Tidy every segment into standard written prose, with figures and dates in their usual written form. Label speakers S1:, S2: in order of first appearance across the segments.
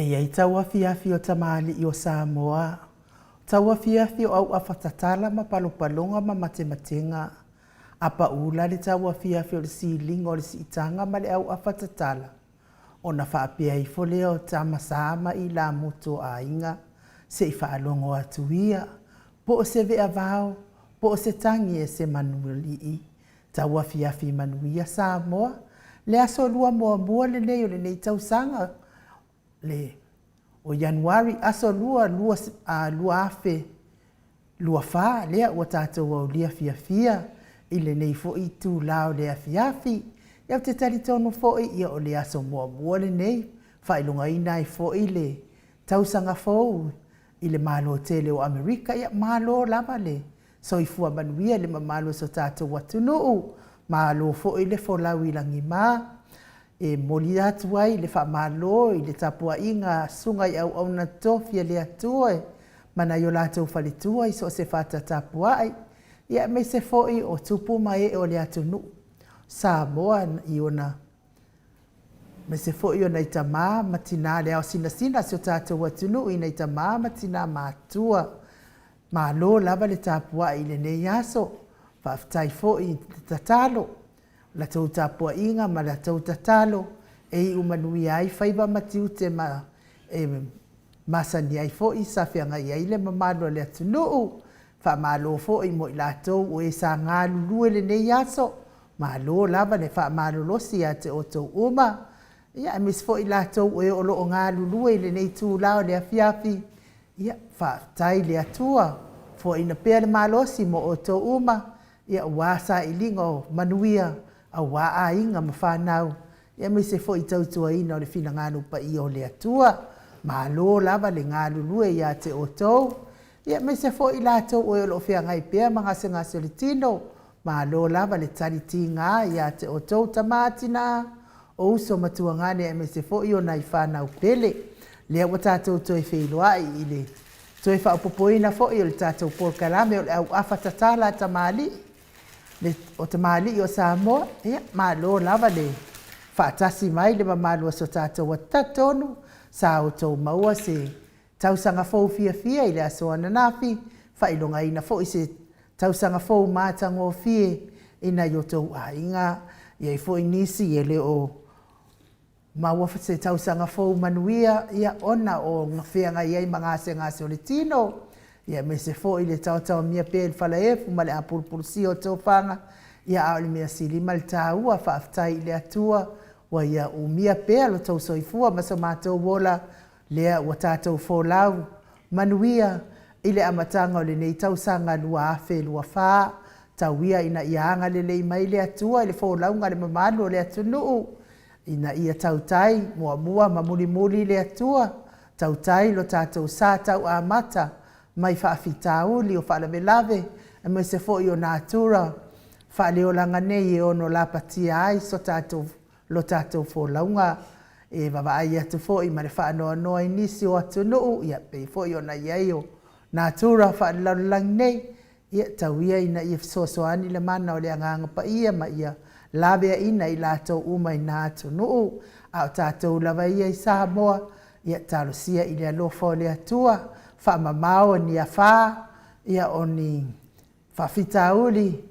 S1: E i ai tauafiafi o tamalii o Samoa, tauafiafi o auafa tatala ma palopaloga ma matematega, a pau la le tauafiafi o le siliga o le siitaga ma le auafa tatala, ona faapea ifo lea o tama sa ma ilamutu o aiga, se i faalogo atu ia, po o se veavao, po o se tagi a se manualii. Tauafiafi manuia Samoa, le aso lua muamua lenei o lenei tausaga, le o Ianuari aso 2 2024, lea ua tatou aulia fiafia i lenei foi itula o le afiafi. Ia ou te talitonu foi ia o le aso muamua lenei, faailogaina ai foi le tausaga fou i le Malo tele o Amerika. Ia malo lava le soifua manuia i le mamalu o so tatou atunuu, malo foi le folau i lagima. E momoli atu ai le faamalo i le tapuaiga a Susuga i Auauna Totofi a le Atua ma nai o latou faletua i so o se fata tapuai, ia aemaise foi o tupu ma ee o le atunuu Samoa i ona aemaise foi o nai tama ma tina le ao sinasina a si o tatou atunuu i nai tama ma tina matutua. Malo lava le tapuai i lenei aso. Faafetai foi i le tatalo. La tou tapuaiga ma la tou tatalo e iu manuia ai faiva ma tiute ma e masani ai foi sa feagai ai le mamalu o le atunuu. Faamalo foi mo i latou o e sa galulue i lenei aso. Malo lava le faamalolosi ia te outou uma, ia aemaise foi i latou o e o lo o galulue i lenei itula o le afiafi. Ia, faafetai i le Atua, foaina pea le malosi mo outou uma, ia aua sailiga o manuia, aua aiga ma fanau, ia aemaise foi tautuaina o le finagalo paia o le Atua. Malo lava le galulue ia te outou, ia aemaise foi i latou o e o lo o feagai pea ma gasegase o le tino, malo lava le tali tiga ia te outou tama tina, o uso ma tuagane aemaise foi o nai fanau pele. Lea ua tatou toe feiloai i le toe faaopoopoina foi o le tatou polokalame o le auafa tatala a tamalii, le, o tamalii o Samoa. Ia, malo lava le faatasi mai le mamalu o so tatou talitonu sa outou maua se tausaga fou fiafia i le aso ananafi, faailogaina foi se tausaga fou matagofie i nai o outou aiga. E i ai foi nisi e le o maua se tausaga fou manuia, ia, ona o feagai ai ma gasegase o le tino, ia, aemaise foi le taotaomia pea i le falaefu ma le apulupulusia o tofaga, ia, a o le mea sili ma le taua, faafetai i le Atua ua ia umia pea lo outou soifua ma so matou ola, lea ua tatou folau manuia i le amataga o lenei tausaga 2024, tau ia ina ia agalelei mai le Atua i le folauga a le mamalu o le atunuu, ina ia tautai muamua ma mulimuli le Atua, tautai lo tatou sa tau amata mai faafitauli o faalavelave aemaise foi o natura faaleolaga nei e ono lapatia ai so tatou lo tatou folauga. E vaavaai atu foi ma le faanoanoa i nisi o atunuu, ia pei foi ona i ai o natura faalelalolagi nei, ia tau ia ina ia fesoasoani le mana o le Agaga Paia ma ia laveaiina i latou uma i na atunuu. A o tatou lava ia i Samoa, ia talosia i le alofa o le Atua, faamamao ni afā, ia o ni faafitauli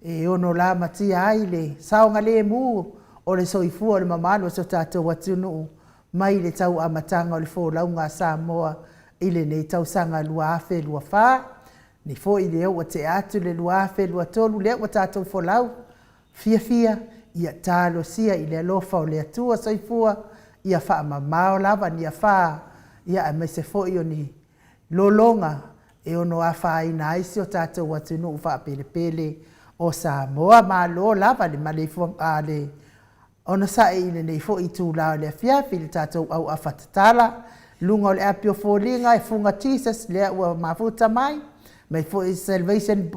S1: e ono lamatia ai le saogalemu o le soifua o le mamalu o si o tatou atunuu mai le tau amataga o le folauga a Samoa i lenei tausaga 2024. Nei foi lea ua tea atu le 2023 lea ua tatou folau fiafia, ia talosia i le alofa o le Atua soifua, ia faamamao lava ni afā, ia aemaise foi o ni lologa e ono afaina ai si o tatou atunuu faapelepele o Samoa. Malo lava le maleifua a le onosai i lenei foi itula o le afiafi i le tatou auafa tatala luga o le api o foliga e Fuga Jesus lea ua mafuta mai, mai foi Salvation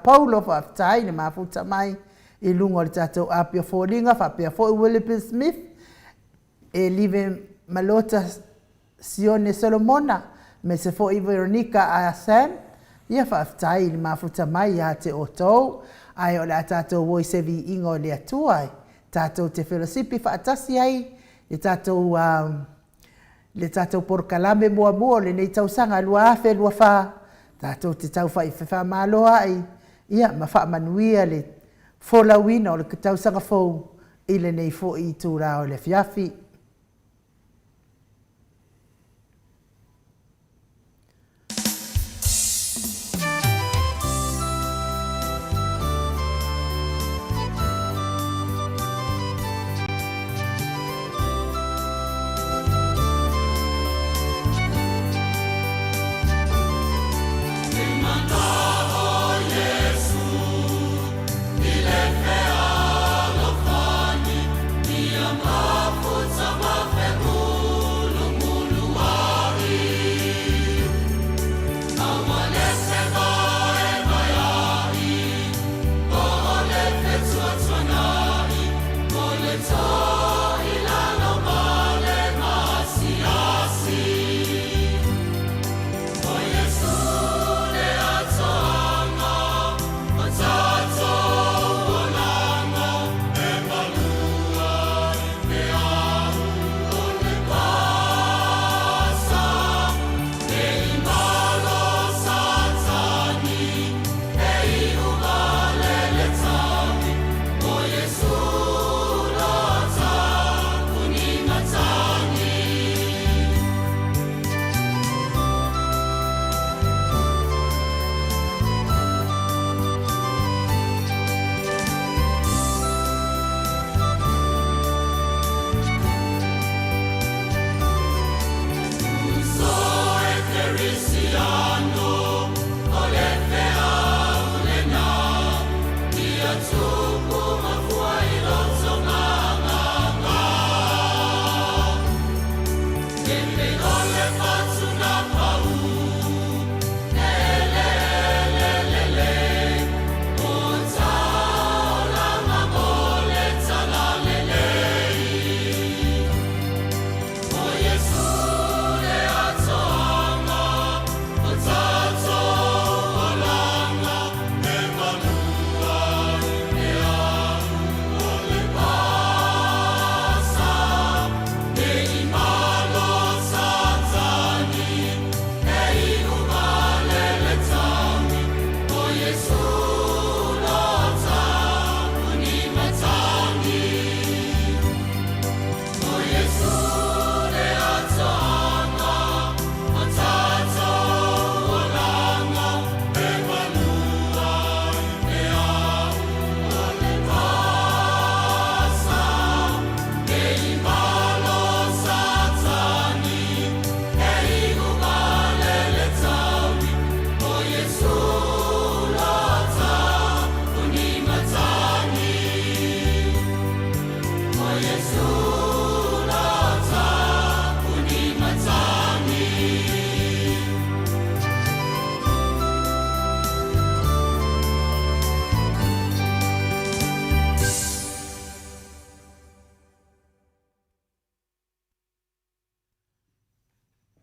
S1: Paulo faafetai le mafuta mai i luga o le tatou api o foliga faapea foi Willoughby Smith e Live Malota Sione Solomona, aemaise foi Veronica a Sam, ia faafetai i le mafuta mai ia te outou, ae o le a tatou o i se viiga o le Atua e tatou te felosipi faatasi ai le tatou le tatou polokalame muamua o lenei tausaga 2024, tatou te tau faamalo ai, ia ma faamanuia le folauina o le tausaga fou i lenei foi itulā o le afiafi.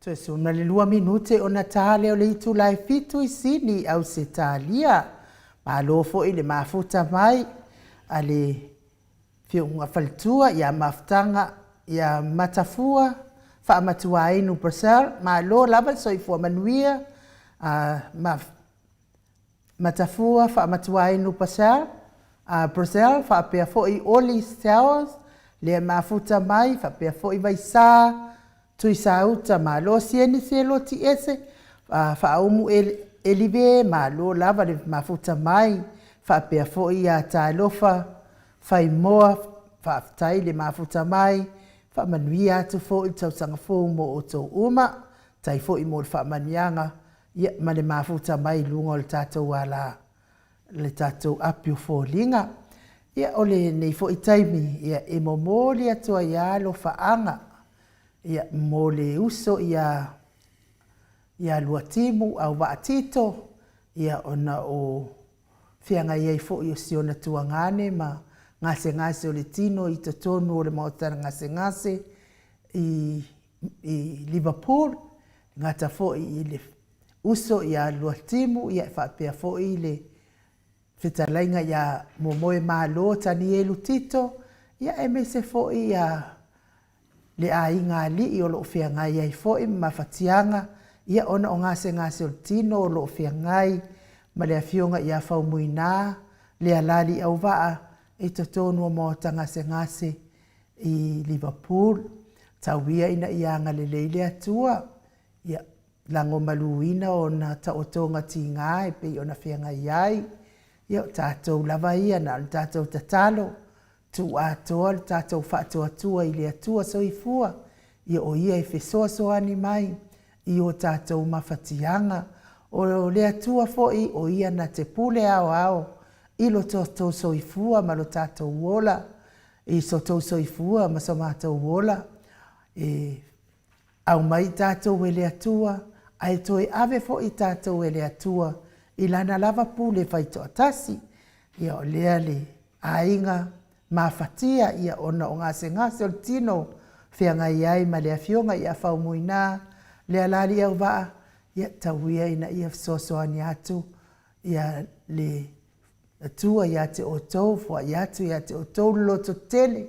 S1: Toe 12 minute ona ta lea o le itula e 7 i Sini, Ausetalia. Malo foi le mafuta mai a le Fiuga Faletua ia Mafutaga ia Matafua Faamatuainu Purcell. Malo lava le soifua manuia a Matafua Faamatuainu Purcell, Purcell faapea foi Oli Towers, lea mafuta mai, faapea foi Vaisā Tuisauta, malo Sieni Seloti Ese, Faaumu Elive, malo lava le mafuta mai, faapea foi ia Talofa Faimoa, faafetai le mafuta mai, faamanuia atu foi le tausaga fou mo outou uma, tai foi mo le faamanuiaga, ia, ma le mafuta mai i luga o le tatou ala, le tatou api o foliga. Ia, o lenei foi taimi, ia, e momoli atu ai alofaaga, ia, mo le uso ia Luatimu Auvaa Tito, ia, ona o feagai ai foi o si ona tuagane ma gasegase o le tino i totonu o le maota gasegase i Liverpool, gata foi i le uso ia Luatimu, ia, e faapea foi le fetalaiga ia Momoe Malo Tanielu Tito, ia, aemaise foi ia le aiga alii o lo o feagai ai foi ma mafatiaga, ia ona o gasegase o le tino o lo o feagai ma le Afioga ia Faumuina Lealali Auvaa i totonu o maota gasegase i Liverpool. Tau ia ina ia agalelei le Atua, ia lagomaluina ona taotoga tiga e pei ona feagai ai. Ia o tatou lava ia na ona tatou tatalo, tuu atoa le tatou faatuatua i le Atua Soifua, ia o Ia e fesoasoani mai i o tatou mafatiaga. O le Atua foi o Ia na te pule aoao i lo tatou soifua ma lo tatou ola, i so tou soifua ma so matou ola, e aumai tatou e le Atua, ae toe ave foi tatou e le Atua i Lana lava pule faitoatasi. Ia o lea le aiga mafatia ia ona o gasegase o le tino feagai ai ma le Afioga ia Faumuina Lealali Auvaa, ia tau ia ina ia fesoasoani atu ia le Atua ia te outou, foai atu ia te outou le lototele,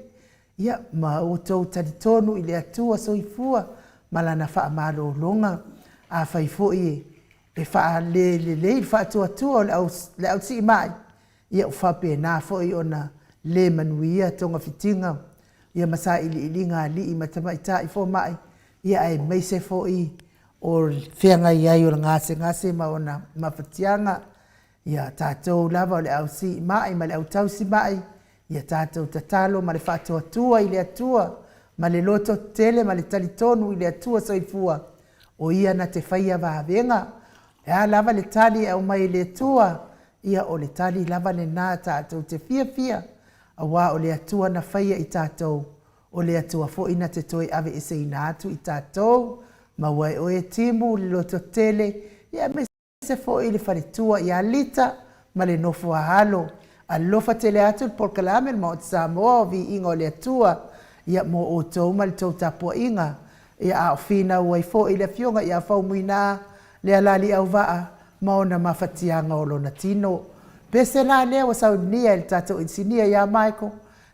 S1: ia ma outou talitonu i le Atua Soifua ma Lana faamalologa. Afai foi e faalelelei le faatuatua o le au siimai, ia ua faapena foi ona le manuia togafitiga ia ma sailiiliga a alii ma tamaitai fomai, ia aemaise foi o le feagai ai o le gasegase ma ona mafatiaga. Ia tatou lava o le au siimai ma le au tausimai, ia tatou tatalo ma le faatuatua i le Atua ma le lototetele ma le talitonu i le Atua Soifua, o Ia na te faia vavega. E a lava le tali e aumai e le Atua, ia o le tali lava lena tatou te fiafia, aua o le Atua na faia i tatou, o le Atua foi na te toe aveeseina atu i tatou. Maua e oe timu le lototele, ia aemaise foi le faletua ia Lita ma le nofo a alo. Alofa tele atu le polokalame le Maota Samoa o Viiga o le Atua, ia mo outou ma le tou tapuaiga. Ia a o finau ai foi le Afioga ia Faumuina Lealali Auvaa ma ona mafatiaga o lona tino. Pese la lea ua saunia e le tatou inisinia ia Michael,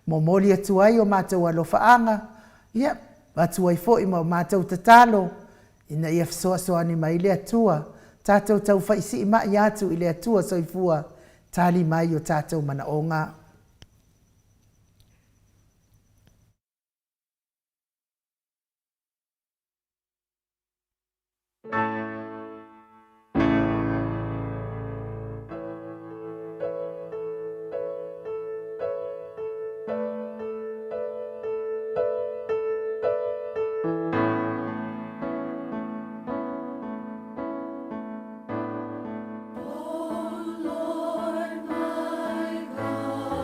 S1: momoli atu ai o matou alofaaga, ia, avatu ai foi ma o matou tatalo, ina ia fesoasoani mai le Atua, tatou taufaisiimai atu i le Atua Soifua, tali mai o tatou manaoga.
S2: O Lord my God.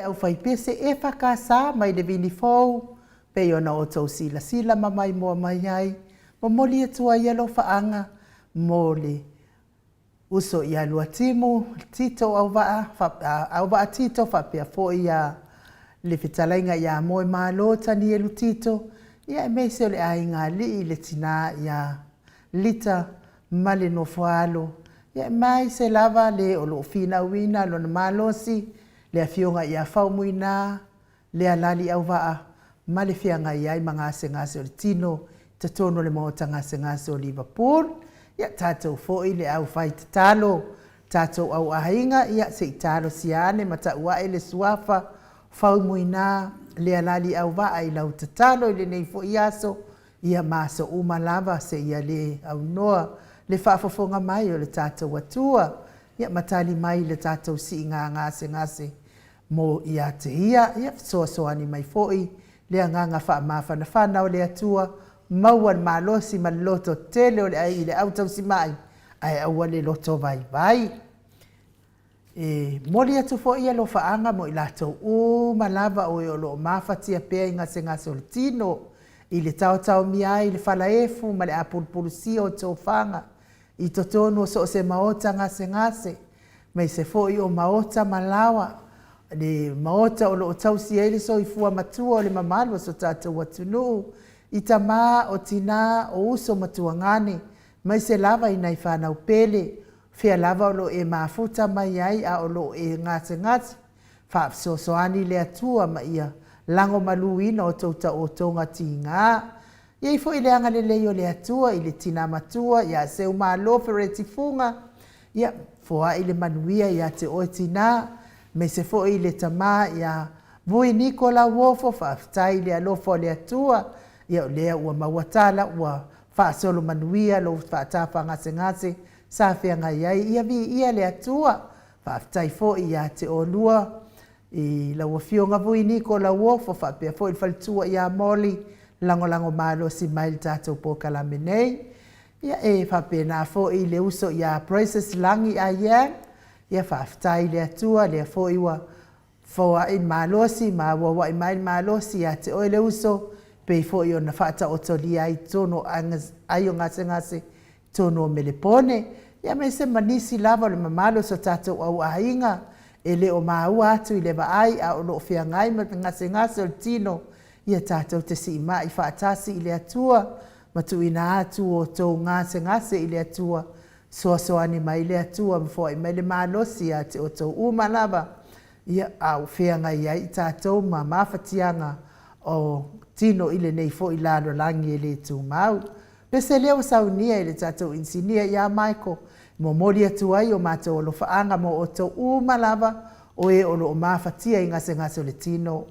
S1: Le aufaipese EFKS mai le Vini Fou, pei ona outou silasila ma maimoa mai ai, momoli atu ai alofaaga mo le uso ia Luatimu Tito Auvaa, Auvaa Tito faapea foi ia le fetalaiga ia Moemalo Tanielu Tito, ia aemaise o le aiga alii le tina ia Lita ma le nofoaalo, ia aemaise lava le o loo finauina lona malosi, le afioga ia Faumuina Lealali Auvaa ma le feagai ai ma gasegase o le tino i totonu o le maota gasegase o Liverpool. Ia tatou foi le au fai tatalo, tatou au aiga, ia se i talosia ane ma tau ae le suafa Faumuina Lealali Auvaa i lau tatalo i lenei foi aso, ia ma aso uma lava seia le aunoa le faafofoga mai o le tatou Atua, ia ma tali mai i le tatou siiga gasegase mo ia te ia. Ia fesoasoani mai foi le agaga faamafanafana o le Atua, maua le malosi ma le loto tele o le ai i le au tausimai, ae aua le loto vaivai. E momoli atu foi alofaaga mo i latou uma lava o e o lo o mafatia pea i gasegase o le tino, i le taotaomia ai i le falaefu ma le apulupulusia o tofaga i totonu o so o se maota gasegase, aemaise foi o maota ma laoa, le maota o lo o tausi ai le soifua matua o le mamalu o so tatou atunuu, i tama, o tina, o uso ma tuagane, aemaise lava i nai fanau pele, o fea lava o lo o e mafuta mai ai a o lo o e gasegase, faafesoasoani le Atua ma ia lagomaluina outou taotoga tiga. E i ai foi le agalelei o le Atua i le tina matua ia Seumalo Fereti Fuga, ia foai le manuia ia te oe tina, aemaise foi le tama ia Vui Niko Lauofo, faafetai i le alofa o le Atua, ia o lea ua maua tala ua faasolo manuia lou faatafagasegase sa feagai ai, ia viia le Atua. Faafetai foi ia te oulua i lau Afioga Vui Niko Lauofo faapea foi le faletua ia Moli, lagolago malosi mai i le tatou polokalame nei. Ia e faapena foi le uso ia Precious Lagi Aiyang, ia faafetai i le Atua lea foi ua foai le malosi ma auauai mai le malosi ia te oe le uso, pei foi ona faataotolia ai i totonu o ai o gasegase i totonu o Melepone, ia aemaise ma nisi lava o le mamalu o so tatou au aiga e le o maua atu i le vaai a o lo o feagai ma gasegase o le tino, ia tatou te siimai faatasi i le Atua ma tuuina atu outou gasegase i le Atua, fesoasoani mai le Atua ma foai mai le malosi ia te outou uma lava, ia, a o feagai ai i tatou ma mafatiaga o tino i lenei foi lalolagi e le tumau. Pese lea ua saunia e le tatou inisinia ia Michael, e momoli atu ai o matou alofaaga mo outou uma lava o e o lo o mafatia i gasegase o le tino.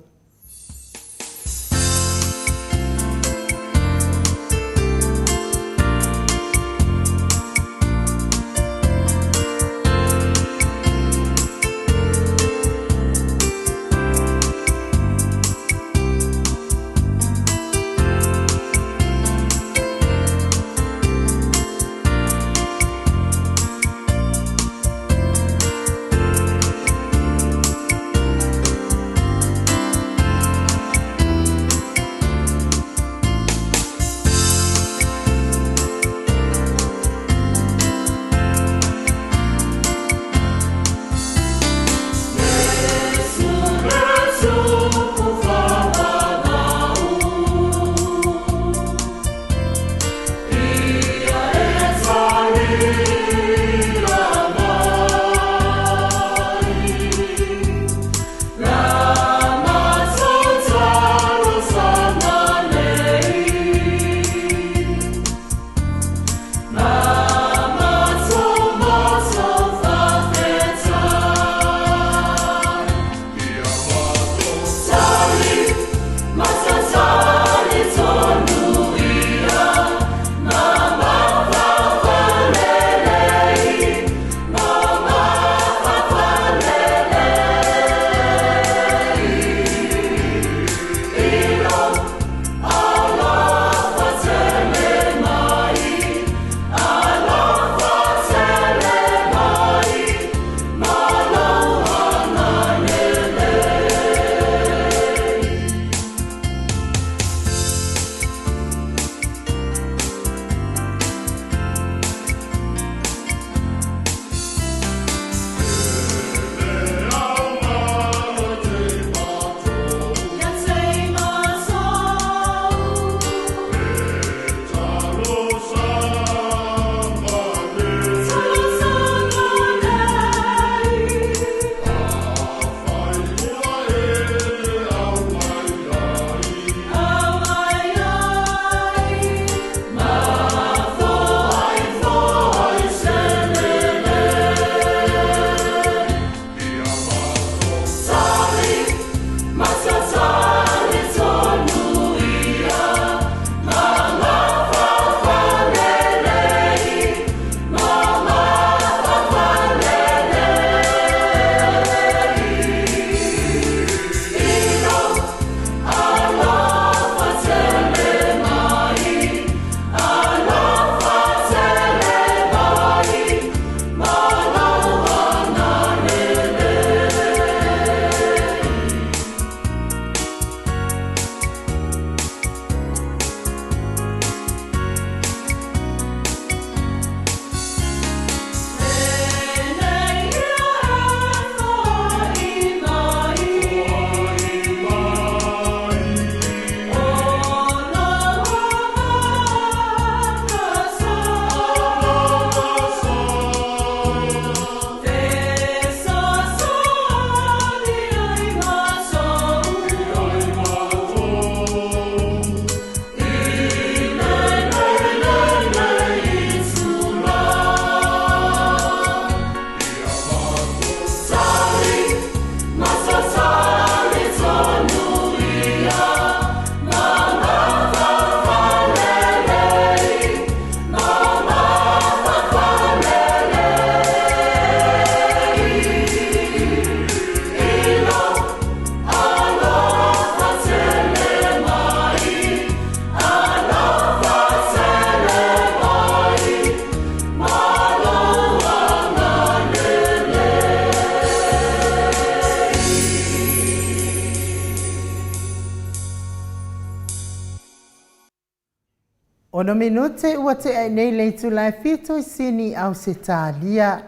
S1: Ono minute ua tea i nei le itula e fitu i Sini, Ausetalia.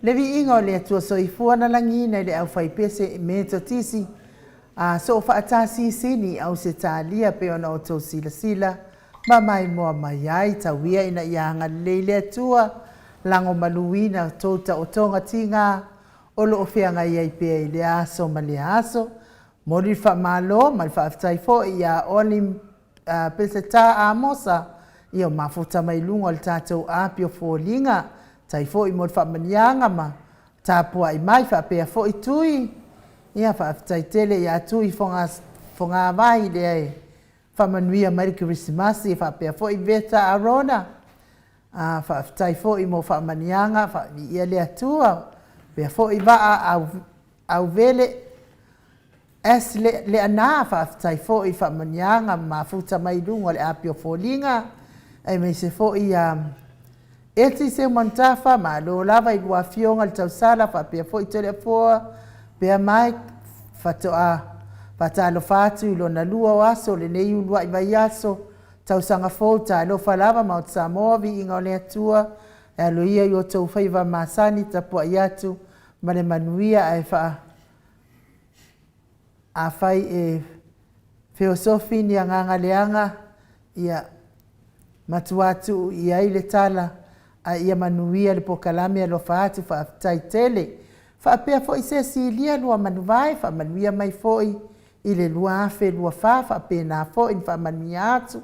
S1: Le viiga o le Atua Soifua na lagiina i le aufaipese Metotisi a Soofaatasi i Sini, Ausetalia, pei ona outou silasila ma maimoa mai ai. Tau ia ina ia agalelei le Atua, lagomaluina tou taotoga tiga o lo o feagai ai pea i lea aso ma lea aso. Momoli le faamalo ma le faafetai foi ia Oli Peseta Amosa ia mafuta mai luga o le tatou api o foliga. Tai foi mo le faamanuiaga ma tapuai mai faapea foi Tui. Ia faafetai tele ia Tui Fogavai lea e faamanuia mai le Kerisimasi faapea foi Veta Arona. Faafetai foi mo faamanuiaga, faavivia le Atua. Faapea foi Vaa Auvele S. Leaana, faafetai foi i faamanuiaga ma mafuta mai luga o le api o foliga, aemaise foi ia Eti Seumanutafa, malo lava i lua afioga i le tausala, faapea foi Toleafoa Pea Mike, faatoa faatalofa atu i lona lua o aso o lenei uluai vaiaso, tausaga fou, talofa lava Maota Samoa, viiga o le Atua, e alo ia i o outou faiva masani, tapuai atu ma le manuia ae faa Afai e feosofi ni agaga leaga, ia matua tuu i ai le tala, a ia manuia le pokalame alofa atu faafetai tele. Faapea foi Sesilia Luamanuvae, faamanuia mai foi i le 2024, faapena foi ona faamanuia atu.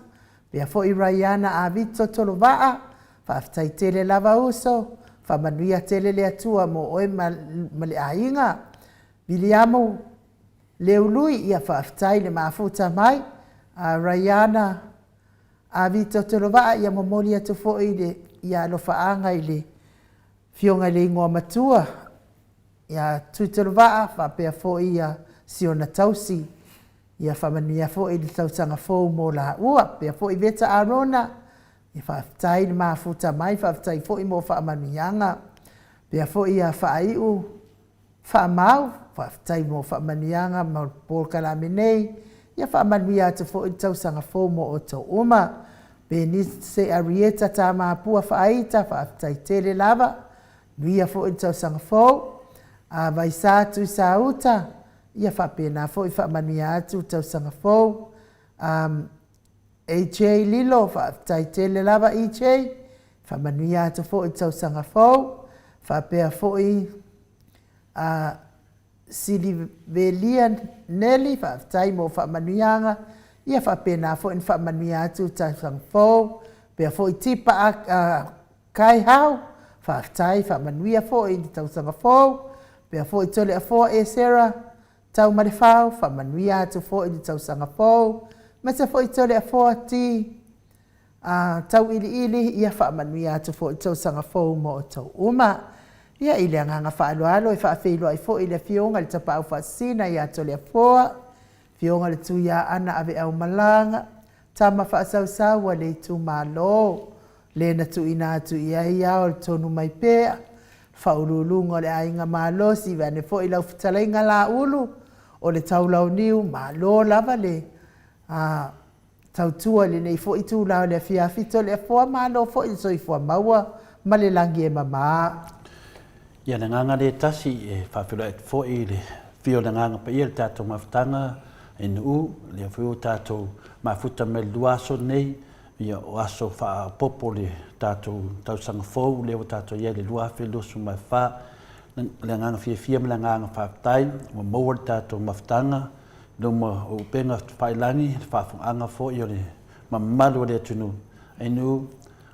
S1: Faapea foi Raiana Avito Tolovaa, faafetai tele lava uso, faamanuia tele le Atua mo oe ma le aiga. Viliamu Leului, ia faafetai le mafuta mai. A Raiana Avito Tolovaa, ia momoli atu foi le ia alofaaga i le Afioga i le Igoa Matua ia Tuitolovaa faapea foi ia Siona Tausi. Ia faamanuia foi le tausaga fou mo laua. Faapea foi Veta Arona, ia faafetai le mafuta mai, faafetai foi mo faamanuiaga. Faapea foi ia Faaiu Faamau, faafetai mo faamanuiaga mo le polokalame nei, ia faamanuia atu foi le tausaga fou mo outou uma. Benise Arieta Tamapua Faaita, faafetai tele lava, manuia foi le tausaga fou. A Vaisa Tuisauta, ia faapena foi faamanuia atu le tausaga fou. AJ Lilo, faafetai tele lava EJ, faamanuia atu foi le tausaga fou. Faapea foi a Silivelia Neli, faafetai mo faamanuiaga, ia faapena foi ona faamanuia atu le tausaga fou. Faapea foi Tipa Kaihau, faafetai, faamanuia foi i le tausaga fou. Faapea foi Toleafoa Esera Taumalefau, faamanuia atu foi i le tausaga fou. Aemaise foi Toleafoa T a tauiliili, ia faamanuia atu foi i le tausaga fou mo outou uma. Ia, i le agaga faaaloalo e faafeiloai foi i le Afioga i le Tapaau Faasisina ia Toleafoa, Afioga i le Tuiaana Aveaumalaga, tama faasausau a le itumalo, le na tuuina atu i ai ao le tonu mai pea, le faauluuluga o le aiga malosi, vaeane foi lau fetalaiga Laulu o le Taulauniu, malo lava le a tautua i lenei foi itula o le afiafi Toleafoa, malo foi le soifua maua ma le lagi e mama.
S2: Ia, le agaga lea e tasi e faafeiloai atu foi i le afio o le Agaga Paia i le tatou mafutaga i Nu'u, lea foi ua tatou mafuta mai le lua aso nei, ia o aso faaopoopo o le tatou tausaga fou lea ua tatou i ai i le 2024. Le agaga fiafia ma le agaga faafetai ua maua le tatou mafutaga i luma o upega tafailagi, le faafofogaaga foi o le mamalu o le atunuu. Ainu,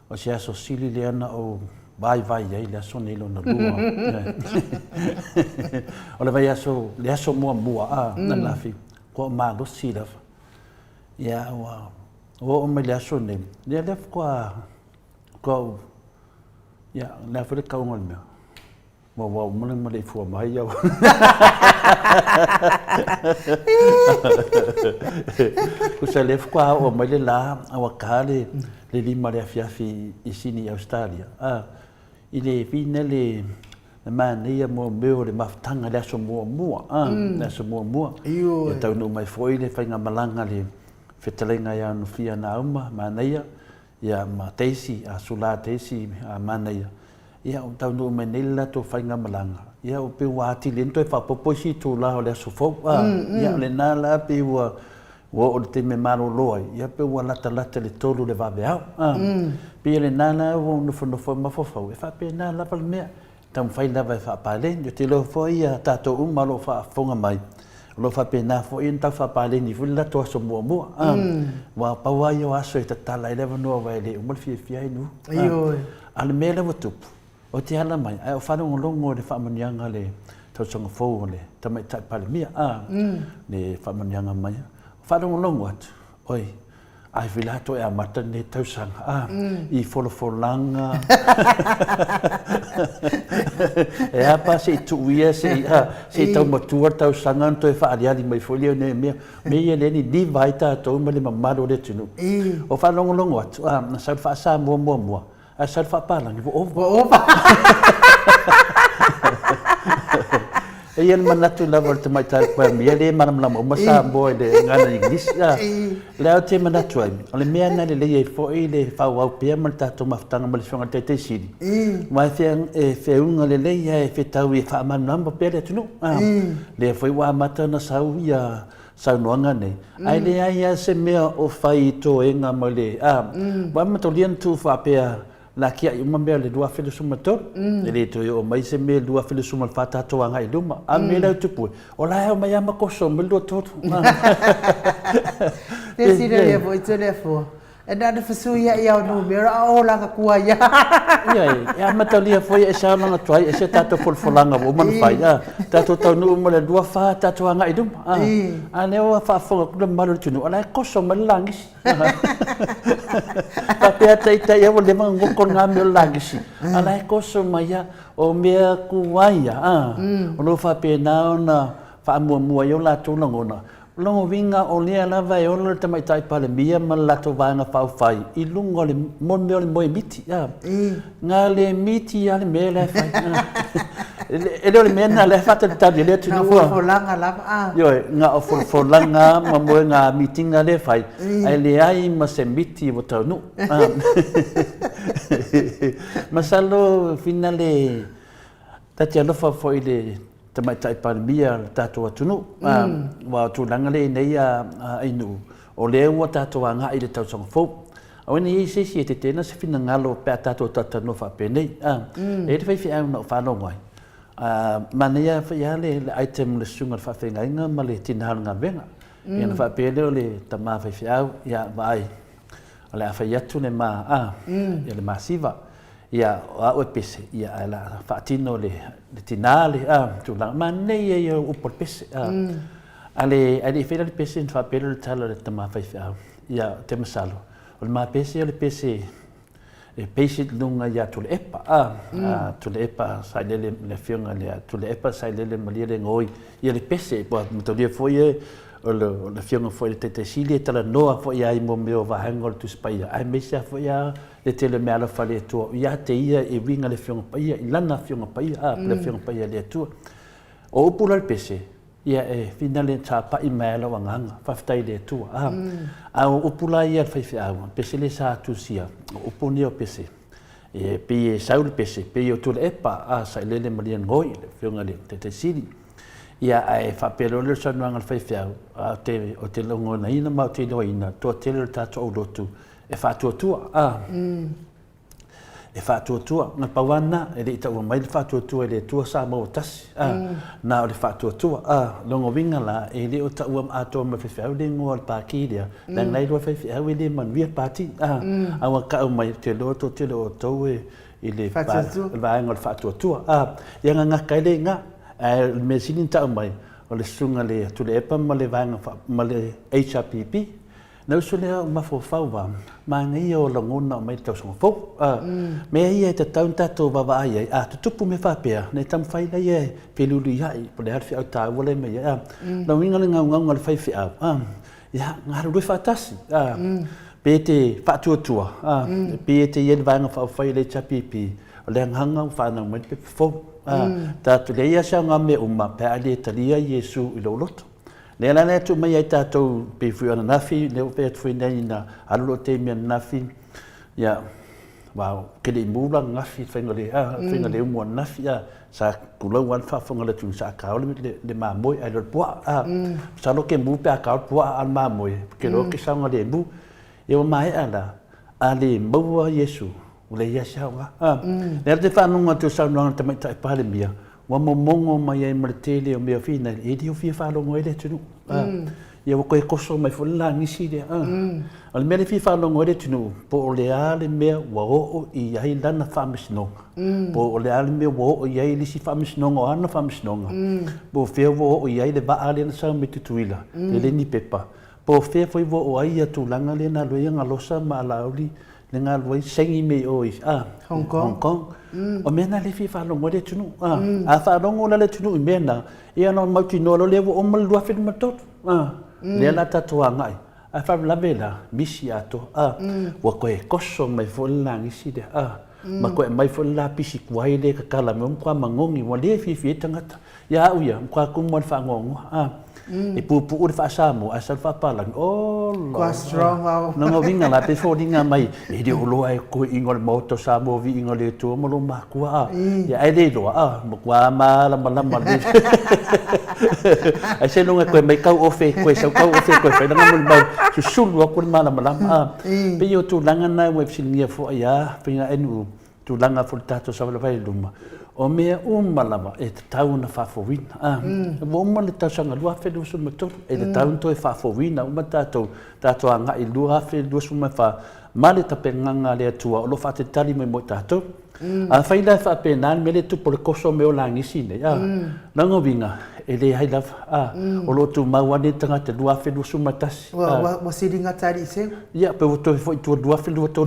S2: o se aso sili lea na ou vaivai ai le aso nei lona lua. O le vaiaso, le aso muamua a ananafi, ua ou malosi lava. Ia, ua oo mai le aso nei, lea lea faatoa ou, ia, o le a foi le tauga o le mea? Ua ua uma le maleifua mai au. Tusa lea faatoa oo mai le la a ua ta le le 5 i le afiafi i Sini i Ausetalia. A i le fina le le manaia mo mea o le mafutaga i le aso muamua, a le aso muamua. Ia taunuu mai foi le faigamalaga a le fetalaiga ia Nofia Nauma, manaia. ia, ma Daisy, a Sula Daisy a Manaia, ia, ua taunuu mai nei le latou faigamalaga, ia, ua pei ua atili ai ona toe faaopoopo isi itula o le aso fou, a, ia, o lena la pei ua ua oo i le taimi e malolo ai, ia, pei ua latalata i le 3 o le vaveao, a. Pei o lena la ua ou nofonofo ai ma mafaufau, e faapena lava le mea. Taumafai lava e faapaleni. Ou te iloa foi ia tatou uma o lo o faafofoga mai, o lo o faapena foi ona tau faapaleni foi le latou aso muamua. Aua pau lava ia o aso e tatala ai le avanoa aua e le uma le fiafia ai nuu.
S1: Ioe.
S2: A o le mea lea ua tupu, ou te ala mai ae ou faalogologo i le faamanuiaga a le tausaga fou a le Tamaitai Palemia, le faamanuiaga mai. Faalogologo atu, oi, Ai foi la toe amata lenei tausaga a i folafolaga e a pa se i tuu ia se i a se i tau matua le tausaga ona toe faaaliali mai foi lea o nei mea mea ia lea e liliva ai tatou ma le mamalu o le atunuu. O faalogologo atu a na sau le faa-Samoa muamua Ae sa le faapalagi, ua ova.
S1: Ua ova.
S2: E i ai le manatu lava o le Tamaitai Palemia, lea e malamalama uma Samoa i le gagana Igilisi. O lea ou te manatu ai, o le mea lena e lelei ai foi le faaauau pea ma le tatou mafutaga ma le Afioga i le Taitai Sili, aua e feauga lelei lava e fetaui e faamalamalama pea le atunuu. Lea foi ua amata ona sau ia saunoaga nei, ae leai lava se mea o fai i toega ma le, a, ua amatalia ona tuu faapea lakiai uma mea o le 2013, e le toe oo mai se mea i le 2014 tatou agai i luma. A o le mea la e tupu, o la e omai lava ma koso mai le 23.
S1: Te sila lea foi te lea fua. E na ona fesuiai lava o numera a o lana tuai lava.
S2: Ioe, e amatalia foi e ese lava lana tuai, ese a tatou folafolaga ua uma ona fai, a, tatou taunuu ma le 24 tatou agai i luma, a, a o lea ua faafofoga atu le mamalu o le atunuu, o la e koso mai le lagisi. Faapea ita ia ua leva ona goto lena mea o le lagisi, a o la e koso mai lava. O mea tuai ia, a, o lo o faapena ona faamuamua ai o latou lagona, O lona uiga o lea lava e ola le Tamaitai Palemia ma le latou Vaega Faaupufai i luga o le mea o le moe miti. Na le miti lava le mea la e fai. E le o le mea lena o lea e faatalitali ai le atunuu.
S1: Na o folafolaga lava.
S2: Ioe, na o folafolaga ma moega mitinga lea e fai, ae leai ma se miti ua taunuu. Masalo finale ta te alofa foi i le Tamaitai Palemia o le tatou atunuu. Aua o tulaga lea i nei ainuu, o lea ua tatou agai i le tausaga fou. Aua ne i i ai se isi e tetena se finagalo pe a tatou talatalanoa faapenei. E i ai le faifeau na ou faalogo ai, manaia foi lava le item o le susuga i le faafeagaiga ma le tina o le galuega. Ia ona faapea lea o le tama faifeau, ia vaai, o le a fai atu le ma, ia le masiva. Ia, o au e pese, ia, ae la faatino le, le tina le, a, tulaga. Manaia ia o upu o le pese, a. A le, ae le i faia la le pese, ona faapea lea o le tala a le tama faifeau, ia, ou te masalo, o le ma pese o le pese e base i luga ia Tuilaepa, a, a Tuilaepa Sailele, le afioga ia Tuilaepa Sailele Malielegaoi, ia le pese, ua mataulia foi e, o le afioga foi i le Taitai Sili e talanoa foi lava i mea o vaega o le Tusi Paia, aemaise lava foi lava le tele o mea alofa a le Atua ia te ia e uiga le Afioga Paia i Lana Afioga Paia, a, le Afioga Paia a le Atua. O upu la le pese, ia e finale tapa'i mai ai lou agaga, faafetai i le Atua, a. A o upu la ia a le faifeau, o le pese lea sa tusia, o upu nei o pese, e pei e sau le pese, pei o Tuilaepa, a, Sailele Malielegaoi, le Afioga i le Taitai Sili. Ia, ae faapea loa lea o le saunoaga a le faifeau, a, ou te, ou te logonaina ma ou te iloaina, toatele o le tatou aulotu, E faatuatua, a. E faatuatua. Na pau lava lena, e le i taua mai le faatuatua i le Atua sa maua tasi, a. Na o le faatuatua, a. Lona uiga la, e le o taua atoa mai e le faifeau le igoa o le Pati lea, leaga la e iloa e le faifeau e le manuia le Pati, a. A ua tau mai, ou te iloa o le toatele o outou e i le vaega o le faatuatua, a. Ia gagata ai lea i ina. Ae o le mea sili ona tau mai, o le susuga i le Tuilaepa ma le vaega ma le HRPP, Na usu lea o mafaufau va, manaia o lagona aumai le tausaga fou. A, mea ia e tatau ona tatou vaavaai ai, a tutupu mea faapea, ona e taumafai laia e feluuluiai, po o le a le feau taua lea e aumai ai. A, lona uiga le gaugauga o le faifeau, a, ia, galulue faatasi, a, pe te faatuatua, a, pe e te i ai le Vaega Faaupufai a le HRPP, o le agaga ua fanau mai le pepa fou. A, tatou, leai lava se aoga mea uma pe a le talia Iesu i lou loto. Lea la lea tuu mai ai tatou pei foi o ananafi, lea ua fai atu foi nei ina alu lou taimi ananafi, Ia, aua ou te le i mu la ananafi i le faiga o le, a, le faiga o le umu ananafi, a, sa tulou lava le faafofoga a le atunuu sa kao le, le mamoe ae le o le puaa, a. Masalo ke mu pe a kao le puaa a o le mamoe, ou te iloa ou te saogalemu. Ia ua maea la, a le maua Iesu, ua leai lava se aoga. A, lea ou te faalogo atu i le saunoaga a le Tamaitai Palemia, ua momono mai ai ma le tele o mea finai, e le o fia faalogo ai le atunuu. A, ia ua toe toso mai foi le lagisi lea. A, o le mea lea e fia faalogo ai le atunuu, po o le a le mea ua oo i ai lana faamasinoga, po o le a le mea ua oo i ai le isi faamasinoga o ana faamasinoga, po o fea ua oo i ai le vaa lea na sau mai Tutuila, lele ni pepa, Po o fea foi ua oo ai ia tulaga lea na alu ai Galosa ma Alauli le na alu ai saini mai o i Hong Kong. Hong Kong. O mea na lea e fia faalogo ai le atunuu. A faalogo la le atunuu i mea na, ia ona mautinoa loa lea ua uma le 2023. Lea la tatou agai. Ae faalavelave la, misi atoa. Ua toe toso mai foi le lagisi lea. Ma toe aumai foi le lapisi tuai lea e tatala mai, ua matua manogi, ua le fiafia ai tagata. Ia au ia, matua tumu lava i le faanoanoa. A, e puupuu le faa-Samoa ae sau le faapalagi, ola!
S1: Kua strong au.
S2: Lona uiga la, pei e foliga mai, e le o iloa e toeaiina o le Maota o Samoa viiga o le Atua ma lou makua, a. Ia ae le iloa, a, matua malamalama lelei. Ae seiloga e toe aumai tau ofe, toe sau tau ofe toe fai lana molimau, susulu atu le malamalama, a. Pei o tulaga na ua e fesiligia foi a Faiga-e-nuu, tulaga foi o le tatou savalivali i luma, o mea uma lava e tatau ona faafouina. A, ua uma le tausaga 2023, e tatau ona toe faafouina uma tatou, tatou agai i le 2024 ma le tapenaga a le Atua o lo o faatalitali mai mo i tatou. Afai la e faapena le mea lea e tupu o le toso mai o lagisi nei, a, lona uiga, e leai lava, a, o lo o tumau lava lenei tagata i le 2021.
S1: Ua sili gata alii seu.
S2: Ia, pe ua toe foi i tua 2023,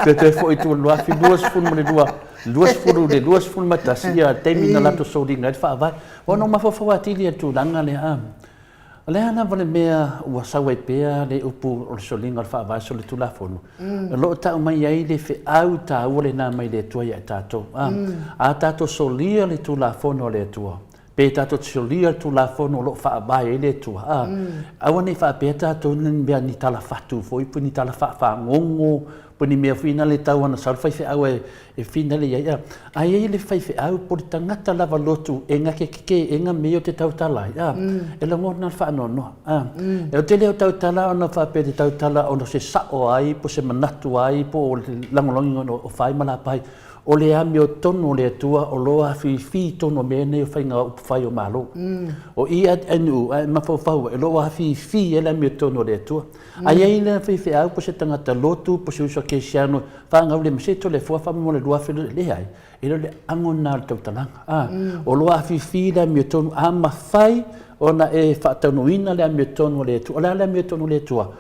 S2: pe toe foi i tua 2022, 20 i le 21, ia, taimi na latou soliga ai le faavae. Aua na ou mafaufau atili i le tulaga lea, a, o le a lava le mea ua sau ai pea le upu o le soliga o le faavae solitulafono, o lo o tau mai ai le feau taua lena mai le Atua ia i tatou. A, a tatou solia le Tulafono a le Atua, Pe tatou te solia le Tulafono o lo o faavae ai le Atua, a, aua ne i faapea tatou ni mea ni tala fatu foi po ni tala faafagogo po ni mea foi na le tau ana sau le faifeau e, e finale i ai, a. A i ai le faifeau po le tagata lava lotu e na te teteena mea ia o te tautala ai, a, e lagona le faanoanoa, a. E tele o tautala ona faapea te tautala ona o se sao ai po o se manatu ai po o le lagolagoina o fai ma lapai. O le amiotonu o le Atua o lo o afifi i totonu o mea nei o faiga upufai o Malo. O i a nuu a e mafaufau ai, o lo o afifi ai le amiotonu o le Atua. A i ai le faifeau po o se tagata lotu po o se uso kerisiano faagaulima se Toleafoa faamolemole 2000, leai, e le o le ago lena o le tautalaga. A, o lo o afifi le amiotonu, a mafai ona e faataunuuina le amiotonu o le Atua. O le a le amiotonu o le Atua?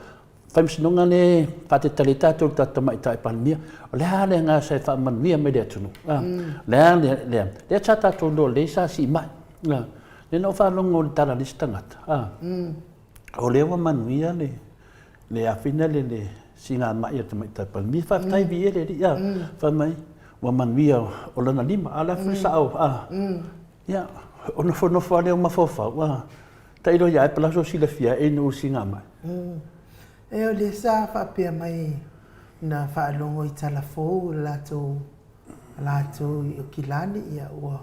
S2: Faamasinoga lea e faatetale ai tatou i le tatou Tamaitai Palemia, o le a le agaga sa e faamanuia mai le atunuu? A, o le a lea? Lea sa tatou iloa lelei sa sii mai. A, lea na ou faalogo i le tala a le isi tagata, a, o lea ua manuia le, le afina le, le siigamai a le Tamaitai Palemia. Faafetai viia le Alii, a, fai mai ua manuia o lona lima, a o le a foi le sao, a, ia, o nofonofo lava lea o mafaufau, a, Tailo ia e palaso silafia e inu singa mai.
S1: E o lea sa faapea mai na faalogo i tala fou o le latou latou i Okilani ia ua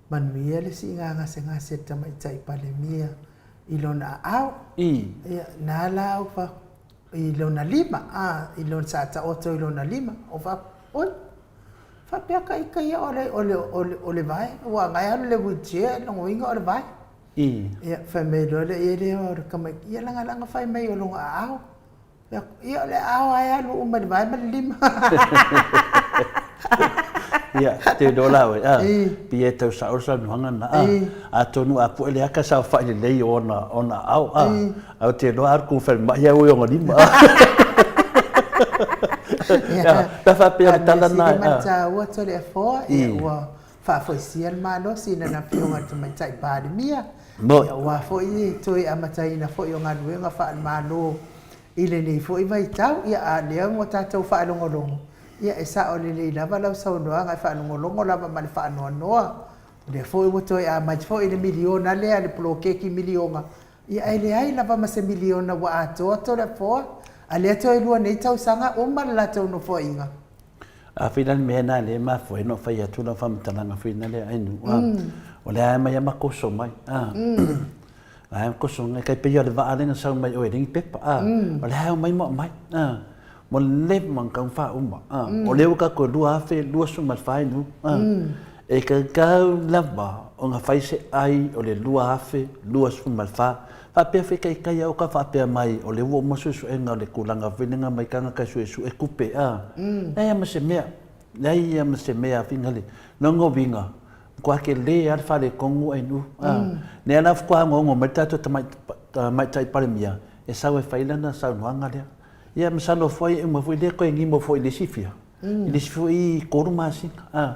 S1: manuia le siiga gasegase a le tamaitai Palemia i lona aao. Ia na la ou fa i lona lima a i lona sa taoto i lona lima ou fa oi faapea ka ika ia o le o le o le vae ua na e alu i le wheelchair lona uiga o le vae. Ia, fai mai loa lea i ai lea o le tamaiti, ia lagalaga fai mai o lona aao. Fai atu, ia o le aao lava e alu uma i le vae ma le lima.
S2: Ia, te iloa la oe, a, pei e tau sao le saunoaga lena, a, atonu a pue le aka saofai lelei o ona, ona aao, a, ae ou te iloa a alu kou falemai au i ona lima, a. Ia, pe a faapea o le tala lena, a.
S1: A o le mea sili ma le taua Toleafoa, ia ua Faafoisia le malosi i lana Afioga i le Tamaitai Palemia, aua foi le toe amataina foi o galuega faale-Malo i lenei foi vaitau. Ia, a o lea ua tatou faalogologo, ia e sao lelei lava lau saunoaga, e faalogologo lava ma le faanoanoa. O lea foi ua toe amata foi le miliona lea, le poloketi miliona, Ia, e leai lava ma se miliona ua atoa Toleafoa. A lea toe lua nei tausaga uma le latou nofoaiga.
S2: A fai la le mea lena lea e mafua ai ona ou fai atu lau faamatalaga foi lea Ainu, o lea lava e aumai lava ma koso mai. La e koso mai, tai pei o le vaa lea na sau mai oe e leai ni pepa, o lea lava e omai ma aumai. Ua leva ona tatau ona faauma. O lea ua tatou 2024 Ainu, e tatau lava ona fai se ai o le 2024. Faapea foi taitai a o ta faapea mai o lea ua uma suesuega o le tulaga foi lea na aumai tagata e suesue tupe a. Leai lava ma se mea, leai lava ma se mea finagalo. Lona uiga, matua tele lava le faaletonu ae a. Lea la faatoa onoono mai le tatou Tamaitai Palemia e sau e fai lana saunoaga lea. Ia masalo foi e uma foi lea toe gimo foi i le isi fia, i le isi foi 3 masina a.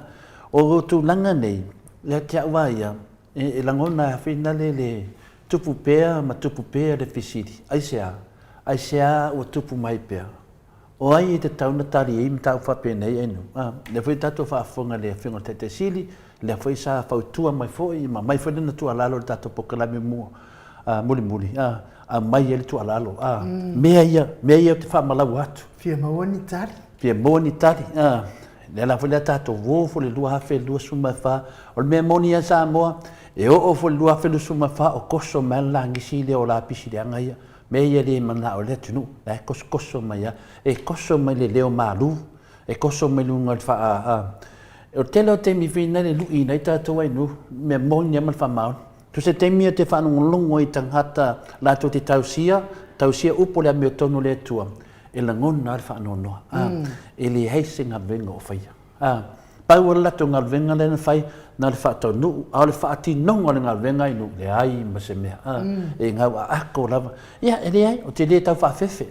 S2: O tulaga nei, ia te au lava ia, E lagona ai foi lale le tupu pea ma tupu pea le fesili, aisea? Aisea ua tupu mai pea? O ai e tatau ona tali ai mataupu faapenei e nuu? A, lea foi tatou faafofoga i le Afioga i le Taitai Sili, lea foi sa fautua mai foi ma aumai foi lana tuualalo i le tatou polokalame mua, a, mulimuli, a, aumai ai le tuualalo, a, mea ia, mea ia ou te faamalau atu.
S1: Fia maua ni tali.
S2: Fia maua ni tali, a. Lea la foi lea tatou uo foi le 2024, o le mea moni lava Samoa, e oo foi le 2024 o toso mai lava le langisi lea o lapisi leaga ia, mea ia e le manao ai le atunuu, la e tosotoso mai lava. E toso mai le leo malu, e toso mai luga o le faa... O le tele o taimi foi lena e luiina ai tatou ai nuu, mea moni lava ma le faamaoni. So se taimi ou te faalogologo ai i tagata latou te tausia, tausia upu o le amiotonu o le Atua, e lagona lava le faanoanoa. E leai se galuega o faia. Pau o le latou galuega lea na fai, na o le faataunuu, a o le faatinoga o le galuega i nuu, leai ma se mea. E gauaako lava. Ia, e leai, ou te le tau faafefe.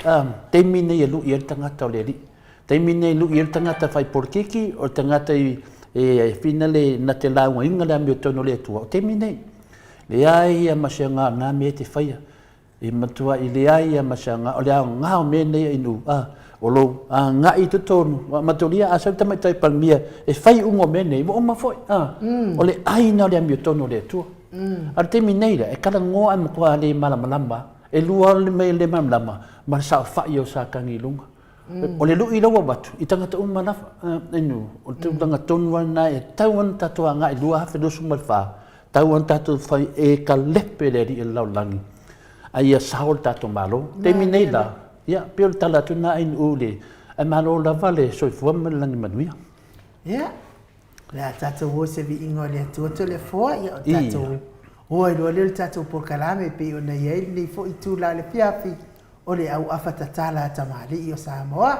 S2: Taimi nei e lui ai le tagata o le alii. Taimi nei e lui ai le tagata fai polokiki, o le tagata e finale na te laugaina le amiotonu o le Atua, o taimi nei. Leai lava ma se aoga o na mea e te faia. E matuai leai lava ma se aoga, o le aoga o mea nei inu, a, o lou agai i totonu, a matulia a sau le Tamaitai Palemia e fai uma o mea nei, ua uma foi, a, o le ai lena o le amiotonu o le Atua. A o le taimi nei la, e talanoa ae matua le malamalama, e lua le mea le malamalama ma le saofai o Satani i luga. O le lui la ua avatu i tagata uma lava, inu, o le tulaga tonu lava lena e tatau ona tatou agai i 2024, Tau ona tatou fai e kalepe le Alii o le lalolagi, a ia sao le tatou Malo. Taimi nei la, ia, pei o le tala atu lena Ainuu le, ae malo lava le soifua ma le lagi manuia.
S1: Ia, o le a tatou o i se viiga o le Atua Toleafoa, ia o tatou o ai loa lea o le tatou polokalame e pei ona i ai lenei foi itula o le afiafi o le auafa tatala a tamalii o Samoa.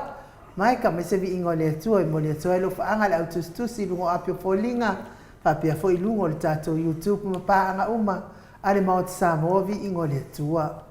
S1: Mai ka mai se viiga o le Atua e momoli atu ai alofaaga le au tusitusi i luga o api o foliga faapea foi i luga o le tatou YouTube ma paaga uma a le Maota Samoa Viiga o le Atua.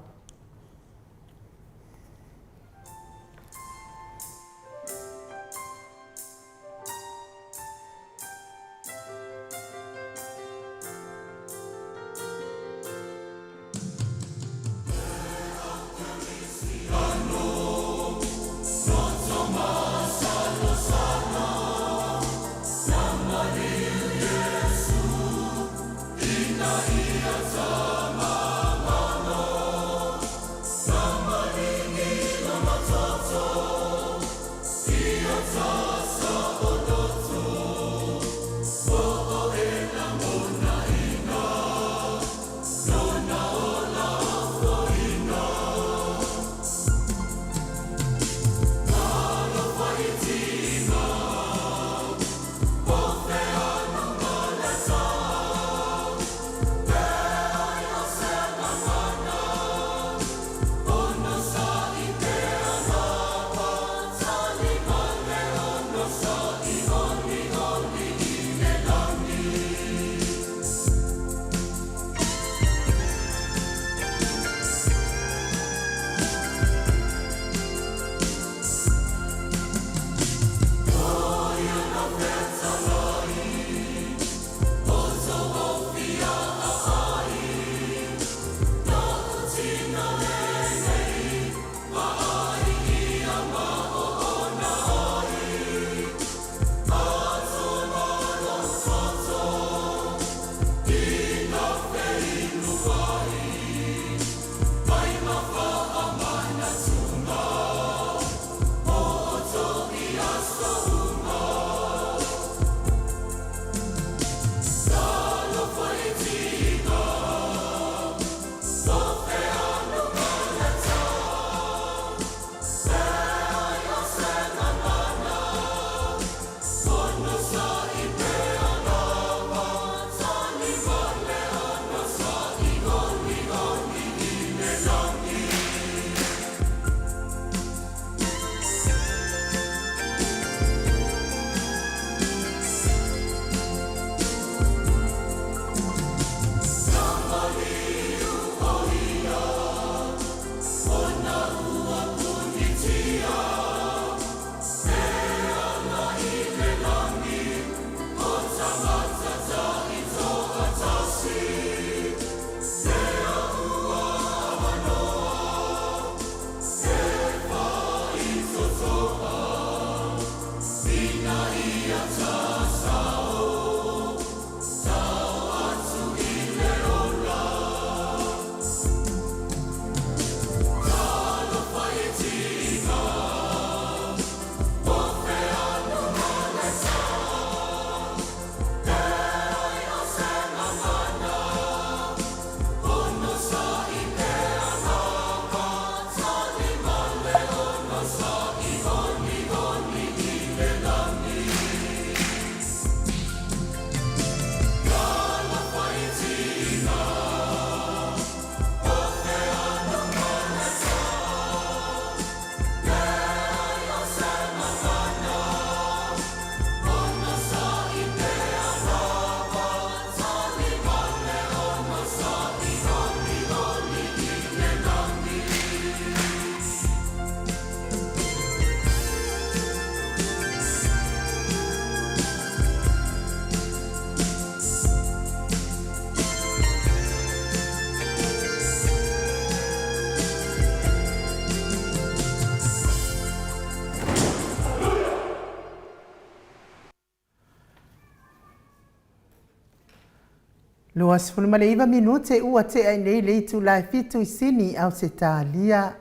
S1: 29 minute ua tea i nei le itula e fitu i Sini, Ausetalia.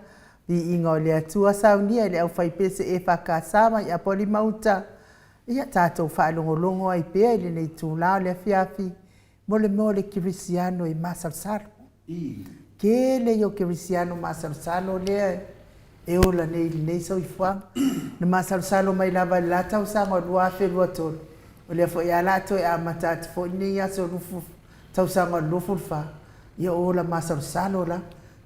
S1: Viiga o le Atua saunia i le aufaipese EFKS mai Apolima-uta. Ia tatou faalogologo ai pea i lenei itula o le afiafi mo le mea o le kerisiano e masalosalo. Tele ia o kerisiano masalosalo lea e ola nei i lenei soifuaga. Na masalosalo mai lava i le la tausaga o 2023, o lea foi lava o le a toe amata atu foi lenei aso tausaga o le 24, ia o ola masalosalo la.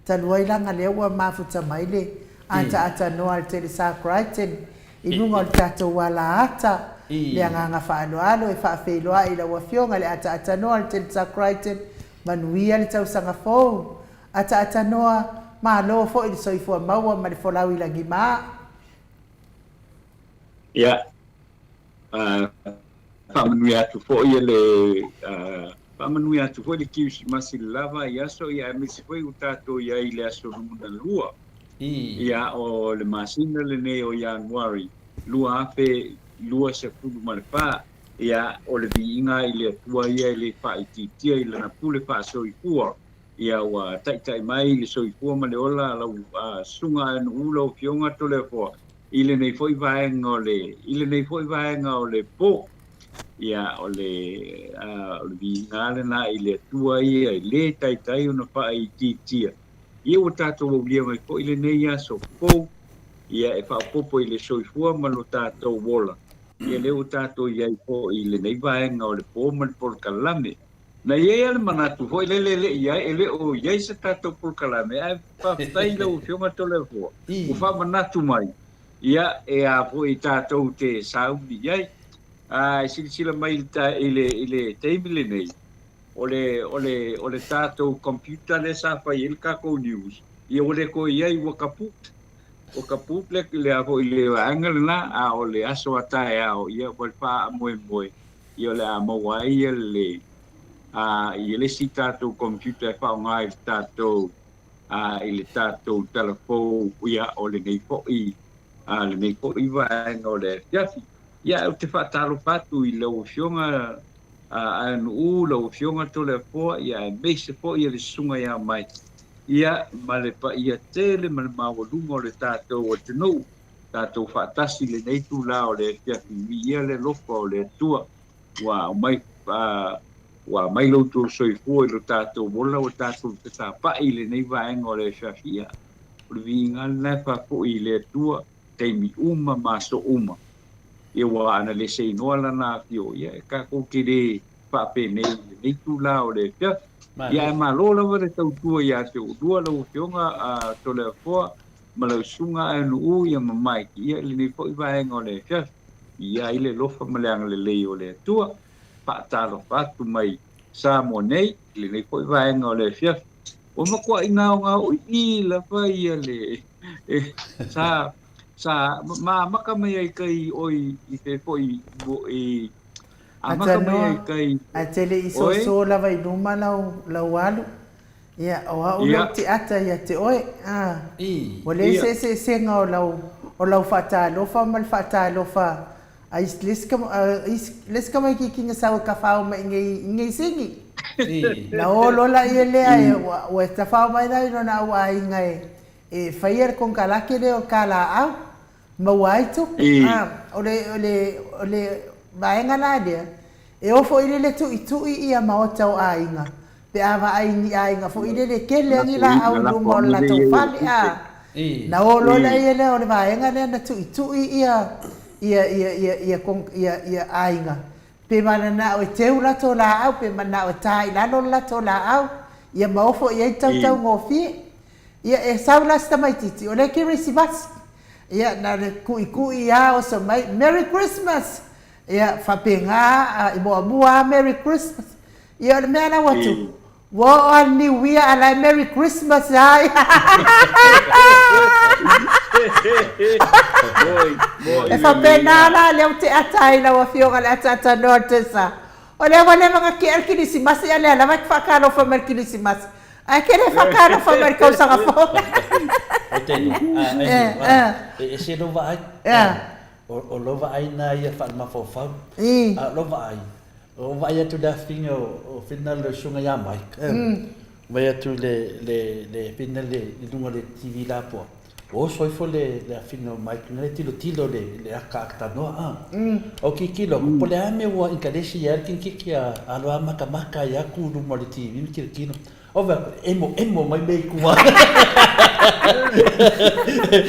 S1: Talu ai leaga lea ua mafuta mai le ataatanoa a le Telesa Crichton i luga o le tatou alaata, le agaga faaaloalo e faafeiloai i lau Afioga i le ataatanoa a le Telesa Crichton, manuia le tausaga fou. Ataatanoa, malo foi le soifua maua ma le folau i lagima.
S3: Ia, faamanuia atu foi le faamanuia atu foi le Kerisimasi i le la vaiaso, ia aemaise foi ua tatou i ai i le aso lomona lua, ia o le masina lenei o Ianuari 2024, ia o le viiga i le Atua ia e le faaitiitia i Lana pule faasoifua, ia ua taitai mai le soifua ma le ola a lau susuga a Nuu lau Afioga Toleafoa i lenei foi vaega o le i lenei foi vaega o le po. Ia o le o le viiga lena i le Atua ia e le taitai ona faaitiitia. Ia ua tatou aulia mai foi lenei aso fou ia e faaopoopo i le soifua ma lo tatou ola. Ia lea ua tatou i ai foi i lenei vaega o le po ma le polokalame. Na i ai lava le manatu foi lele e le i ai, e le o i ai se tatou polokalame, ae faafetai i lau Afioga Toleafoa ua faamanatu mai, ia, e a foi tatou te sauni i ai. A e silasila mai i le, i le, i le taimi lenei, o le, o le, o le tatou computer lea sa fai ai le tatou news, ia ua le toe i ai, ua kaput. Ua kaput le, le a foi le vaega lena, a o le aso a taeao, ia ua faamoemoe ia o le a maua ai ia le a ia le isi tatou computer e faaaoga i le tatou a i le tatou talafou ia o lenei foi a lenei foi vaega o le afiafi. Ia ou te faatalofa atu i lau Afioga a Aeanuu, lau Afioga Toleafoa, ia aemaise foi ia le Susuga ia Mike, ia ma le paia tele ma le maualuga o le tatou atunuu. Tatou faatasi i lenei itula o le afiafi, viia le alofa o le Atua ua aumai, ua aumai lo outou soifua i lo tatou ola, ua tatou tatapai i lenei vaega o le afiafi. Ia, o le viiga lena e faafoi i le Atua, taimi uma ma aso uma. Ia, ua ana le seinoa lana afio, ia, e tatou te le faapenei i lenei itula o le afiafi. Ia, ae malo lava le tautua ia te oulua lau Afioga Toleafoa, ma lau susuga Aeanuu ia ma Mike ia i lenei foi vaega o le afiafi. Ia ai le alofa ma le agalelei o le Atua. Faatalofa atu mai Samoa nei i lenei foi vaega o le afiafi. Ua matuai gaogaoi'i lava ia le sa sa ma amata mai ai kai oi i fe foi i amata mai ai kai
S1: Ae te le i soso lava i luma lau lau alu. Ia, o au lea ou te ata ia te oe, a. Ua leai se eseesega o lau, o lau faatalofa ma le faatalofa a isi, le isi, le isi tamaitiiti na sau e tafao mai i nei, i nei Sini. Na o loa laia lea e, ua, ua tafao mai la i lona au aiga e, e faia le konekarate lea o le kalaau. maua ai tupe. A, o le, o le, o le vaega la lea, e o foi lele tuitui ia maota o aiga, pe a vaai i ni aiga foi lele tele ni laau i luma o le latou fale, a, na o loa lea lea o le vaega lea na tuitui ia, ia, ia, ia, ia, ia, ia aiga, pe mananao e teu latou laau, pe mananao e ta i lalo le latou laau, ia ma ofo i ai le tautaugofie. Ia, e sau la si tamaitiiti, o lea e Kerisimasi. Ia, na le kuʻikuʻi a oso mai, Merry Christmas! Ia, faapena a, i muamua a Merry Christmas. Ia, o le mea la ua tupu, ua oo a le Niu Ia a la e Merry Christmas a ia. E faapena la lea ou te ata ai lau Afioga i le ataata noa o le Tesa. O lea ua leva ona tea le Kerisimasi a o lea lava e te faatalofa mai i le Kerisimasi. Ae ke le whakaalofa mai le tausaga fou.
S2: O te a, e ese lou vaai. O lou vaai na ia whaamafaufau. A o lou vaai, Ua ou vaai atu i le afifina o Fina le susuga ia Mike, vaai atu i le Fina i luga o le TV lapoa, ua oso ifo le afifina o Mike na le tilotilo i le aka akatanoa a. O tilotilo aku, po o le a le mea ua inkalesi ai le tamaitiiti a alu a matamata ai atu i luma o le TV ma tilotilo. Ove aku, emo emo mai mea i tua.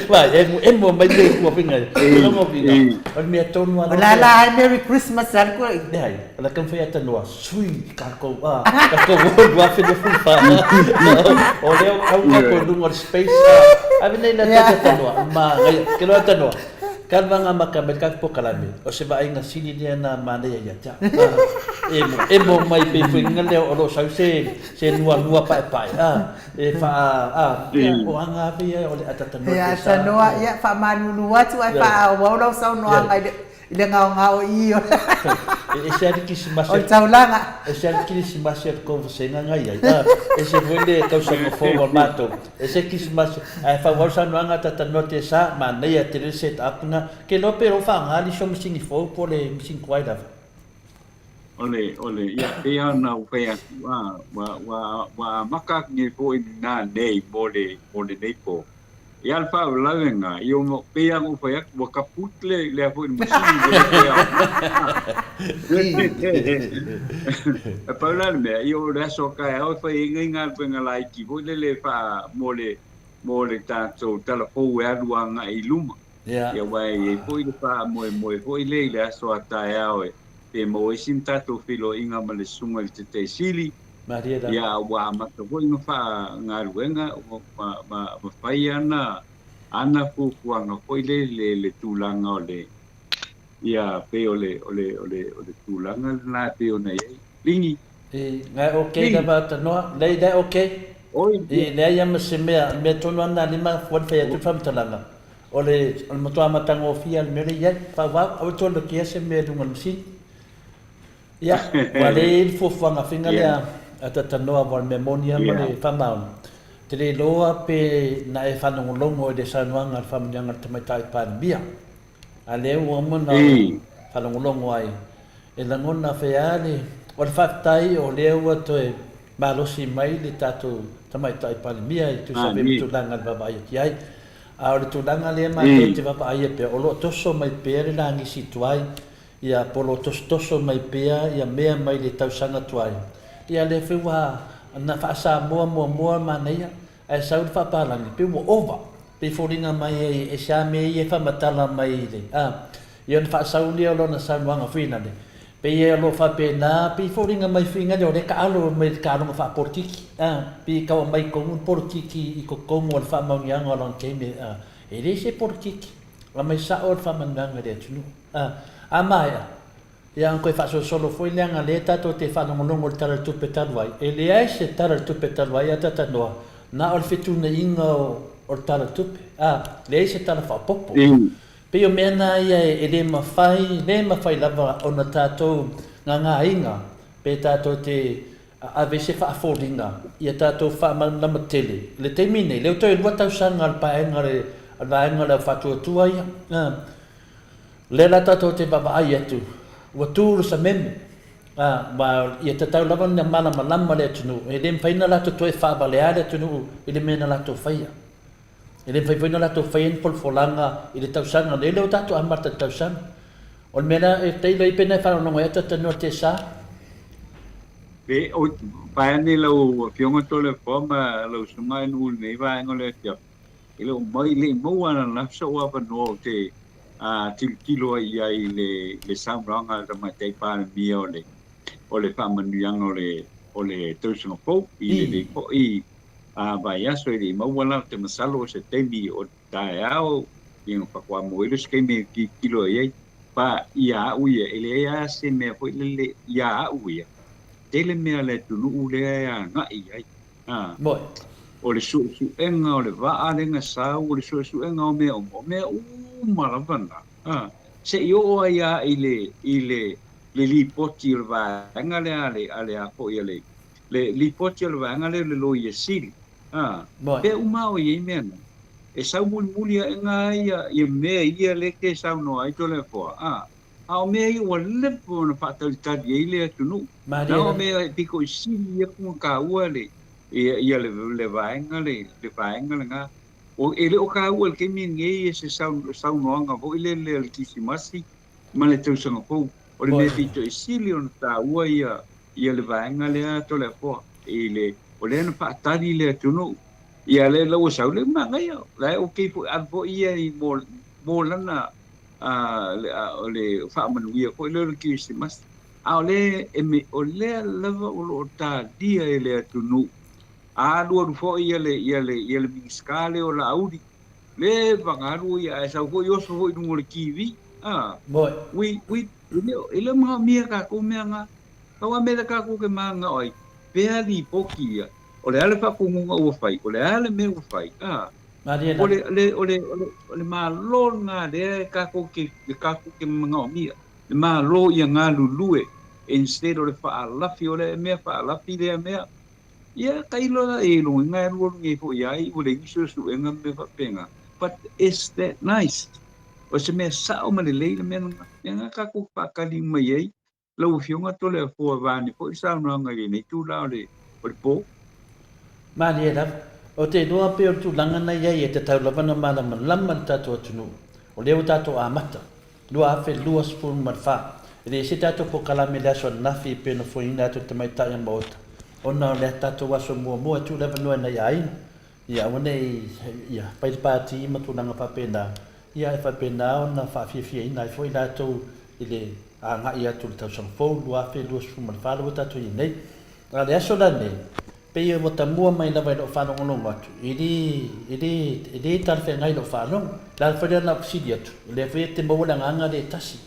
S2: Vai, emo emo mai mea i tua finga. Longo finga. O le mea tonu
S1: ala. O la la ai Merry Christmas al ko.
S2: Leai, o la taumafai atanoa, sui kākou, a, kākou o 2014. O lea o kau kākou i luga o le space, a, ave nei la tātou atanoa, manaia, ke loa atanoa. Ka vanga maka mai le kākou polokalame, o se vaaiga sili lea na manaia ia te au. Emo, emo mai pei foi nga lea o lo o sau se, se nuanua paepae, a, e faa, a, ia, o aga ave ia o le atatanoa
S1: Ia, te sa. tanoa, ia, faamalulu atu ae faaauau lau saunoaga i le, i le gaogao i o
S2: E ese lava le kirisimasi
S1: o le taulaga.
S2: E ese lava le kirisimasi a le tou vasega na i ai, a, ese foi le tausaga fou a matou, ese le kirisimasi, ae faaauau le saunoaga a Tatanoa te sa, manaia tele le set up na, ke iloa pe o faaaoga le isi o masini fou po o le masini tuai lava.
S3: O le, o le, ia, pei lava ona ou fai atu, a, ua, ua, ua amata atu nei foi lena nei mo le, mo lenei po. Ia, le faalavelave lena, ia, ona, pei lava ona ou fai atu, ua kaput le, lea foi le masini ua le toe aoga. E pau la le mea, ia, o le aso a taeao e fai ai nai galuega laiti foi lele e faa, mo le, mo le tatou tala fou e alu agai i luma. Ia, aua e i ai foi le faamoemoe foi lea i le aso a taeao e pe maua ai sina tatou feiloaiga ma le Susuga i le Taitaisili.
S2: Malie
S3: lava. Ia, a ua amata foi ona faagaluega ma, ma, ma fai ana, ana fuafuaga foi lea i le, le tulaga o le, ia, pei o le, o le, o le, o le tulaga lena e pei ona i ai. Ligi.
S2: I, ngae ok lava tanoa, lei lea ok.
S3: Oi.
S2: I, leai lava ma se mea, mea tonu lava na lima fua le fai atu le faamatalaga. O le, o le matua matagofie lava o le mea lea i ai. Faaauau, aua e toe lotea se mea i luga o le masini. Ia, ua lea i ai le fuafuaga faiga lea a Tatanoa aua o le mea moni lava ma le faamaoni. Ou te le iloa pe na e faalogologo i le saunoaga a le faamanuiaga a le Tamaitai Palemia. A lea ua uma ona ou faalogologo ai, e lagona fea le, o le faafetai o lea ua toe malosi mai le tatou Tamaitai Palemia e tusa ai ma tulaga i le vaavaai atu i ai. A o le tulaga lea matou te vaavaaia pea, o lo o toso mai pea le lagisi tuai, ia po o lo o tosotoso mai pea ia mea mai le tausaga tuai. Ia lea foi ua na faa-Samoa muamua manaia, ae sau le faapalagi, pei ua ova, pei foliga mai ai e ese lava mea ia e faamatala mai i le, a, ia ona faasau lea o lona saunoaga foi lale, pei o lo o faapena, pei foliga mai foi lea o lea e taalo mai i le taaloga faapolitiki, a, pei e tau aumai i totonu le polokiki i totonu o le faamaoniaga o lona taimi, a, e leai se polokiki, aumai sao le faamanuiaga i le atunuu, a, a maea, Ia ona toe faasolosolo foi leaga lea tatou te faalogologo i le Tala o le Tupe talu ai, e leai se Tala o le Tupe talu ai a Tatanoa, na o le fetuunaiga o le Tala o le Tupe, a, leai se tala faaopoopo. Pei o mea na ia e le mafai, le mafai lava ona tatou gagāina pe tatou te ave se faafoliga ia tatou faamalamalama tele. I le taimi nei, lea ua toe lua tausaga o le paega o le vaega o le Au Faatuatua ia, a, Lea la tatou te vaavaai atu, ua tu le sameme, ā, ma ia tatau lava ona malamalama le atunuu, e le mafai ona latou toe faavalea le atunuu i le mea na latou faia. E le mafai foi ona latou faia ni folafolaga i le tausaga nei, lea ua tatou amata i le tausaga. O le mea lea, e tailo ai pe na e faalogologo ai atu tanoa te sa.
S3: Pe, o, pae ane lau Afioga Toleafoa ma lau Susuga e nuu i lenei vaega o le afiafi. E le o mai, le i maua ananafi so'u avanoa ou te tilotilo ai i ai i le saunoaga a le Tamaitai Palemia o le o le faamanuiaga o le o le tausaga fou i lenei foi vaiaso. E le i maua la, ou te masalo o se taimi o taeao ia ona faatoa maua ai lea o se taimi e tilotilo ai i ai. Pa ia a'u ia, e leai lava se mea foi lele ia a'u ia, tele mea a le atunuu lea e agai i ai. A.
S2: Moe.
S3: O le suesuega o le vaa lea na sau, o le suesuega o mea uma, o mea uma lava na, a, se i oo ai lava i le, i le, le lipoti o le vaega lea a le, a le a foi a le, le lipoti o le vaega lea o le Loia Sili, a,
S2: Moe.
S3: pea uma lava o i ai mea na. E sau mulimuli aʻe na ia, ia mea ia lea e te saunoa ai Toleafoa, a. A o mea ia ua leva ona faatalitali ai le atunuu.
S2: Malie
S3: Na o
S2: lava.
S3: mea e pito i sili atu ona taua le ia, ia le, le vaega le, le vaega lena. O, e le o taua i le taimi lenei se saunoaga foi lele a le Kirisimasi ma le Tausaga Fou. O le mea
S2: Moni.
S3: pito i sili ona taua ia, ia le vaega lea Toleafoa i le, o lea na faatali le atunuu. Ia lea la ua sau le manaia, la e okay foi, alu foi ia i mo, mo lana o le faamanuia foi lea o le Kirisimasi. A o lea e me, o lea lava o lo o talia e le atunuu. A alualu foi ia le, ia le, ia le Minisita lea o Laauli, leva na alu ia, ae sau foi oso foi i luga o le TV. A,
S2: Moni.
S3: ui, ui, e le o, e le o manaomia tatou mea na. Pau lava mea lea tatou te mananao ai, pea lipoti ia, o le a le faatonuga ua fai, o le a le mea ua fai, a.
S2: Malie
S3: O
S2: lava.
S3: le, le, o le, o le, o le Malo lena lea e tatou te, e tatou te manaomia. Le Malo ia galulue instead o le faalafi, o le mea faalafi lea mea. Ia, tailo la, e logoina e alualu nei foi ia ai, ua leai ni suesuega ma mea faapena. But is that nice? O se mea sao ma lelei le mea lena. Lea na tatou faatali mai ai Lau Afioga Toleafoa vaeane foi le saunoaga i lenei itula o le o le po.
S2: Malie lava. Ou te iloa pei o le tulaga na i ai e tatau lava ona malamalama le tatou atunuu. O lea ua tatou amata, 2024. E le ese tatou polokalame i le aso ananafi e pei ona foeina atu e le tamaitai o le Maota, ona o le tatou aso muamua e tuu le avanoa i nai aiga Ia aua ne i, ia, fai le pati ma tulaga faapena, ia e faapena ona faafiafiaina ai foi latou i le agai atu i le tausaga fou 2024 lea ua tatou i ai nei. A o le aso la lenei, pei ua tamua mai lava i lou faalogologo atu, e le, e le, e le talafeagai lou faalogo. O le ala foi lea na ou fesili atu, o lea foi e te maua le agaga lea e tasi.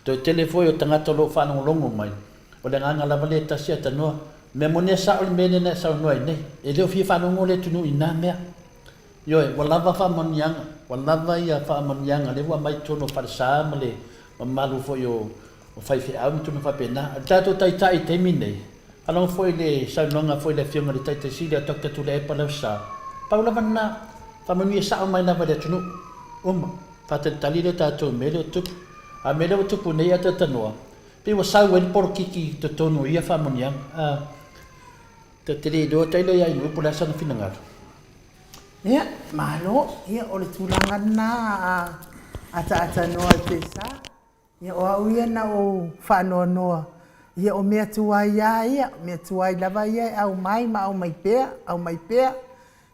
S2: Toe tele foi o tagata o lo o faalogologo mai, o le agaga lava lea e tasi a tanoa. Mea moni a sao le mea lea na e saunoa ai nei. E le o fia faalogo le atunuu i na mea. Ioe, ua lava faamanuiaga, ua lava ia faamanuiaga lea ua aumai i totonu o falesa ma le mamalu foi o faifeau ma tulaga faapena. O le tatou taitai i le taimi lenei, faalogo foi i le saunoaga foi a le Afioga i le Taitai Sili a Doctor Tuilaepa Lausa, pau lava lena, faamanuia sao mai lava i le atunuu uma. Faatalitali lea tatou i mea lea o tupu. A o mea lea ua tupu nei a talanoa, pei ua sau ai le polokiki i totonu o ia faamanuiaga. A, ta te le iloa tailo ia Inuu po o le a sana finagalo.
S1: Ia, malo. Ia, o le tulaga lena a ataatanoa i pesa. Ia, o au ia na ou faanoanoa, ia o mea tuai lava ia, o mea tuai lava ia e aumai ma aumai pea, aumai pea.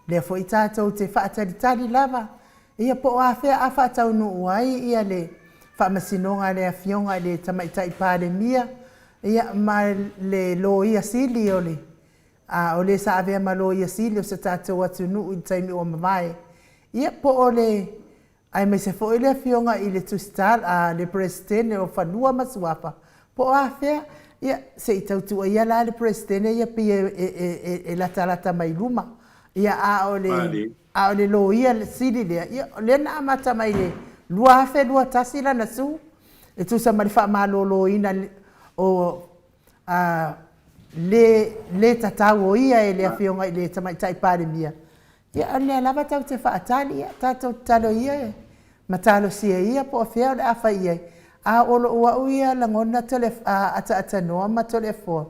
S1: Lea foi tatou te faatalitali lava, ia po o afea a faataunuu ai ia le faamasinoga a le Afioga i le Tamaitai Palemia, ia ma le Loia Sili o le, a o le sa avea ma Loia Sili o se tatou atunuu i le taimi ua mavae, ia po o le aemaise foi le Afioga i le Tusitala, a, le Peresetene o Fanua ma Suafa, po o afea, ia, se i tautua ia la le Peresetene ia pei e, e, e, e latalata mai luma. Ia, a o le, a o le Loia Sili lea, ia, o lea na amata mai le 2021 lana su, e tusa ma le faamaloloina o, a, le, le tatau o ia e le Afioga i le Tamaitai Palemia, Ia, o lea lava tatou te faatali, ia, tatou tatalo ia e ma talosia ia po o fea o le a fai i ai. A o lou au ia lagona tole, a, ataatanoa ma toleafoa,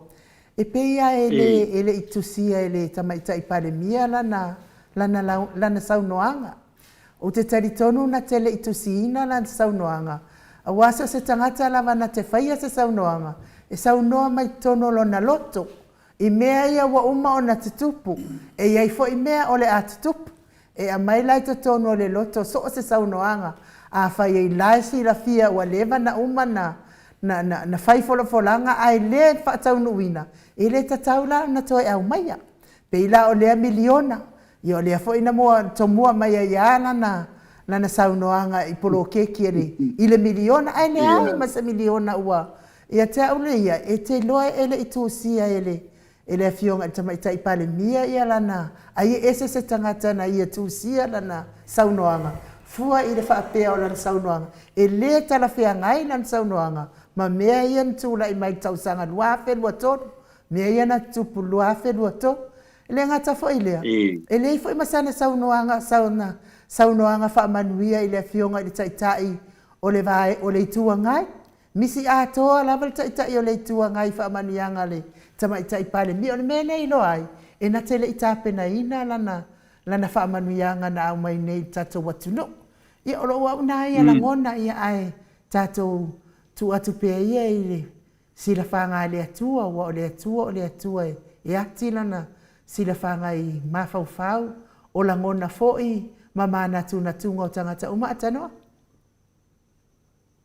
S1: e pei lava e le, e le i tusia e le Tamaitai Palemia lana, lana, lana saunoaga. Ou te talitonu na te le i tusiina lana saunoaga, aua so o se tagata lava na te faia se saunoaga, e saunoa mai totonu o lona loto, I mea ia ua uma ona tutupu, e i ai foi mea o le a tutupu. E aumai la i totonu o le loto so o se saunoaga, afai e la e silafia ua leva na uma na, na, na, na fai folafolaga ae le faataunuuina, e le tatau la ona toe aumaia. Pei la o lea miliona, ia o lea foi na mua, tomua mai ai lava lana, lana saunoaga i poloketi e le, i le miliona, ae leai ma se miliona ua, Ia te au le ia, e te iloa e le i tusia e le e le Afioga i le Tamaitai Palemia ia lana, ai e ese se tagata na ia tusia lana saunoaga, fua i le faapea o lana saunoaga, e le talafeagai lana saunoaga ma mea ia na tulai mai i le tausaga 2023, mea ia na tutupu 2023. E le gata foi i lea, e leai foi ma sana saunoaga, sana saunoaga faamanuia i le Afioga i le Taitai o le o le Itu Agai. Misi atoa lava le Taitai o le Itu Agai i faamanuiaga a le Tamaitai Palemia. O le mea lea e iloa ai, e na te le i tapenaina lana, lana faamanuiaga na aumai nei i le tatou atunuu. Ia, o lou au na ia lagona, ia ae tatou tuu atu pea ia i le silafaga a le Atua, aua o le Atua o le Atua e ati lana silafaga i mafaufau, o lagona foi ma manatunatuga o tagata uma. Atanoa.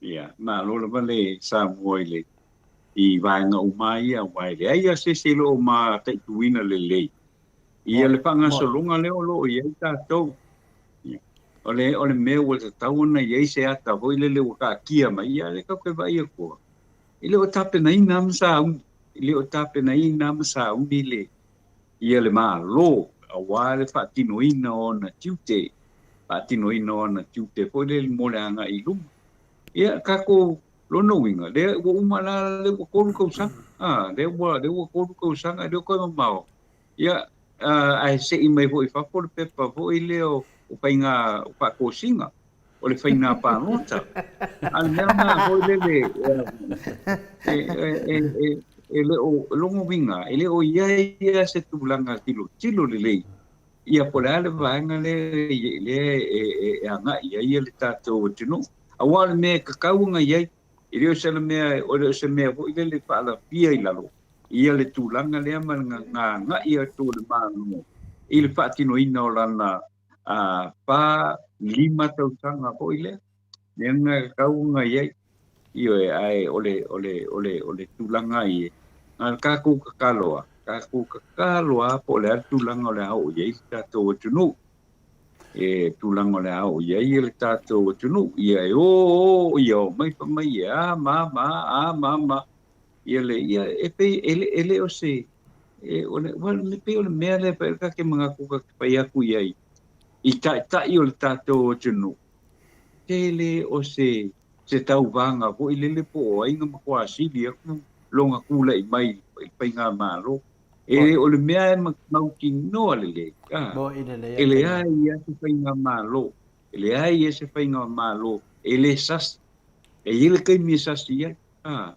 S3: Ia, malo lava le Samoa i le i vaega uma ia, aua e leai lava se isi e le o mataituina lelei ia le faagasologa lea o lo o i ai tatou. Ia, o le, o le mea ua tatau ona i ai se ata foi lele ua taatia mai, ia lea tatou te vaai atu lava, e le o tapenaina lava ma sauni, e le o tapenaina lava ma sauni le, ia le Malo aua le faatinoina o ana tiute, faatinoina o ana tiute foi lele mo le agai i luma. Ia, tatou, lona uiga, lea ua uma la, lea ua 3 tausaga, a, lea ua, lea ua 3 tausaga, e le o toe mamao. Ia, ae sei mai foi i fafo le pepa foi lea o faiga, o faatosina, o le faiga palota. A o le mea lena foi lele, e, e, e, e le o, lona uiga, e le o i ai lava se tulaga tilotilo lelei, ia po o le a le vaega lea, lea e, e, e agai i ai le tatou atunuu. Aua o le mea e tatau ona i ai, e le o se mea, o le o se mea foi lele e faalafia i lalo, ia le tulaga lea ma le agai atu o le Malo i le faatinoina o lana 4, 5 tausaga foi lea, mea na e tatau ona i ai. Ioe, ae o le, o le, o le, o le tulaga ia, na o le tatou tatalo lava, tatou tatalo lava po o le a le tulaga o le a oo i ai le tatou atunuu. E tulaga o le a oo i ai le tatou atunuu. Ia e o, o, ia o mai fai mai e a ma a ma a, a ma a ma a. Ia le, ia e pei e le, e le o se, e, o le, well, e pei o le mea lea e ta te manatu ta te fai atu i ai i taitai o le tatou atunuu, tele o se, se tauvaga foi lele po o ai na matua sili atu lona tulai mai i le faigamalo. E, o le mea e mautinoa lelei, a, e leai lava se faigamalo, e leai lava se faigamalo e le sasi. E i ai le taimi e sasi ai. A,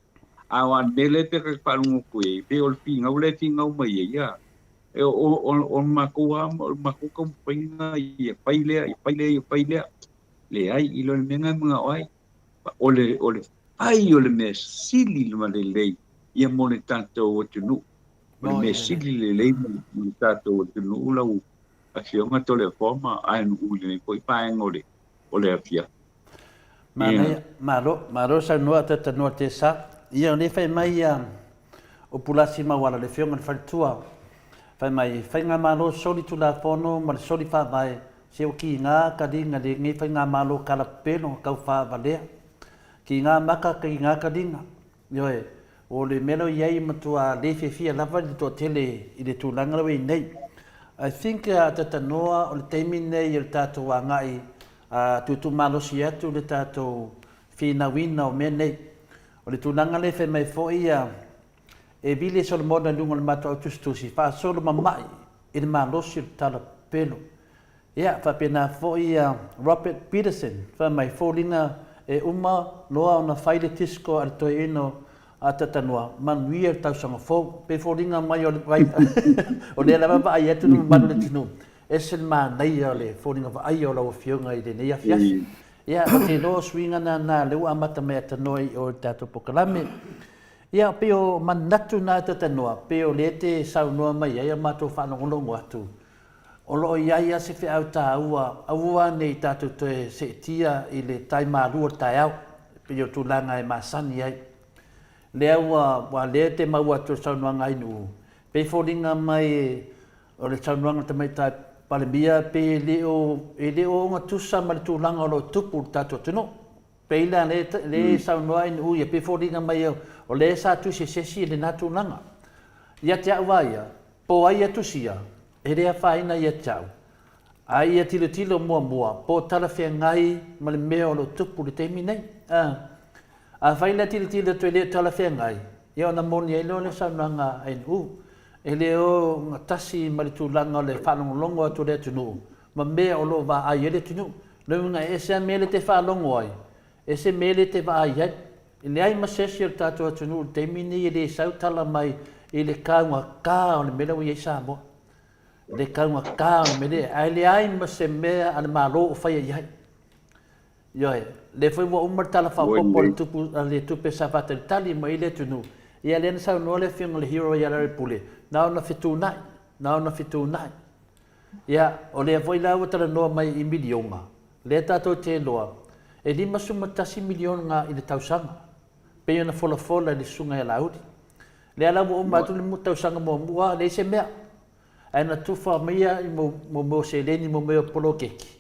S3: a o le mea lea pe ta te faalogo atu i ai, pei o le finau lea e finau mai ai, a, e o, o, o le matou lava, o le matou taumafaiga ia fai lea, ia fai lea, ia fai lea. Leai, i lo le mea lena e manao ai, o le, o le fai o le mea sili ma lelei ia mo le tatou atunuu. O le mea sili lelei mo le tatou atunuu lau Afioga Toleafoa ma Aenu'u i lenei foi vaega o le, o le afiafi.
S2: Manaia, malo, malo saunoa Tatanoa Tesa. Ia, o lea fai mai ia o Pulasi Mauala, le afioga i le faletua, fai mai, Faigamalo soli Tulafono ma le soli Faavae, se o kiga kaliga lenei Faigamalo kalapelo kau faavalea. Kiga maka, kiga kaliga. Ioe, o le mea lea o i ai e matua le fiafia lava le toatele i le tulaga lea ua i ai nei. I think a Tatanoa o le taimi lenei o le tatou agai a tuutuumalosi atu le tatou finauina o mea nei. O le tulaga lea e fai mai foi ia e vili e Solomona i luga o le matou autusitusi faasolo mamai i le malosi o le tala pepelo. Ia, faapena foi ia Robert Peterson, fai mai, foliga e uma loa ona fai le disco a le toeaina a Tatanoa, manuia le tausaga fou. Pei foliga mai o le vai, o lea lava vaai atu le mamalu o le atunuu, ese le manaia o le foliga vaaia o lau Afioga i lenei afiafi. Ia, ou te iloa o suiga na na lea ua amata mai Atanoa i o i le tatou polokalame. Ia, pei o manatu na Tatanoa, pei o lea te saunoa mai ai a matou faalogologo atu, O lo o i ai lava se feau taua, aua ne i tatou toe seetia i le tai malu o le taeao, e pei o tulaga e masani ai. Lea ua, ua lea te maua atu e le saunoaga a Ainuu, pei foliga mai o le saunoaga a le Tamaitai Palemia pei e le o, e le o ogatusa ma le tulaga o lo o tupu i le tatou atunuu. Pei la lea, lea e saunoa Ainuu ia, pei foliga mai o lea sa tusi e se isi i lena tulaga. Ia te au lava ia, Po ai ia tusia, e le afaina ia te au. A ia tilotilo muamua po o talafeagai ma le mea o lo o tupu i le taimi nei. A. Afai la tilotilo atu e le o talafeagai, ia ona moni ai loa lea o saunoaga a NU. E le o gatasi ma le tulaga o le faalogologo atu o le atunuu ma mea o lo o vaai ai le atunuu. Lona uiga e ese lava mea lea e te faalogo ai, ese mea lea e te vaai ai. E leai ma se isi o le tatou atunuu i le taimi lenei e le sau tala mai i le kaugata o le mea lea ua i ai Samoa. Le kaugata o le mea lea, ae leai ma se mea a le Malo o faia i ai. Ioe, lea foi ua uma le Tala Faaopoopo o le Tupu, a le tupe sa faatalitali mai ai le atunuu, ia lea na saunoa le Afioga i le Hero ia Larry Pule, na ona fetuunai, na ona fetuunai. Ia, o lea foi la ua talanoa mai i miliona, lea tatou te iloa, e $51 miliona i le tausaga, pei ona folafola e le Susuga ia Laauli. Lea la ua uma atu le tausaga muamua, leai se mea. Ae na tufa mai ia i mo mea o seleni mo mea o poloketi.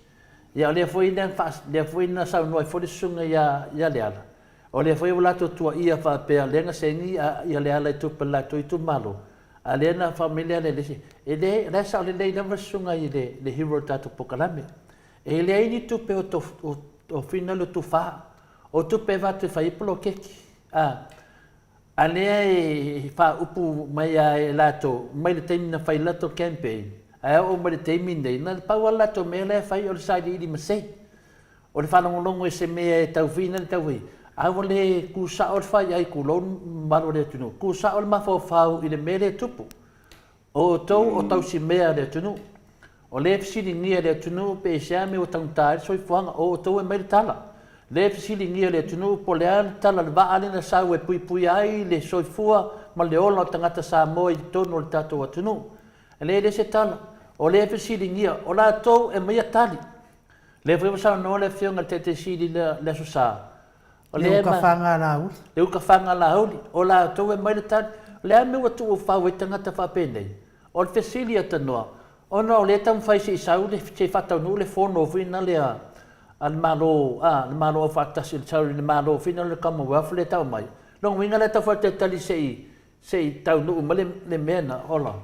S2: Ia o lea foi na lea foi na saunoa ai foi le Susuga ia ia Leala, o lea foi ua latou tuuaia faapea lea na saini ia Leala i tupe a le latou itumalo, a lea na fai mai Leala e leai se, e leai, o la e sao lelei lava le Susuga i le le hero o le tatou polokalame. E leai ni tupe o o fina le tufa, o tupe e avatu e fai ai poloketi. A. A lea e faaupu mai lava e latou, mai le taimi na fai ai le latou campaign, ae oo mai le taimi lenei, na o le pau lava le latou mea la e fai o le sailiili masei. O le faalogologo i se mea e tau fina le tau ai, a ua le tu sao le faiai, tulou le mamalu o le atunuu, tu sao le mafaufau i le mea lea e tupu. O outou o tausimea a le atunuu. O lea e fesiligia e le atunuu pe aisea mea ua taugata ai le soifuaga, o outou e aumai le tala. O lea e fesiligia e le atunuu po o le a le tala o le vaa lea na sau e puipuia ai le soifua ma le ola o tagata Samoa i totonu o le tatou atunuu. O lea e leai se tala. O lea e fesiligia, o latou e aumaia tali. O lea foi ua saunoa le Afioga i le Taitai Sili i le Aso Sa, O
S1: le uka fagalauli.
S2: Le uka fagalauli, o latou e aumai le tali. O le a le mea ua tuufau ai tagata faapenei? O le fesili ia tanoa, ona o lea e taumafai se i sau le, se i faataunuu le fono foi lea a le Malo, a, le Malo Aufaatasi, sorry, le Malo foi lea o le Commonwealth lea e tau mai. Lona uiga la e tau faatalitali se i, se i taunuu mai le, le mea lena, ola,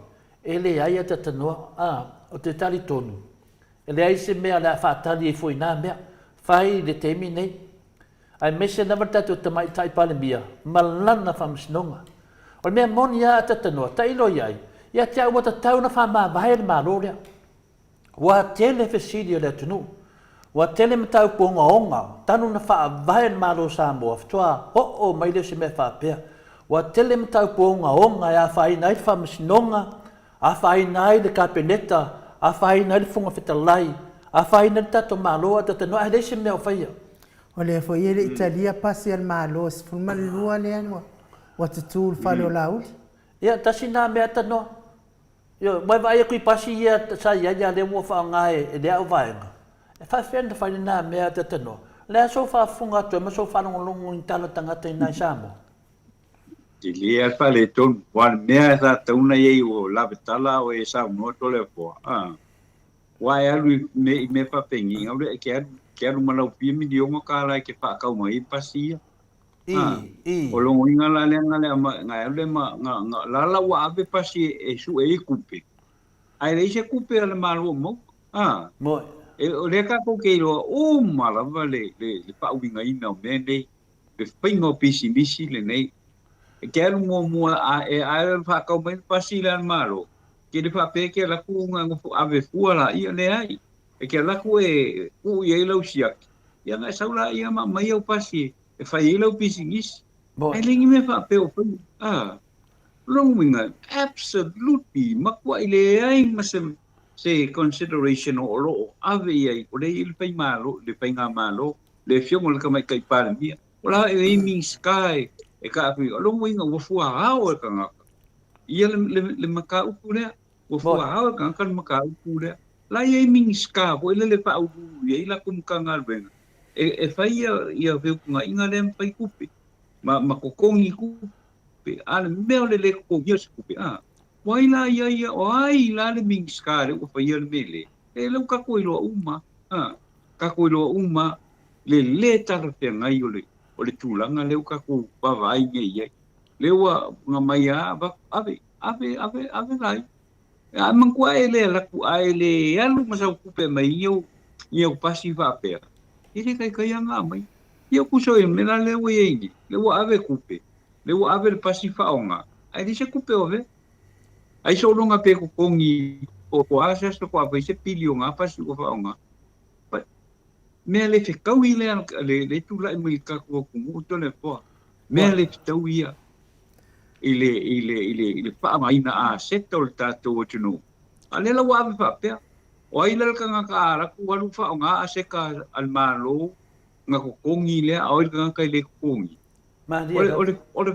S2: e leai a tanoa, a, ou te talitonu, e leai se mea o le a faatali ai fua i na mea. Fai i le taimi nei. Aemaise lava le tatou Tamaitai Palemia ma lana faamasinoga. O le mea moni lava a Tatanoa, tailo i ai, ia te au ua tatau ona faamavae le Malo lea. Ua tele fesili a le atunuu. Ua tele mataupu ogaoga talu ona faavae le Malo o Samoa faatoa oo mai lea o se mea faapea. Ua tele mataupu ogaoga e afaina ai le faamasinoga, afaina ai le Kapeneta, afaina ai le Fofoga Fetalai, afaina ai le tatou Malo a Tatanoa ae leai se mea o faia.
S1: O lea foi e le i talia pasi a le Malo e 12 lea ua tutu i le fale o Laauli.
S2: Ia, tasi lena mea tanoa. Ioe, ua e vaai atu i pasi ia sa i ai a o lea ua faaaoga e lea auvaega. E faapefea ona fai lena mea tanoa? O le a sou faafofoga atu ai ma sou faalogologo i ni tala tagata i ina i Samoa?
S3: Tele lava le faaletonu. Aua o le mea sa tatau ona i ai ua lavetala a o e saunoa Toleafoa, a. Aua e alu i mea, i mea faapenei, aule e ke alu, ke alu ma lau fia miliona kālā e ke faakau mai ai pasi ia.
S2: I,
S3: A,
S2: i.
S3: o lona uiga la lea na lea ma, na e alu lea ma, na, na, la la ua ave pasi e, e suʻe ai kupe, ae leai se kupe a le Malo o maua. A,
S2: Moe.
S3: e, o lea kākou ke iloa uma lava le, le, le faauigaina o mea nei, le faiga o pisinisi lenei. E ke alu muamua a e ae faakau mai le pasi lea a le Malo, ke le faapea e ke alu atu na nofo ave fua laia, leai. E ke alu atu e tuu i ai lau siaki, ia na e sau laia ma aumai au pasi e fai ai lau pisinisi. Ae leai ni mea faapea o faia. A, o lona uiga, absolutely, matuai leai ma se se consideration o lo o ave i ai, o lea e i ai le faimalo, le faigamalo, le Afioga i le Tamaitai Palemia, o la e i ai Minisita e, e taafia. O lona uiga ua fuaao e le tagata ia le, le, le mataupu lea. Ua fuaao e le tagata le mataupu lea. La e i ai Minisita foi lele e faauluulu i ai latou Matagaluega e, e fai ia, ia feutanaiga lea ma fai tupe, ma, ma totogi tupe. A o le mea o le lē totogia o se tupe, a, o ai la ia ia, o ai la le Minisita lea ua faia le mea lea? E lea ua tatou iloa uma, a, tatou iloa uma le lē talafeagai o le, o le tulaga lea ua tatou vaavaai nei i ai. Lea ua mai lava avatu, ave, ave, ave, ave lai. A manatua e le alu atu, a e le alu ma sau tupe mai ni au, ni au pasi faapea, e le taitai lava ona aumai. Ia tusa i le mea la lea ua i ai nei, lea ua ave tupe, lea ua ave le pasi faaaoga, ae leai se tupe o avea. Ai sologa pe totogi po o a se aso faatoa fai se pili o na pasi ua faaaoga. But mea le fetaui lea le, le tulai mai i le tatou atunuu Toleafoa. Mea le fetaui ia i le, i le, i le, i le faaaogaina aseta o le tatou atunuu. A o lea la ua ave faapea, o ai la le tagata a alu atu alu faaaoga aseta a le Malo na totogi lea, a o ai le tagata e le totogi? O le, o le, o le,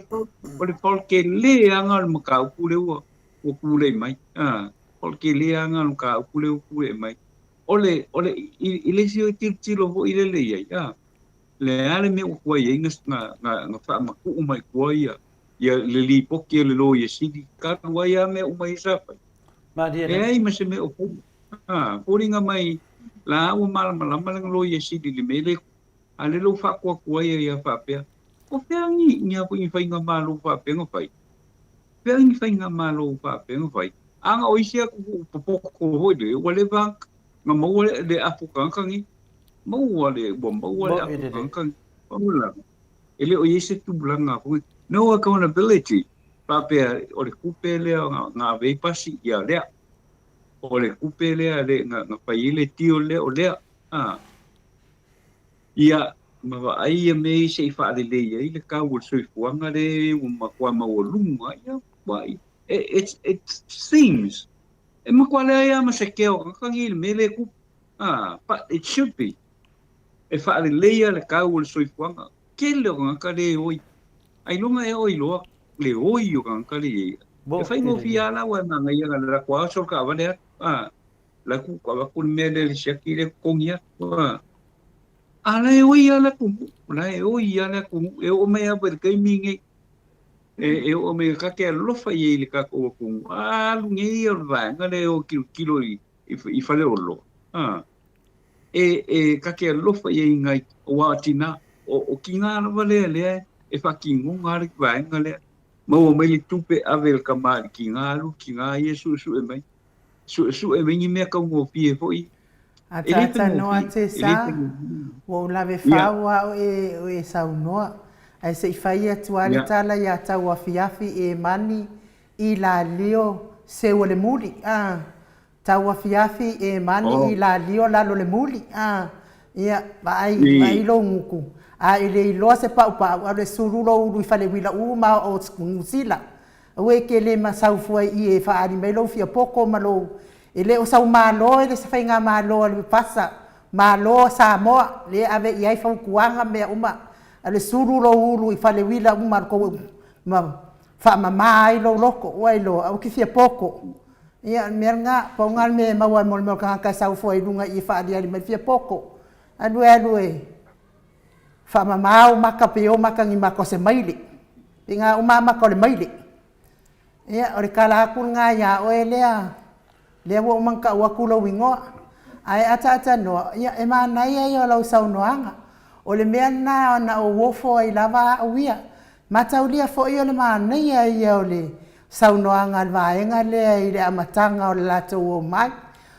S3: o le faultele lava o le mataupu lea ua, ua tulai mai. A, faultele lava o le mataupu lea ua tulai mai. O le, o le, i, i le isi tilotilo foi lele i ai, a, le a le mea ua tuai ai na, na, na, na faamatuu mai tua ia, ia le lipoti a le Loia Sili, talu ai lava mea uma ia sa fai. Leai ma se mea o fai. A, foliga mai la ua malamalama le Loia Sili i le mea lea, a o lea la ua faatuatuai ai lava faapea, o fea ni, ni a foi ni faigamalo faapea na fai? Fea ni faigamalo faapea na fai? A na o isi atunuu popoto foi lea, ua leva na maua le afu tagata nei. Maua le, ua maua le afu tagata nei. Paula, e le o i ai se tulaga foi, no accountability, faapea o le tupe lea na ave ai pasi, ia lea. O le tupe lea le, na, na fai ai le deal lea, o lea. A. Ia, ma vaai ia mea ia se i faalelei ai le tau o le soifuaga lea ua matua maualuga, ia, ua, it, it seems, e matua leai lava ma se kea o tagata nei i le mea lea e tupu. Ah, but it should be. E faaleleia le tau o le soifuaga. Tele o tagata lea e oi. Ailoga ea oi loa le oi o tagata lea i ai. E faigofie lava la aua e manaia na le latou lava solo taavale atu. Ah, latou avatu le mea lea le siaki lea totogi atu. Ah, a la e oi lava le atunuu. La e oi lava le atunuu. E oo mai lava i le taimi lenei. E, e oo mai ta te alofa i ai i le tatou atunuu. A alu nei ia o le vaega lea e o tilotilo i, i, i faleoloa. Ah, e, e ta te alofa i ai i nai, aua o tina, o, o tiga lava lea lea e faatinoga le vaega lea. Maua mai le tupe ave i le tamalii tiga, alu tiga ia suesue mai. Suesue mai ni mea taugofie foi. E le
S1: Ataata noa
S3: faigofie,
S1: te
S3: e le
S1: sa,
S3: faigofie.
S1: ua ou lave
S3: Ia,
S1: fau a o e, o e saunoa. Ae se i fai atu a le
S3: ia,
S1: tala ia tau afiafi e mani i lalio seu o le muli, a. Tau afiafi e mani i
S3: oh,
S1: lalio lalo le muli, a. Ia, vaai, vaai
S3: i,
S1: lou gutu. A e le iloa se paupau, alu e sulu lou ulu i faleuila uma o Niu Sila. Aua e te le masau fua i e faaali mai lou fiapoko ma lou. E le o sau Malo e le se faigamalo a le Pasa Malo a Samoa lea e ave i ai fautuaga mea uma. Alu e sulu lou ulu i faleuila uma a le tou ma faamama ai lou loto. Ua iloa, aua e te fiapoko. Ia, o le mea lena, pau lena le mea e maua ai mo le mea o le tagata e sau fua i luga i e faaaliali mai le fiapoko. Alu e alu e faamama ou maka pe o maka ni maka o se maile. Pe na uma lava maka o le maile. Ia, o le tala atu lena iā oe lea, lea ua uma ona tau atu lou igoa. Ae ataatanoa, ia, e manaia ia o lau saunoaga. O le mea lena na ou ofo ai lava au ia. Mataulia foi o le manaia ia o le saunoaga a le vaega lea i le amataga o le latou omai,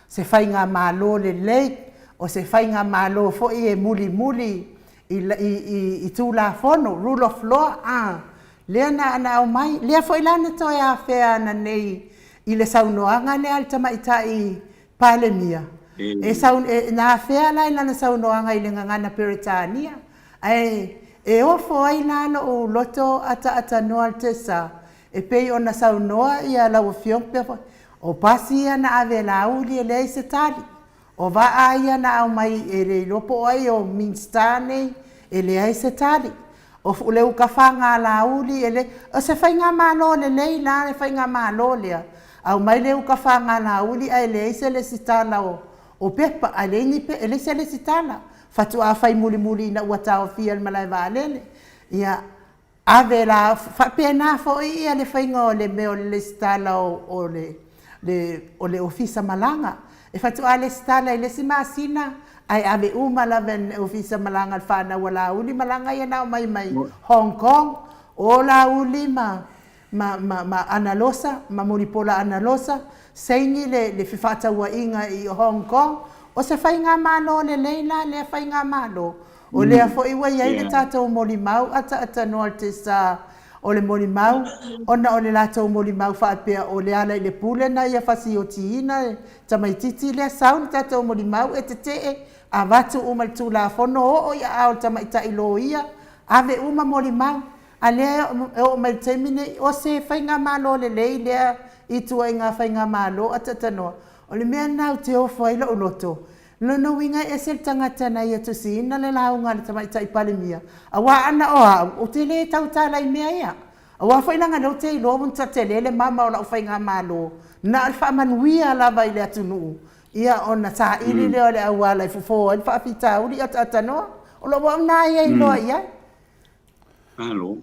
S1: se faigamalo lelei, o se faigamalo foi e mulimuli i, i, i Tulafono, rule of law, a, lea na, na aumai. Lea foi la na toe afea ananei i le saunoaga lea a le Tamaitai Palemia, e sau, e, na afea la i lana saunoaga i le gagana Peretania, ae e ofo ai la lou loto ataatanoa le tesa, e pei ona saunoa ia lau Afioga pea foi, o pasi ia na ave e Laauli e leai se tali, o vaa ia na aumai e le iloa po o ai o Minisita nei e leai se tali, o le uka faga a Laauli e le, o se faigamalo lelei la le faigamalo lea, aumai le uka faga a Laauli ae leai se lesitala o, o pepa, ae leai ni pe, e leai se lesitala, faatoa fai mulimuli ina ua taofia le malae vaalele. Ia, ave la, faapena foi ia le faiga o le mea o le lesitala o, o le, le, o le ofisa malaga. E faatoa lesitala i le isi masina, ae ave uma lava e le ofisa malaga le fanau a Laauli malaga ia na aumai mai Hong Kong, o Laauli ma, ma, ma, ma Analosa, ma Mulipola Analosa, saini le, le fefaatauaiga i Hong Kong. O se faigamalo lelei la lea faigamalo. O lea foi ua i ai le tatou molimau ataatanoa le tesa o le molimau, ona o le latou molimau faapea o le ala i le pule na ia fasiotiina le tamaititi lea, sau le tatou molimau e tetee, avatu uma le Tulafono, oo i aao o le tamaitai loia, ave uma molimau. A lea e oo mai i le taimi nei, o se faigamalo lelei lea i ituaiga faigamalo atatanoa, o le mea lena ou te ofo ai lou loto. Lona uiga e ese le tagata na ia tusiina le lauga a le Tamaitai Palemia, aua ana o au, ou te le tautala i mea ia. Aua foi leaga o lea ou te iloa ua matua tele le mama o lau faigamalo, na o le faamanuia lava i le atunuu, ia ona saili lea o le auala e fofo ai le faafitauli ataatanoa. O lou au lena ia iloa i ai.
S3: Malo.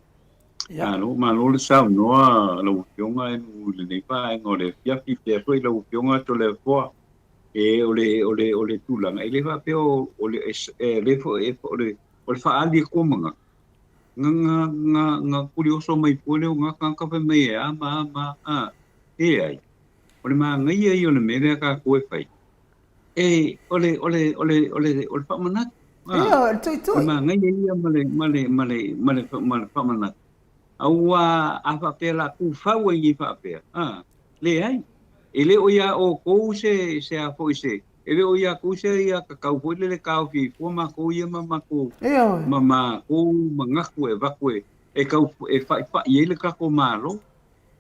S3: Malo, malo le saunoa lau Afioga i lenei vaega o le afiafi pea foi lau Afioga Toleafoa. E o le o le o le tulaga e le faapea o le e le foi o le o le faaali e kua manatu nga nga nga nga kuli oso mai fua lea o nga tagata fai mai e a ma a ma a e ai o le manaia ia o le mea lea a tatou e fai e o le o le o le o le o le faamanatu
S1: a o le tuitui o
S3: le manaia ia ma le ma le ma le ma le ma le faamanatu aua a faapea la kufau ai nei faapea a leai e le o iā outou se se a foi se e le o iā tou se ia tatau foi lele taofi ai fua matou ia ma matou ma matou manatu e avatu e e tau e fa'ifa'i ai le tatou Malo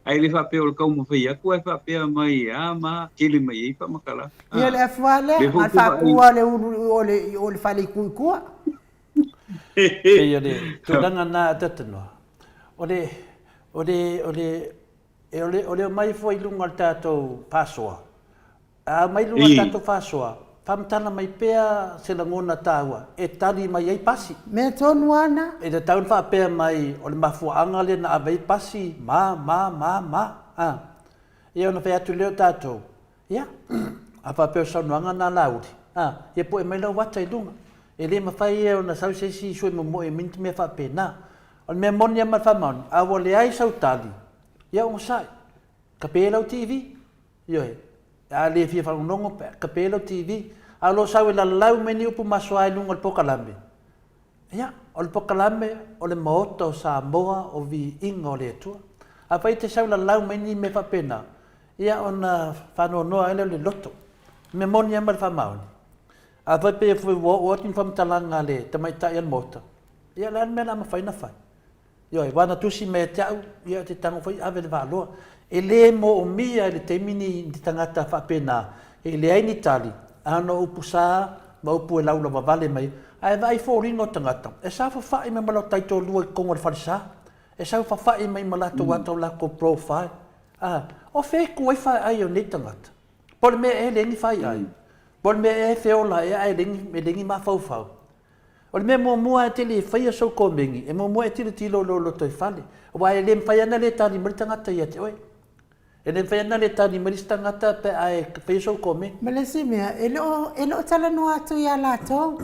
S3: ae le faapea o le taumafai atu ae faapea mai e a ma a tele mai ai faamatalaga.
S1: Ia le afu lea, a le faapua le ulu o le o le fale i Kuikua.
S2: Pei o le tulaga na a Tatanoa, o le o le o le E o le, o le omai foi i luga o le tatou faasoa, a aumai i luga o le tatou faasoa, faamatala mai pea se lagona taua e tali mai ai pasi.
S1: Mea tonu lava na.
S2: E tatau ona faapea mai o le mafuaaga lea na ave ai pasi ma, ma, ma, ma, a. Ia ona fai atu lea o tatou, ia, a faapea o le saunoaga na a Laauli, a, ia pue mai lau ata i luga. E le mafai ia ona sau se isi sui momoe e mea mea faapena. O le mea moni lava ma le faamaoni, a ua leai sau tali, ia onosai, kape lau TV, ioe, a le fia faalogologo, kape lau TV, a o lo o sau e lalau mai ni upu masoa i luga o le polokalame, ia, o le polokalame o le Maota o Samoa o Viiga o le Atua. Afai e te sau lalau mai ni mea faapena, ia ona faanoanoa ai lea o le loto. O le mea moni lava ma le faamaoni, afai pei foi ua oo atu ni faamatalaga a le tamaitai o le Maota, ia o le a le mea o le a mafai ona fai? Ioe, aua na tusi mai ia te au, ia ou te tago foi ave le vaaloa. E le moomia i le taimi ni tagata faapena, e leai ni tali, a na o upu sa ma upu e laulavavale mai, ae vaai foliga o tagata, e saofafai mai ma lo taitoalua i totonu o le falesa, e saofafai mai ma latou ata o latou profile. A, o fea e tu ai faeai o nei tagata? Po o le mea ea e leai ni faeai? Po o le mea ea e feola ea ae leai ni mafaufau? O le mea muamua e te le faia sou komeni, e muamua e tilotilo i lou lotoifale, aua e le mafai lava ona le tali mai le tagata ia te oe. E le mafai lava ona le tali mai le isi tagata pe a e faia sou komeni.
S1: Ma le isi mea, e le o, e le o talanoa atu ia latou.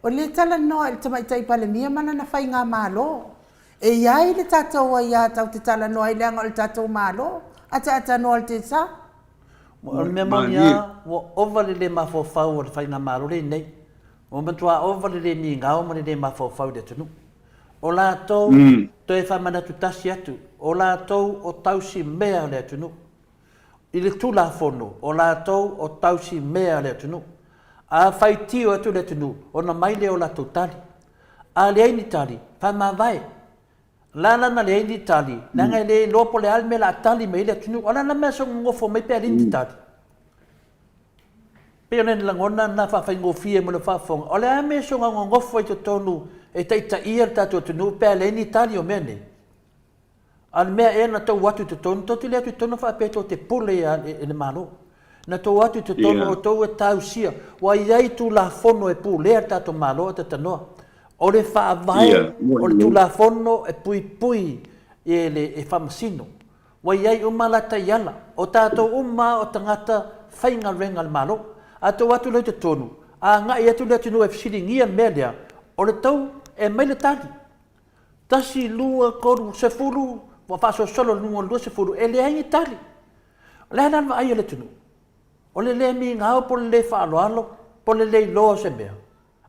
S1: O lea e talanoa i le Tamaitai Palemia ma lana faigamalo. E i ai le tatou aia tatou te talanoa ai leaga o le tatou Malo. Ataatanoa le tesa.
S2: O le mea moni lava, ua ova le le mafaufau o le faigamalo lenei. Ua matua ova le le migao ma le le mafaufau i le atunuu. O latou, toe faamanatu tasi atu, o latou o tausi mea o le atunuu. I le Tulafono, o latou o tausi mea o le atunuu. A faitio atu le atunuu, ona mai lea o latou tali. A leai ni tali, faamavae. La la na leai ni tali, leaga e le iloa po o le a le mea o le a tali mai ai le atunuu. A o le a la le mea e sogonofo mai pe a leai ni tali? Pei o le lagona lena faafaigofie mo le faafofoga, o le a le mea e soona nonofo ai totonu e taitaia le tatou atunuu pe a leai ni tali o mea nei? A o le mea ea na tou atu i totonu, tou te le atu i totonu faapea tou te pule i le Malo. Na tou atu i totonu outou e tausia, ua i ai Tulafono e pulea le tatou Malo a tatanoa. O le Faavae o le Tulafono e puipui e faamasino. Ua i ai uma la taiala. O tatou uma o tagata faigaluega a le Malo. A tou atu loa i totonu, a agai atu le atunuu e fesiligia le mea lea, o le tou e aumai le tali. Tasi, lua, tolu, sefulu, ua faasolosolo i luga o le 20, e leai ni tali. O le a la le vaai a le atunuu? O le le migao po o le le faaaloalo po o le le iloa o se mea?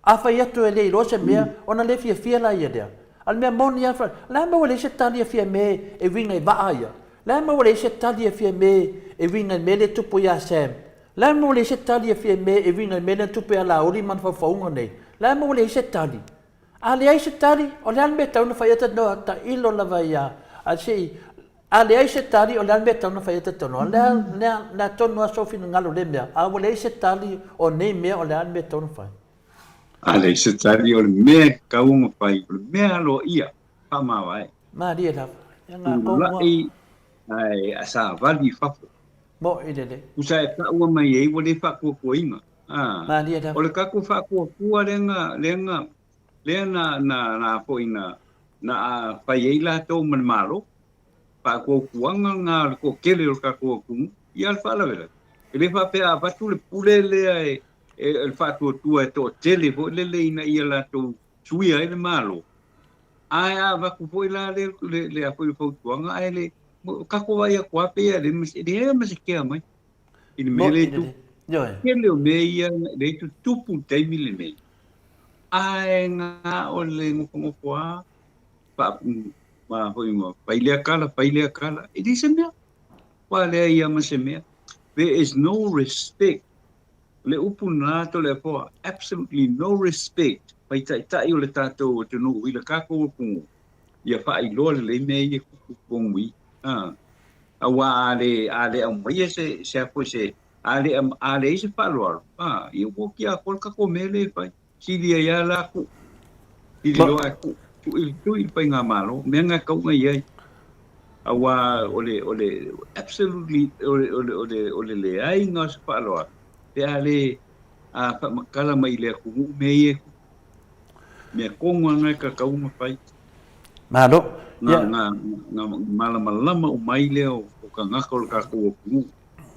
S2: A fai atu e le iloa se mea, ona le fiafia laia lea. A o le mea moni lava, o le a le mea ua leai se tali a Fiame e uiga i vaa ia? O le a le mea ua leai se tali a Fiame e uiga i le mea lea e tupu ia Sam? O le a le mea ua leai se tali a Fiame e uiga i le mea lea na tupu ia Laauli ma ana faufauga nei? O le a le mea ua leai se tali? A leai se tali, o le a le mea e tatau ona fai ai tanoa tailo lava ia, a se i, a leai se tali, o le a le mea e tatau ona fai ai tanoa? O le a, le a, le a tonu lava sou finagalo i lea mea, a ua leai se tali o nei mea, o le a le mea e tatau ona fai?
S3: A leai se tali, o le mea e tatau ona fai, o le mea aloaia, faamavae.
S2: Malie lava. Ia ngā kou mua.
S3: Tulai ae a savali i fafo.
S2: Mo'i lelei.
S3: Tusa e taua mai ai ua le faatuatuaina. A,
S2: Malie lava.
S3: o le tatou faatuatua lea na, lea na, lea na, na, na foi na, na fai ai latou ma le Malo. Faatuatuaga lena o le toatele o le tatou atunuu. Ia le faalavelave, e le faapea a avatu le pule lea e, e, e le faatuatua e toatele foi lele ina ia latou suia ai le Malo, Ae a avatu foi la le, le, le a foi le fautuaga, ae le, tatou vaai atu lava pei lava e leai ma se kea mai i le mea lea e tupu. Tele o mea ia lea e tutupu i le taimi lenei, ae na o le nofonofo lava, fa, ma foi ma fai lea tala, fai lea tala, e leai se mea. Ua leai lava ma se mea. There is no respect. Le upu lena Toleafoa, absolutely no respect mai taitai o le tatou atunuu i le tatou atunuu ia faailoa lelei mea ia e tupu i totonu i i. Aua a le a le aumaia se se a foi se a le a leai se faaaloalo, a, ia ua oti atoa le tatou mea lea e fai. Sili ai lava la tuu. Sili loa ae tuu. Tuu i tuu i le faigamalo, mea na e tatau ona i ai. Aua o le o le absolutely o le o le o le o le leaiga o se faaaloalo pe a le a faamatala mai i le atunuu mea ia e tupu. Mea tonu lava na e tatau ona fai.
S2: Malo.
S3: Na na na malamalama uma ai lea o tagata o le tatou atunuu.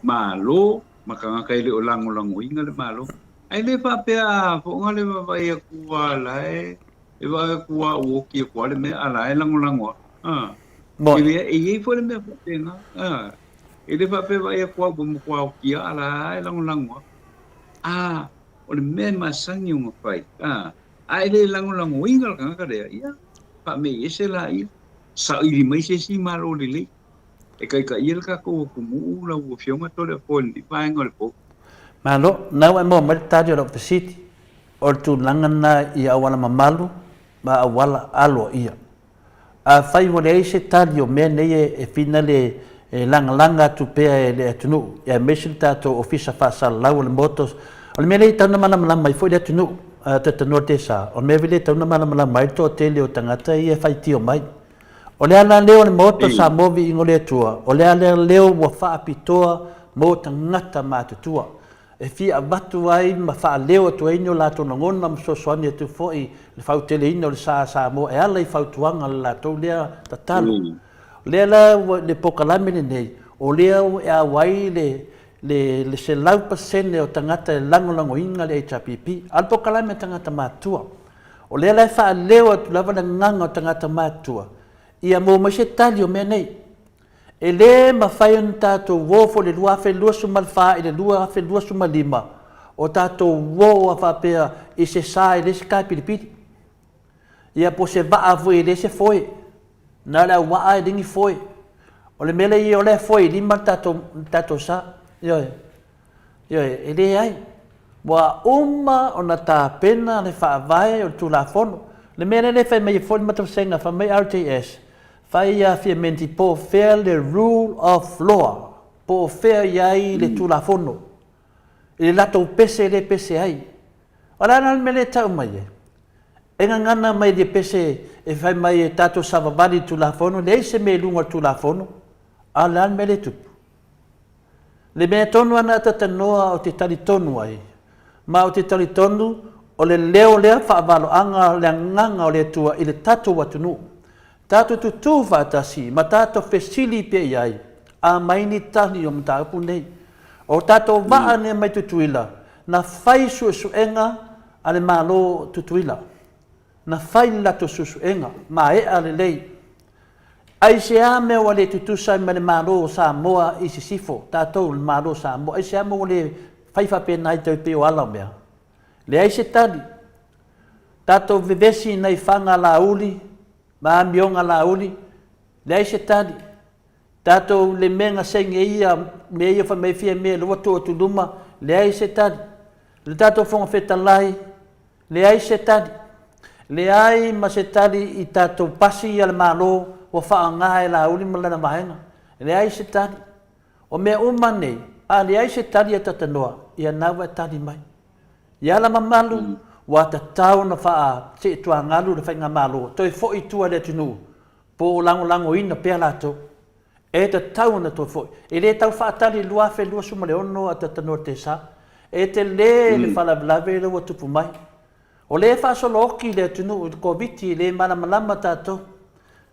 S3: Malo ma tagata e le o lagolagoina le Malo. Ae le faapea a foʻoga le vaavaai atu a la e e vaai atu a ua oti atu a le mea a la e lagolago a. A. E le e i ai foi le mea faapena. A. E le faapea vaai atu a ua matua oti a a la e lagolago a. A o le mea e masani ona fai. A. A e le lagolagoina le tagata lea, ia faamei ese laia. Saili mai se isi Malo lelei. E taitaia le tatou atunuu lau Afioga Toleafoa i lenei vaega o le po.
S2: Malo, na ua e maua mai le tali o lau fesili, o le tulaga lena i auala mamalu ma auala aloaia. Afai ua leai se tali o mea nei e fina le e lagalaga atu pea e le atunuu, aemaise le tatou Ofisa Faasalalau o le Maota, o le mea lea e tatau ona malamalama ai foi le atunuu, Talanoa Tesa, o le mea foi lea e tatau ona malamalama ai le toatele o tagata ia e faitio mai. O le ala lea o le Maota o Samoa Viiga o le Atua, o le ala lea ua faapitoa mo tagata matutua, e fia avatu ai ma faaleo atu ai ni o latou lagona ma fesoasoani atu foi i le fauteleina o le sa a Samoa e ala i fautuaga a le latou lea tatalo. O lea la ua i le polokalame lenei, o lea ua e auai le le le 100% o tagata e lagolagoina le HRPP, a o le polokalame a tagata matutua. O lea la e faaleo atu lava le agaga o tagata matutua ia maua mai se tali o mea nei. E le mafai ona tatou uo foi i le 2024 i le 2025 o tatou uo a faapea i se sa e leai se taipilipili. Ia po o se vaa foi e leai se foe. Na o le auaa e leai ni foe. O le mea lea i ai o la e foe i lima le tatou, le tatou sa. Ioe. Ioe, e leai. Ua uma ona tapena le faavae o le Tulafono. Le mea lea e fai mai ai foi le matou vasega, fai mai RJS, fai ia Fiamenti po o fea le rule of law, po o fea i ai le Tulafono i le latou pese lea e pese ai. O le a la le mea lea e tau mai ai? E gagana mai le pese e fai mai e tatou savavali i le Tulafono, leai se mea i luga o le Tulafono, a o le a le mea lea e tupu? Le mea tonu lava na talanoa ou te talitonu ai, ma ou te talitonu o le leo lea faavaloaga o le agaga o le Atua i le tatou atunuu. Tatou tutū faatasi ma tatou fesili pea i ai, a mai ni tali o mataupu nei. O tatou vaa nei mai Tutuila, na fai suesuega a le Malo o Tutuila. Na fai le latou suesuega, maea lelei. Aisea mea ua le tutusa ai ma le Malo o Samoa i sisifo, tatou le Malo o Samoa, aisea mea ua le fai faapena ai tai pei o ala o mea? Leai se tali. Tatou vevesi i nai faga lauli ma amioga lauli, leai se tali. Tatou le mea na saini ai ia mea ia fai mai fia mea lea ua tuu atu i luma, leai se tali. Le tatou Fofoga Fetalai, leai se tali. Leai ma se tali i tatou pasi a le Malo ua faaaoga e Laauli ma lana vaega. Leai se tali. O mea uma nei, a leai se tali a Tatanoa, ia na ua e tali mai. I ala mamalu, ua tatau ona faaseetuagalu le Faigamalo, toe foi i tua i le atunuu, po o lagolagoina pea latou. E tatau ona toe foi. E le tau faatali i le 2026 a Tatanoa Tesa. E tele le faalavelave lea ua tupu mai. O lea e faasolo oti le atunuu i le Koviti, e le malamalama tatou.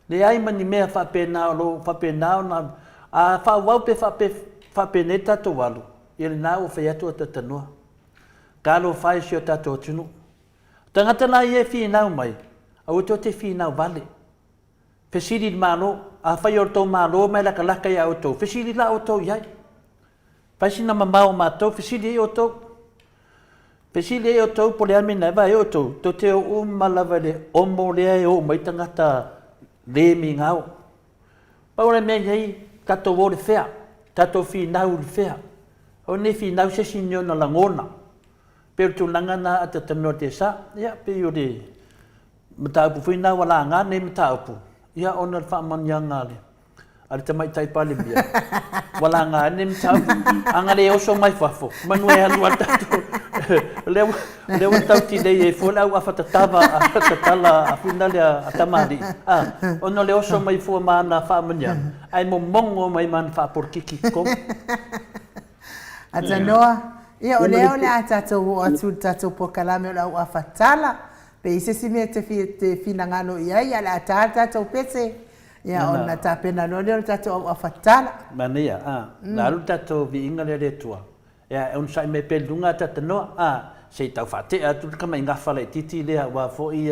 S2: Leai ma ni mea faapena o lo o faapena ona a faaauau pe faapenei le tatou alu, ia lena ua fai atu a Tatanoa. Talofa e i si o tatou atunuu. O tagata la ia e finau mai, aua tou te finau vale. Fesili i le Malo, afai o le tou Malo ma e latalata ia outou, fesili la outou i ai. Fai sina mamao o matou, fesili ai outou. Fesili ai outou po o le a le mea na vaai ai outou, tou te o uma lava i le omo lea e o uma ai tagata le migao. Pau le mea nei, tatou o i le fea, tatou finau i le fea. Aua ne i finau se isi ni ona lagona. Pei o le tulaga lena a Tatanoa Tesa, ia pei o le mataupu foi lena ua laga lenei mataupu, ia ona o le faamanuiaga a le a le Tamaitai Palemia, ua laga ai lenei mataupu. A na le oso mai fafo, manu e alu lava le tatou. O lea ua, o lea ua tau tilei ai fua le au afa tatava a tatala a fina lea a tamalii, a, ona o le oso mai fua ma ana faamanuiaga, ae momono mai ma ana faapolokiki i totonu.
S1: Atanoa, ia o lea o le a tatou oo atu i le tatou polokalame o le au afa tala, pe i ai se isi mea e te fia, te finagalo i ai, ae o le a ta le tatou pese. Ia ona tapena loa lea o le tatou auafa tatala.
S2: Manaia, a. Na alu le tatou viiga lea i le Atua. Ia, e onosai mai pea i luga a Tatanoa, a, se i tau faatea atu le tamaigafa laitiiti lea aua foi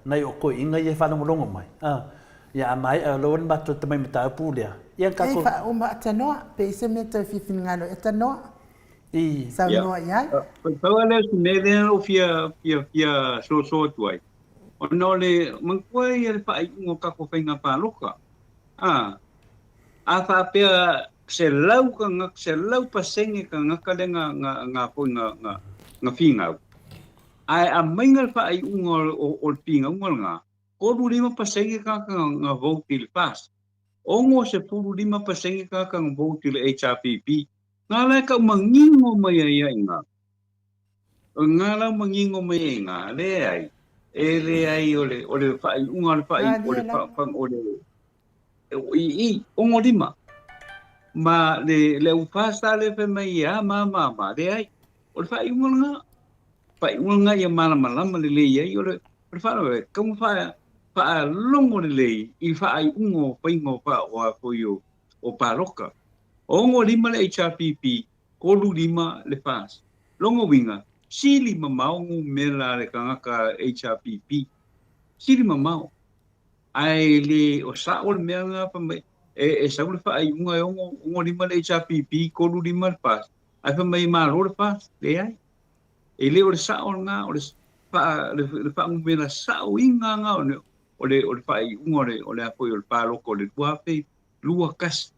S2: nai o toeaiina ia e faalogologo mai, a. Ia, a maea loa le matou tamai mataupu lea, ia na tatou.
S1: Ei, faauma a Tanoa, pe i ai se mea e toe fia finagalo ai a Tanoa.
S2: I.
S1: Saunoa i ai.
S3: Pau lava lea o si mea lea na ou fia, fia, fia soso atu ai, Ona o le manatua ia le faaiuga o tatou faiga palota. A, a faapea 100 tagata, 100% tagata lea na, na, na foi na, na, na finau, ae aumaiga le faaiuga o, o, o le finauga lena, 35% tagata na, na vote i le FAST, 65% tagata na vote i le HRPP. Na la e tau manino mai ai ia i ina. O ngā lau mangingo mai ai ngā, leai, e leai o le, o le faaiuga o le faai, o le fa, fa, o le, i, i, ogo lima. Ma le, le au pāsta le fai mai ia, ma, ma, ma, leai, o le faaiuga lena, faaiuga lena ia malamalama lelei ai, o le, o le faalavelave, tatau ona faa, faalogo lelei i le faaiuga o faiga o, fa, o a foi o, o palota. Ogo lima le HRPP, 35 le FAST. Lona uiga, sili mamao numera a le tagata HRPP. Sili mamao. Ae le o sao le mea lena fai mai, e, e sau le faaiuga e 65 le HRPP, 35 le FAST, ae fai mai e malo le FAST. Leai. E le o le sao lena, o le, faa, le, le faanumera saoina lena o le, o le, o le faaiuga o le, o le a foi o le palota o le 2021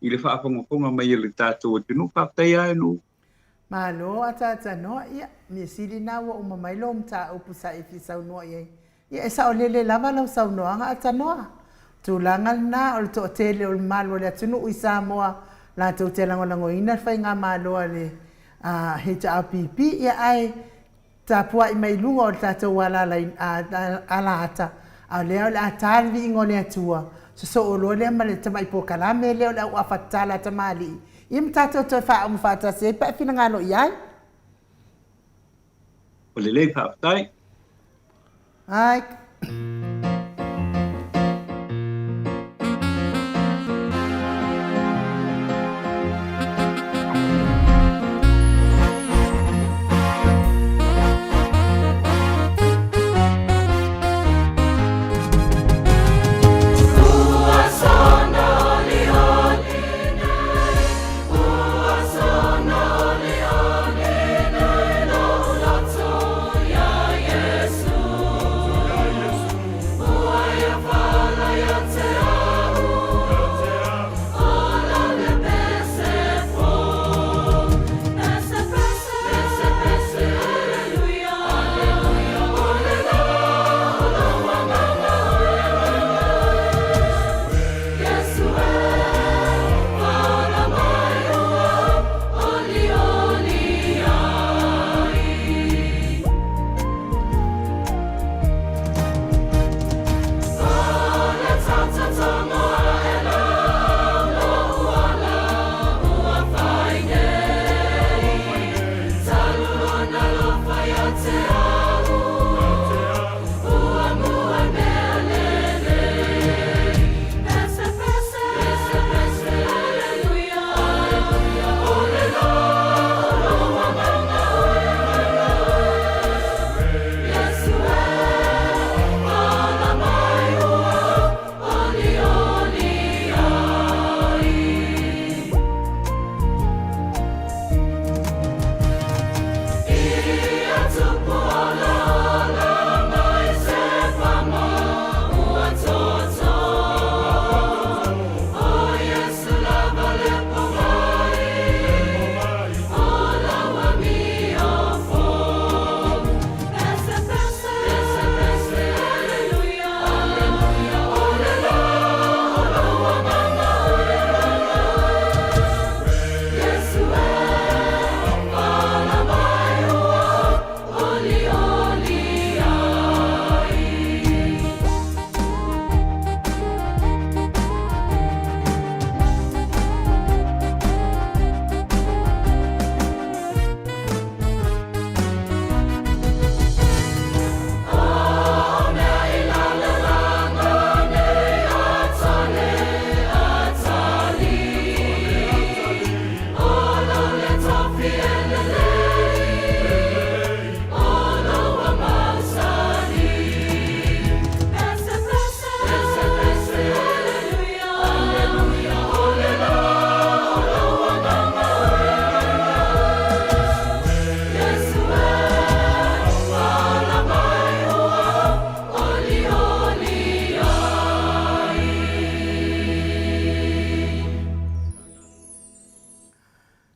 S3: i le faafogafoga mai a le tatou atunuu. Faafetai lava e Nuu.
S1: Malo ataatanoa, ia, mea sili na ua uma mai lou mataupu sa e fia saunoa i ai. Ia, e saolele lava lau saunoaga Atanoa. Tulaga lena o le toatele o le mamalu o le atunuu i Samoa latou te lagolagoina le faigamalo a le HRPP, ia ae Tapuai mai i luga o le tatou alaata, a o lea o le a ta le viiga o le Atua, sosoo loa lea ma le tamai polokalame lea o le auafa tatala a tamalii, ia ma tatou toe faauma faatasi ai pe a finagalo i ai.
S3: Ua lelei, faafetai.
S1: Ai.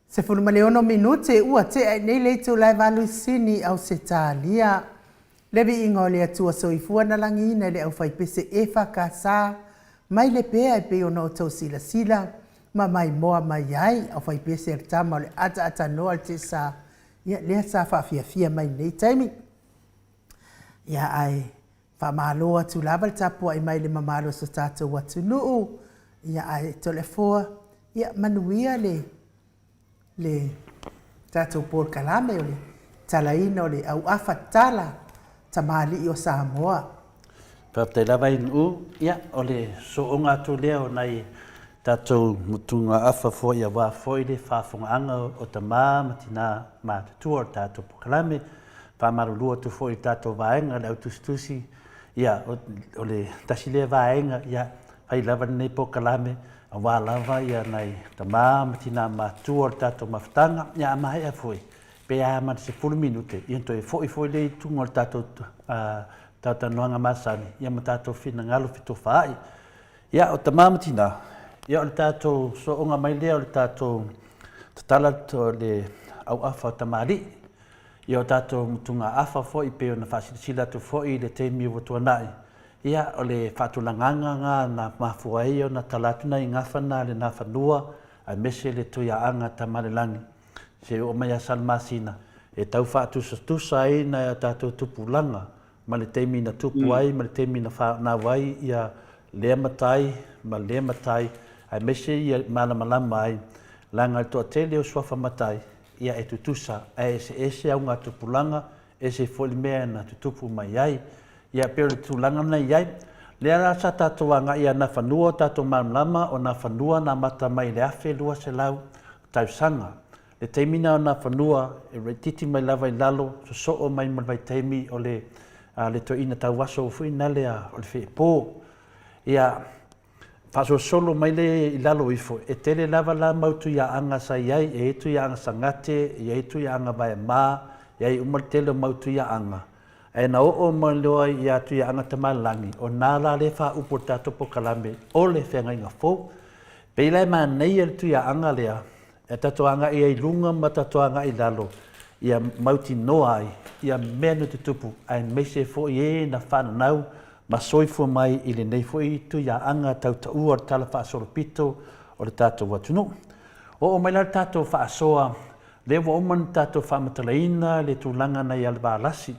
S1: 16 minute ua tea i nei le itula e valu i Sini, Ausetalia. Le viiga o le Atua Soifua na lagiina i le aufaipese EFKS mai le pea e pei ona outou silasila ma maimoa mai ai, aufaipese a le tama o le ataatanoa le tesa, ia lea sa faafiafia mai lenei taimi. Ia ae faamalo atu lava le tapuai mai le mamalu o so tatou atunuu, ia ae toleafoa, ia manuia le le tatou polokalame o le talaina o le auafa tala tamalii o Samoa.
S2: Faafetai lava i Nu'u, ia o le sooga atu lea o nai tatou motugaafa foi aua foi le faafofogaaga o tama ma tina matutua o le tatou polokalame. Faamalulu atu foi i le tatou vaega le au tusitusi, ia o le tasi lea vaega ia fai lava lenei polokalame aua lava ia nai tama ma tina matutua o le tatou mafutaga. Ia a maea foi pe a ma le 10 minute ia toe foi foi lea i tuga o le tatou talatalanoaga masani ia ma tatou finagalo fetofaai. Ia o tama ma tina, ia o le tatou sooga mai lea o le tatou tatala o le auafa o tamalii. Ia o tatou motugaafa foi pei ona faasilasila atu foi i le taimi ua tuanai, ia o le faatulagaga na na mafua ai ona tala atu nai gafa na le Nafanua aemaise le Tuiaaga Tamalelagi se oo mai ia Salamasina e tau faatusatusa ai nai a tatou tupulaga ma le taimi na tupu ai ma le taimi na whanau ai ia lea matai ma lea matai aemaise ia malamalama ai leaga le toatele o suafa matai ia e tutusa ae eseese auga tupulaga ese foi le mea na tutupu mai ai. Ia pei o le tulaga lena e i ai. Lea la sa tatou agai ia Nafanua o tatou malamalama o Nafanua na amata mai i le 1200 tausaga. Le taimi lena o Nafanua e waititi mai lava i lalo sosoo mai ma le vaitaimi o le le toeaina tauaso foi nale o le feepo. Ia faasolosolo mai lea i lalo ifo, e tele lava la mau tuiaaga sa i ai, e i ai tuiaaga Sagate, e i ai tuiaaga Vaemaa, e i ai uma le tele o mau tuiaaga. Ae na oo mai loa ia Tuiaaga Tamalelagi, o na la lea faaupu o le tatou polokalame o le feagaiga fou. Pei la e manaia le tuiaaga lea, e tatou agai ai i luga ma tatou agai i lalo, ia mautinoa ai ia mea na tutupu, aemaise foi e na fananau ma soifua mai i lenei foi tuiaaga tautaua o le Tala Faasolopito o le tatou atunuu. Oo mai la le tatou faasoa, lea ua uma ona tatou faamatalaina le tulaga na i Alevalasi,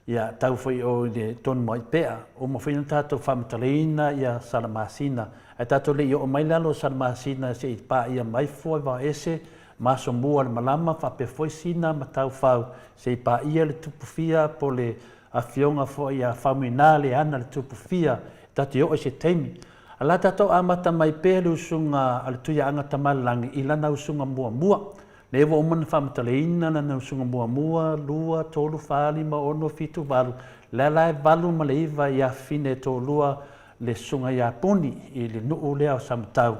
S2: ia tau foi o i le Tonumaipea, uma foi ona tatou faamatalaina ia Salamasina, ae tatou le i oo mai lalo o Salamasina se i paia mai fua Vaoese ma Asomua o le Malama faapea foi Sina ma Taufau se i paia le Tupufia po le Afioga foi ia Faumuina Leana le Tupufia tatou te oo i se taimi. A la tatou amata mai pea le usuga a le Tuiaaga Tamalelagi i lana usuga muamua. Lea ua uma ona faamatalaina lana usuga muamua, lua, tolu, fa, lima, ono, fitu, valu. Lea la e valu ma le iva i afafine e toalua le susuga ia Puni i le nuu lea o Samatau.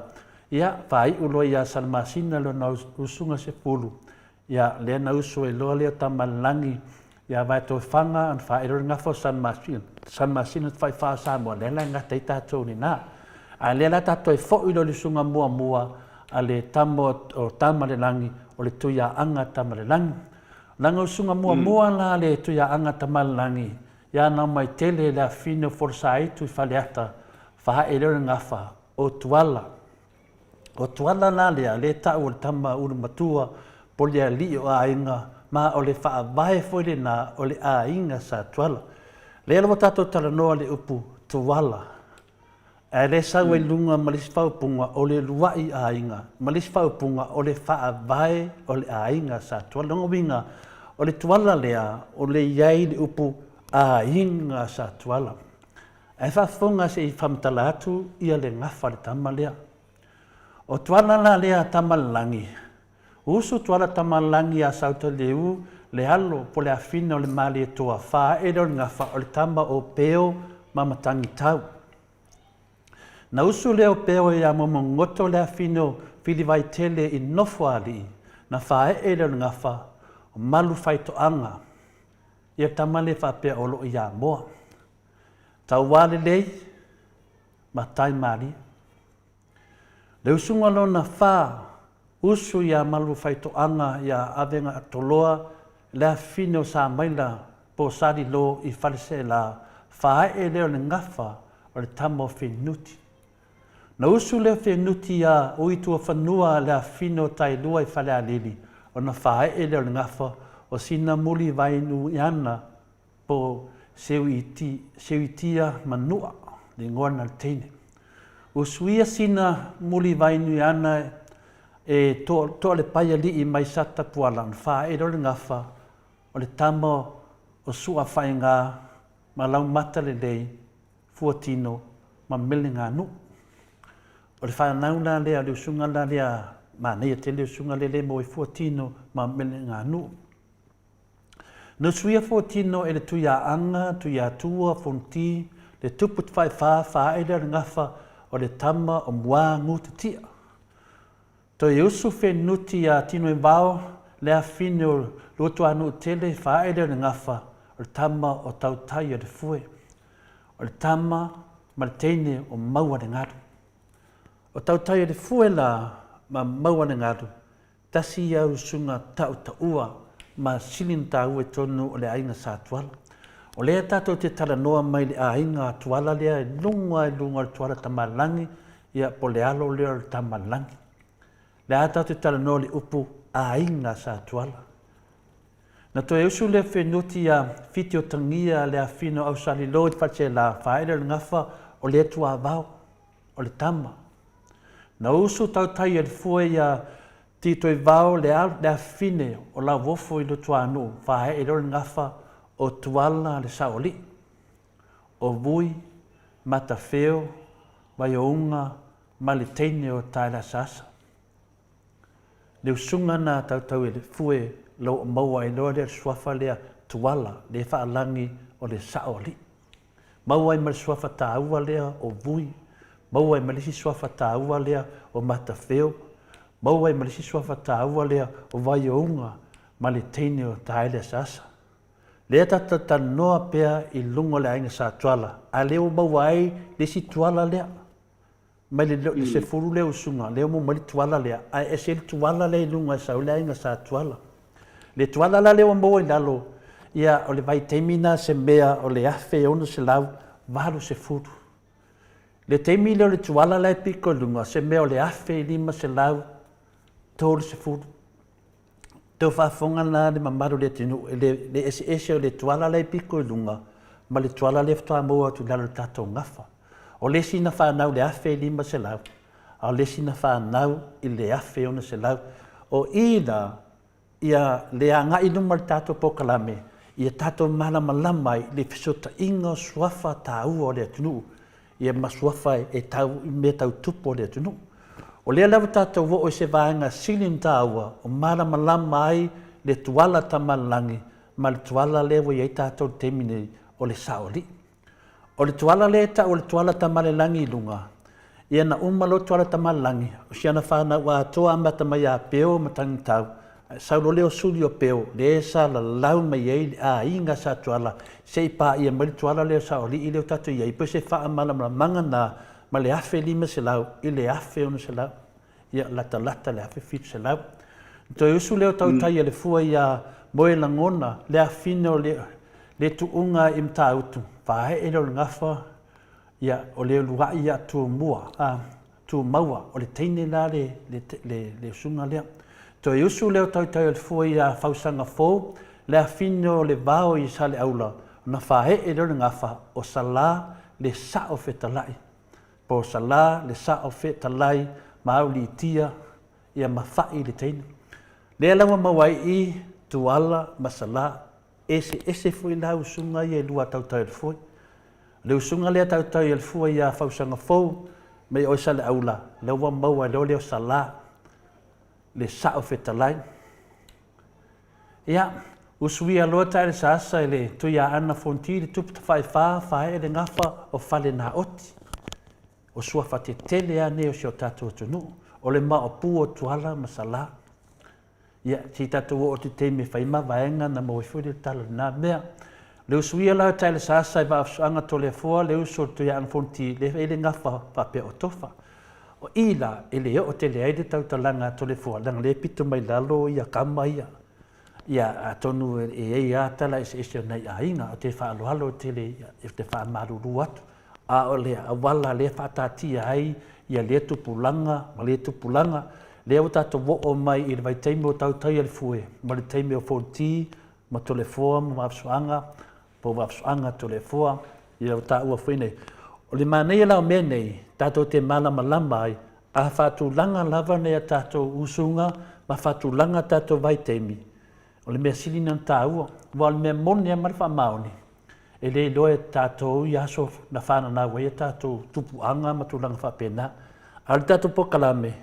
S2: Ia, faaiu loa ia Salamasina lona usuga sefulu. Ia, lea na usu ai loa lea Tamalelagi ia Vaetoefaga ona faailo le gafa o Salamasina, Salamasina le tafaifa o Samoa, lea la e gata ai tatou lena. A lea la tatou toe foi loa i le usuga muamua a le tama o Tamalelagi, o le Tuiaaga Tamalelagi. Leaga usuga muamua la a le Tuiaaga Tamalelagi, ia na omai tele le afine o Folosaitu i Faleata, faaee lea o le gafa o Tuala. O Tuala la lea, lea e tau o le tama ulu matua po le alii o aiga, ma o le faavae foi lena o le aiga sa Tuala. Lea la ua tatou talanoa i le upu Tuala, ae lea e sau ai luga ma le isi faaupuga o le lua'i aiga, ma le isi faaupuga o le faavae o le aiga sa Tuala. Lona uiga, o le Tuala lea, o le i ai le upu aiga sa Tuala. Ae faafofoga se i faamatala atu ia le gafa le tama lea. O Tuala la lea Tamalelagi, usu Tuala Tamalelagi ia Sautaliu le alo po le afine o le Malietoa faaee lea o le gafa o le tama o Peo ma Matagitau. Na usu lea o Peo ia Momogoto le afine o Filivaitele i Nofoalii, na faaee lea o le gafa o Malufaitoaga ia tama lea faapea o lo o i Amoa. Tauā lelei ma tai malie. Le usuga lona fa. Usu iā Malufaitoaga iā Avegatoloa le afine o Samaila po o Salilo i Faleseela, faaee lea o le gafa o le tama o Fenuti. Na usu lea o Fenuti iā Uituafanua le afine o Tailua i Falealili ona faaee lea o le gafa o Sinamulivaenuiana po o Seuitia Manua, le igoa lena o le teine. Ua suia sina Mulivaenuiana e Toalepai-alii mai Satapuala ona faaee lea o le gafa o le tama o Suafaiga ma Laumatalelei, Fuatino ma Meleganuu. O le fanau la lea, o le usuga la lea, manaia tele le usuga lea le maua ai Fuatino ma Meleganuu. Na suia Fuatino e le Tuiaaga, Tuiatua, Fonoti, le tupu tafaifa faaele lea o le gafa o le tama o Muagutatia. Toe usu Fenuti iā Tinoivao le afine o Luatuanuutele faaele o le gafa o le tama o Tautai o le Fue. O le tama ma le teine o Maualegalu. O Tautai o le Fue la ma Maualegalu Tasi ia usuga tautaua ma sili na taua i totonu o le aiga Sa Tuala. O lea tatou te talanoa mai i le aiga a Tuala lea i luga i luga o le Tuala Tamalagi, ia po o le alo lea o le Tamalagi. Lea tatou te talanoa i le upu aiga Sa Tuala. Na toe usu lea Fenuti ia Fitiotagia le afino Ausalilo i Faleseela, faaele o le gafa o lea tuavao. o le tama. Na usu tautai e le fue ia Titoivao le le afine o Lauofo i Lutuanuu faaee loa le gafa o Tuala le saoalii, o Vui, Matafeo, Vaiouga ma le teine o Taeleasaasa. Le usuga na tautau e le fue lau maua ai loa lea le suafa lea Tuala le faalagi o le saoalii. Maua ai ma le suafa taua lea o Vui, maua ai ma le isi suafa taua lea o Matafeo, maua ai ma le isi suafa taua lea o Vaiouga ma le teine o Taeleasaasa. Lea tatou te talanoa pea i luga o le aiga Sa Tuala, a lea ua maua ai le isi Tuala lea. Mai le 10 lea usuga, lea ua maua mai le Tuala lea, ae ese ai le Tuala lea i luga e sau ai le aiga Sa Tuala. Le Tuala la lea ua maua i lalo, ia o le vaitaimi lena se mea o le 1680. Le taimi lea o le Tuala la e pito i luga, se mea o le 1530. Tau faafofoga la le mamalu o le atunuu i le eseese o le tuala la e pito i luga ma le tuala lea faatoa maua atu i lalo i le tatou gafa. O le isi na fanau i le 1500, a o le isi na fanau i le 1600. O i la, ia le agai i luma o le tatou polokalame, ia tatou malamalama ai i le fesootaiga o suafa taua o le atunuu ia ma suafa e tau i mea tau tupu o le atunuu. O lea lava tatou oo i se vaega sili ona taua o malamalama ai le Tuala Tamalelagi ma le Tuala lea ua i ai tatou i le taimi nei o le Saoalii. O le Tuala lea e tau o le Tuala Tamalelagi i luga, ia na uma loa Tuala Tamalelagi, o si ana fanau atoa amata mai ia Peo ma Tagitau, Ae sau loa lea o Suli o Peo, lea sa lalau mai ai le aiga sa Tuala se i paia mai le Tuala lea o Saoalii lea ua tatou i ai, pei o se faamalamalamaga na mai le 1500 i le 1600, ia latalata le 1700. Na toe usu lea o Tautai a le Fua ia Moelagona le afine o le le tuuga i Matautu, faaee lea o le gafa, ia o le uluai ia Tumua, a. Tumaua, o le teine la le, le, le, le usuga lea. Toe usu lea o Tautai o le Fua ia Fausaga Fou, le afine o le vao i Saleaula, ona faaee lea o le gafa, o Salā le Sao Fetalai. Po o Salā le Sao Fetalai ma Auliitia, ia ma Fa'i le teine. Lea la ua maua ai i Tuala ma Salā. Eseese foi la usuga ia e lua a Tautaialefua. O le usuga lea a Tautaialefua ia Fausaga Fou mai oe Saleaula, lea ua maua ai loa lea o Salā, le Sao Fetalai. Ia, usuia loa Taelesaasa i le Tuiaana Fonoti le tupu tafaifa faee le gafa o Falenaoti. O suafa tetele lava nei o si o tatou atunuu, o le maopu o Tuala ma Salā. Ia, se i tatou oo atu i taimi e fai ma vaega na maua ai foi le tala o lena mea. Le usuia la o Taelesaasa i Vaafusuaga Toleafoa, le uso o le Tuiaana Fonoti, le e le gafa faapea o Tofa. O i la, e le oo tele ai le tautalaga a Toleafoa, leaga o lea e pito mai lalo ia tama ia. Ia, atonu e i ai lava tala eseese o nai aiga, ou te faaaloalo tele ou te faamalulu atu. A o le auala lea e faataatia ai ia lea tupulaga ma lea tupulaga, lea ua tatou oo mai i le vaitaimi o Tautaialefue ma le taimi o Fonoti ma Toleafoa ma Vaafusuaga, po o Vaafusuaga Toleafoa, ia ua taua foi nei. O le manaia la o mea nei, tatou te malamalama ai, a faatulaga lava nai a tatou usuga ma faatulaga a tatou vaitaimi, o le mea sili lena ona taua. Aua o le mea moni lava ma le faamaoni, e le iloa e tatou ia aso na fananau ai a tatou tupuaga ma tulaga faapena. A o le tatou polokalame,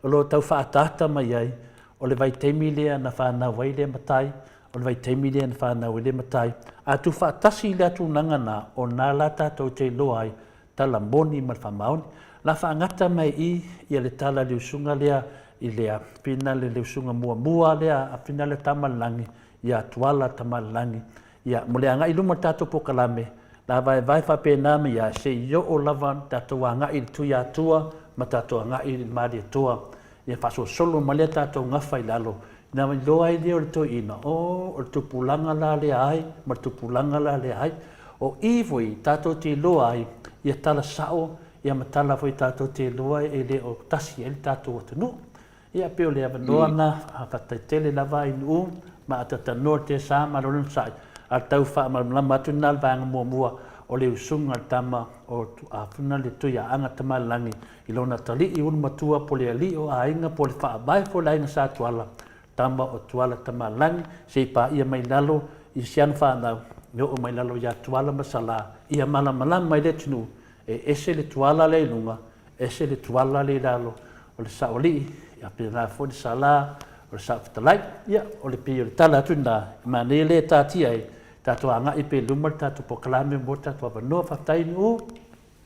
S2: o lo o tau faaataata mai ai, o le vaitaimi lea na fanau ai lea matai, o le vaitaimi lea na fanau ai lea matai. A tuufaatasi le atunaga na, o na la tatou te iloa ai tala moni ma le faamaoni. La faagata mai i i ia le tala i le usuga lea i le finale le usuga muamua lea a finale Tamalelagi ia Tuala Tamalelagi. Ia, mo le agai i luma o le tatou polokalame, la vaevae faapena mai ia se i oo lava tatou agai i le Tuiatua ma tatou agai i le Malietoa. Ia faasolosolo mai lea tatou gafa i lalo, ina iloa ai lea o le toeaina, oh, o le tupulaga la lea ai ma le tupulaga la lea ai. O i foi tatou te iloa ai ia tala sao ia ma tala foi tatou te iloa ai e le o tasi ai le tatou atunuu. Ia pei o le avanoa na, faafetai tele lava i Nu'u ma Atatanoa le Tesa ma Lona Sa'i, a tau faamalamalama atu lena le vaega muamua o le usuga a le tama o Tuafuna le Tuiaaga Tamalelagi i lona atalii ulumatua po le alii o aiga po le faavae foi o le aiga Sa Tuala, tama o Tuala Tamalelagi, se i paia mai lalo i si ana fanau, e oo mai lalo ia Tuala ma Salā, ia malamalama i le atunuu, e ese le Tuala lea i luga, ese le Tuala lea i lalo, o le Saoalii, ia pēlā foi le Salā, o le Saofetalai. Ia, o le pei o le tala atu lena, e manaia lea e taatia ai, tatou agai pea i luma le tatou polokalame mo le tatou avanoa. Faafetai Nu'u.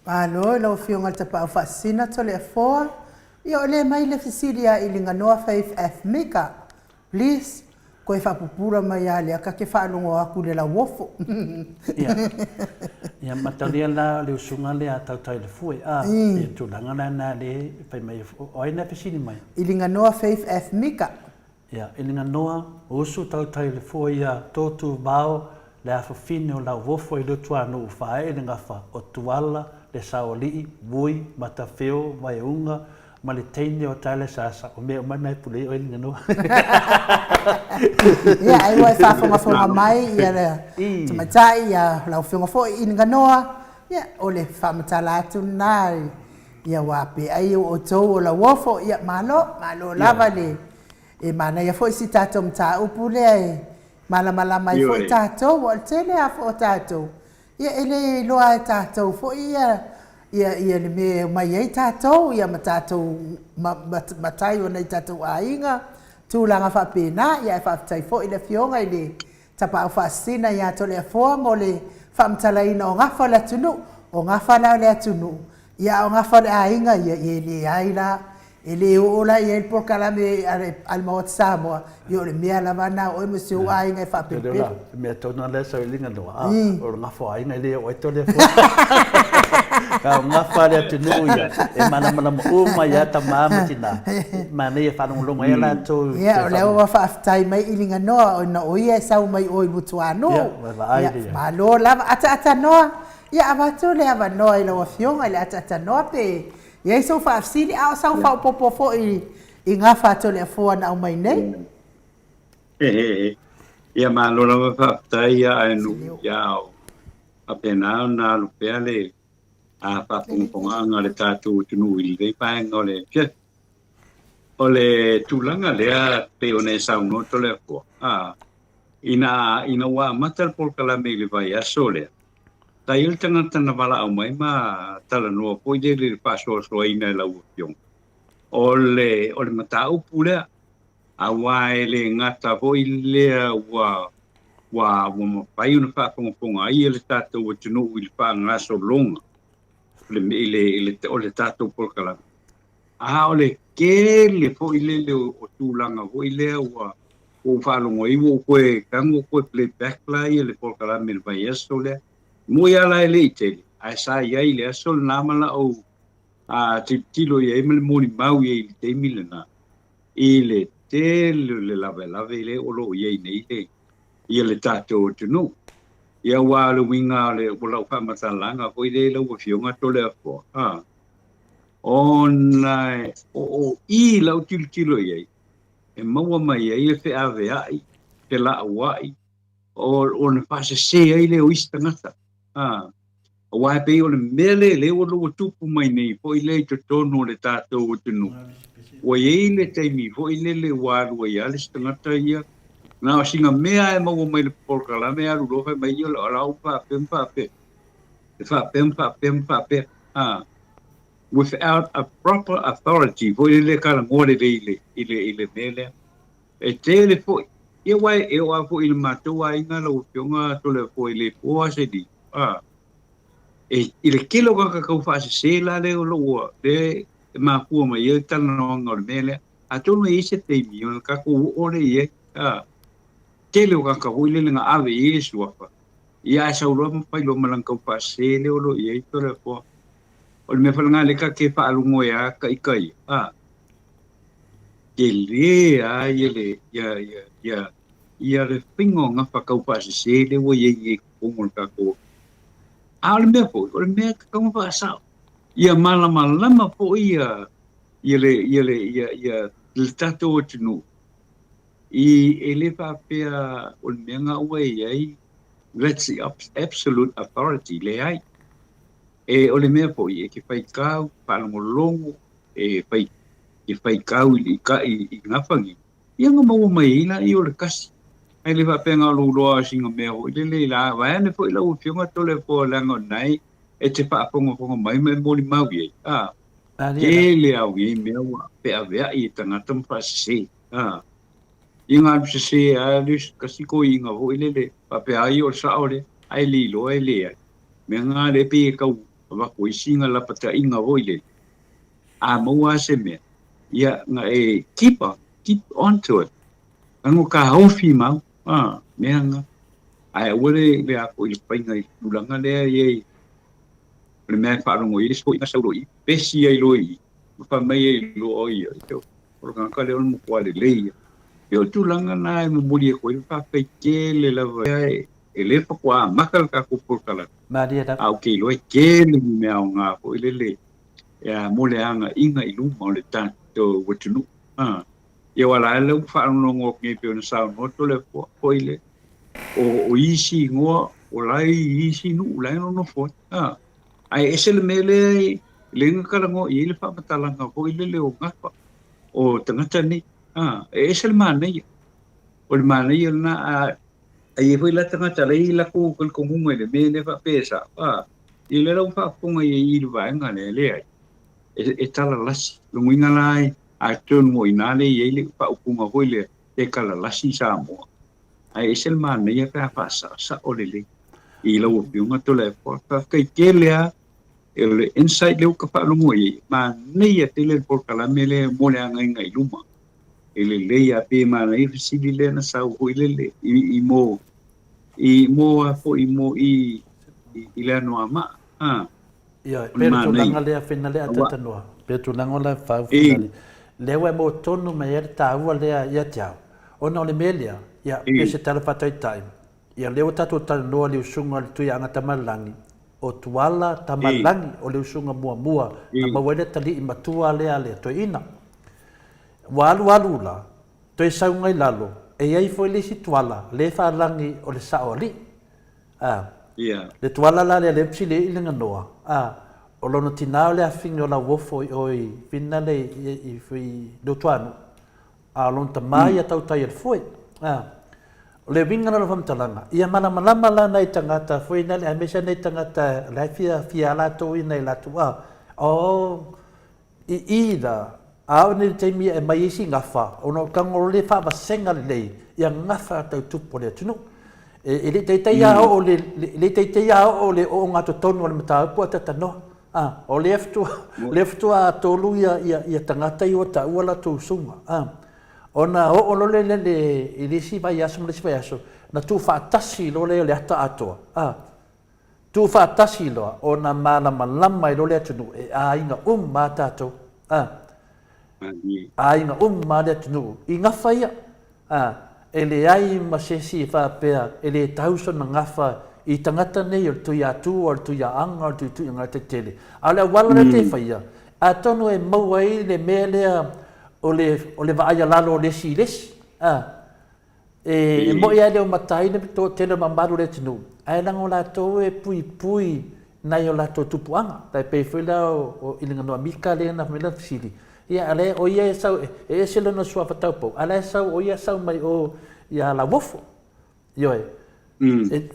S1: Malo i lau Afioga i le Tapaau Faasisina Toleafoa. Ia o lea mai le fesili a Iliganoa Faith F. Mika, Please, koe faapupula mai a lea ka ke faalogo aku i le lauofo.
S2: Ia, ia matalia la le usuga lea a Tautailefue, a, mm. ia tulaga la na le fai mai, o ai na fesili mai?
S1: Iliganoa Faith F. Mika.
S2: Ia, i Linganoa, o usu tautai le foa ia Tōtū Vao, le afafine o Lauofo i Lutuanuu Faaee le gafa o Tuala, le Saoalii, Vui, Matafeo, Vaeauga, ma le teine o Taelesaasa, o mea uma na e pule ai oe Linganoa.
S1: Ia, ai ua e faafogafoga mai ia le tamaitai, ia lau afioga foi i Linganoa, ia, o le faamatala atu lena, ia ua pe ai o outou o Lauofo, ia malo, malo lava le E manaia foi si tatou mataupu lea e malamalama ai foi tatou, aua o le tele lava foi o tatou, ia e le iloa e tatou foi ia ia ia le mea e omai ai tatou, ia ma tatou matai o nai tatou aiga, tulaga faapena. Ia ae faafetai foi i le Afioga i le Tapaau Faasisina ia Toleafoa mo le faamatalaina o gafa o le atunuu. O gafa la o le atunuu, ia a o gafa o le aiga ia, ia e leai la, e le oo la i ai le polokalame a le Maota Samoa, ia o le mea lava na o oe ma si ou aiga e faapelepele.
S2: Le mea tonu lava lea sau i Liganoa, a, o le gafa o aiga e le oo ai Toleafoa. A o gafa a le atunuu ia, e malamalama uma ai lava tama ma tina, manaia e faalogologo ai latou.
S1: Ia, o lea ua faafetai mai i Liganoa ona o ia e sau mai o i Lutuanuu. Ia, vaai lea. Malo lava, ataatanoa. Ia, avatu le avanoa i lau Afioga i le ataatanoa pe i ai sou faafesili, a o sau faaopoopo foi i gafa a Toleafoa na aumai nei.
S3: Ia, malo lava faafetai ia Aenu, ia faapena ona alu pea le faafogafogaaga a le tatou atunuu i lenei vaega o le afiafi. O le tulaga lea pei ona e saunoa Toleafoa, a, ina, ina ua amata le polokalame i le vaiaso lea, sa i ai le tagata na valaau mai ma talanoa foi lele i le faasoasoaina e lau Afioga o le, o le mataupu lea, aua e le gata foi lea ua, ua, ua mafai ona faafogafoga ai e le tatou atunuu i le faagasologa o le, i le, i le, o le tatou polokalame. A o le tele foi lele o, o tulaga foi lea ua, ua ou faalogo ai ua ou toe tago toe play back la ia le polokalame i le vaiaso lea. E moni lava la e le i tele, ae sa i ai i le aso lena ma lau tilotilo i ai ma le molimau i ai i le taimi lena, i le tele o le lavelave lea o lo o i ai nei le, ia le tatou atunuu. Ia aua o le uiga o le, o lau faamatalaga foi lea i lau Afioga Toleafoa, a, ona o o i lau tilotilo i ai, e maua mai ai le feaveai, felauai, ona faasese ai lea o isi tagata. A, aua e pei o le mea lea lea ua ua tupu mai nei foi lea i totonu o le tatou atunuu. Ua i ai le taimi foi lele ua alu ai lava le isi tagata ia, na o sina mea e maua mai le polokalame alu loa fai mai ia o la ua faapea ma faapea, e faapea ma faapea ma faapea. A, without a proper authority foi lele e talanoa lelei i le, i le, i le mea lea. E tele foi. Ia aua e oo lava foi i le matou aiga lau Afioga Toleafoa e le po lava se lilo. A, e, i le tele o tagata tau faasese la lea o lo o lea e mafua mai ai le talanoaga o le mea lea. Atonu e i ai se taimi ona tatou oo lea i ai. A, tele o tagata foi lele na ave i ai le suafa, ia ae sau loa ma fai loa ma lana tau faasese lea o lo o i ai Toleafoa. O le mea foi lena lea ta te faalogo ai lava ita ia. A, tele lava ia le, ia, ia, ia, ia le faiga o gafa tau faasese lea ua i ai nei i totonu o le tatou A o le mea foi, o le mea e tatau ona faasao, ia malamalama foi ia, ia le, ia le, ia, ia le tatou atunuu i, e le faapea o le mea na ua i ai, that's the absolute authority, leai. E, o le mea foi, e te faitau, faalogologo, e fai, e faitau i, i, i gafa nei, ia ona maua mai ai laia o le kasi. Ae le faapea na o lou iloa o sina mea foi lele i la, vaeane foi lau Afioga Toleafoa leaga o lena e te faafogafoga mai ma e molimau i ai, a, tele lava o nei mea ua feaveai e tagata ma faasese, a. Ia na alu sese lava le isi kasi toeaina foi lele faapea ai o le sao lea, ae le iloa e leai. Mea na lea pei e tau avatu ai sina lapataiga foi lele, a maua lava se mea, ia na e keep on, keep on to it. Tago taofi mau, a, mea na. Ae aua le, le a foi le faiga i le tulaga lea e i ai, o le mea e faalogo i ai le isi toeaina sau loa i i, pesi ai loa i i, ma fai mai ai loa o ia, o le tagata lea o le matua lelei ia. Ia o le tulaga na e momoli atu ai le faafetai tele lava e le faatoa amata le tatou polokalame,
S2: Malie lava.
S3: a ou te iloa e tele ni mea aoga foi lele mo le agaiga i luma o le tatou atunuu. Ia aua la lea ua faalogologo atu nei pei ona saunoa Toleafoa foi le o isi igoa o la e i isi nuu la e nonofo ai. Ae ese le mea lea lea na talanoa i ai le faamatalaga foi lele o gafa o tagata nei. E ese le manaia. O le manaia lena a i ai foi la tagata la e i ai latou talitonuga i le mea lea faapea e sao. Ia lea la ua faafofoga i ai i le vaega lea, leai, e talalasi. O lona uiga la, atonu o i ina lea e i ai le faaupuga foi lea, e talalasi Samoa. Ae ese le manaia pe a faasaosao lelei i lau Afioga Toleafoa. Faafetai tele lava o le insight lea ua ta faalogo i ai, manaia tele le polokalame lea mo le agaiga i luma. E lelei lava pei e manaia fesili lea na sau foi lele i mo i mo a foi mo i i le Anoamaa. A,
S2: Ioe, o le pe le tulaga lea finale a tatanoa, pe le tulaga o la fau finale. Lea ua e maua tonu mai ai le taua lea ia te au. Ona o le mea lea, ia, pe se tala faataitai, ia lea ua tatou talanoa i le usuga o le Tuiaga Tamalagi, o Tuala Tamalagi o le usuga muamua na maua ai le atalii matua lea a le toeaina. Ua alualu la, toe sauga i lalo, e i ai foi le isi tuala le faalagi o le sao alii. A. Le tuala la lea lea psili i le ganoa. A. O lona tina o le afine o Lauofo i o i Finale i i Lutuanu. A o lona tama ia tautai e le foe. A. O le uiga la o le faamatalaga, ia malamalama la nai tagata foi nale aemaise nai tagata la e fia fia latou i nai latou a. O I i la, a oo nei i le taimi e aumai ai si gafa, ona o tago o le faavasega lelei ia gafa tau tupu o le atunuu. E, e le i taitai a oo le, le i taitai a oo le oogatotonu o le mataupu a tatanoa. A, o lea faatoa, lea faatoa atolu ia, ia, ia tagata ia ua taua latou usuga. A, ona oo loa lea le, i le isi vaiaso ma le isi vaiaso, na tuufaatasi loa lea o le ata atoa. A. Tuufaatasi loa ona malamalama ai loa le atunuu e aiga uma a tatou, a. Aiga uma a le atunuu i gafa ia, a. E leai ma se isi e faapea e le tau sona gafa i tagata nei o le Tuiatua, o le Tuiaaga, o le Tuituiaga tetele. A o le auala lea te faia, atonu e maua ai le mea lea o le, o le vaai alalo o le isi i le isi, a. E moni lava e le o mataina le toatele o le mamalu o le atunuu, ae leaga o latou e puipui nai o latou tupuaga. Tai pei foi la o Iliganoa Mika lea na fai mai lana fesili, ia a o lea o ia e sau, e ese lona suafa taupou, a o la e sau o ia e sau mai o ia Lauofo. Ioe.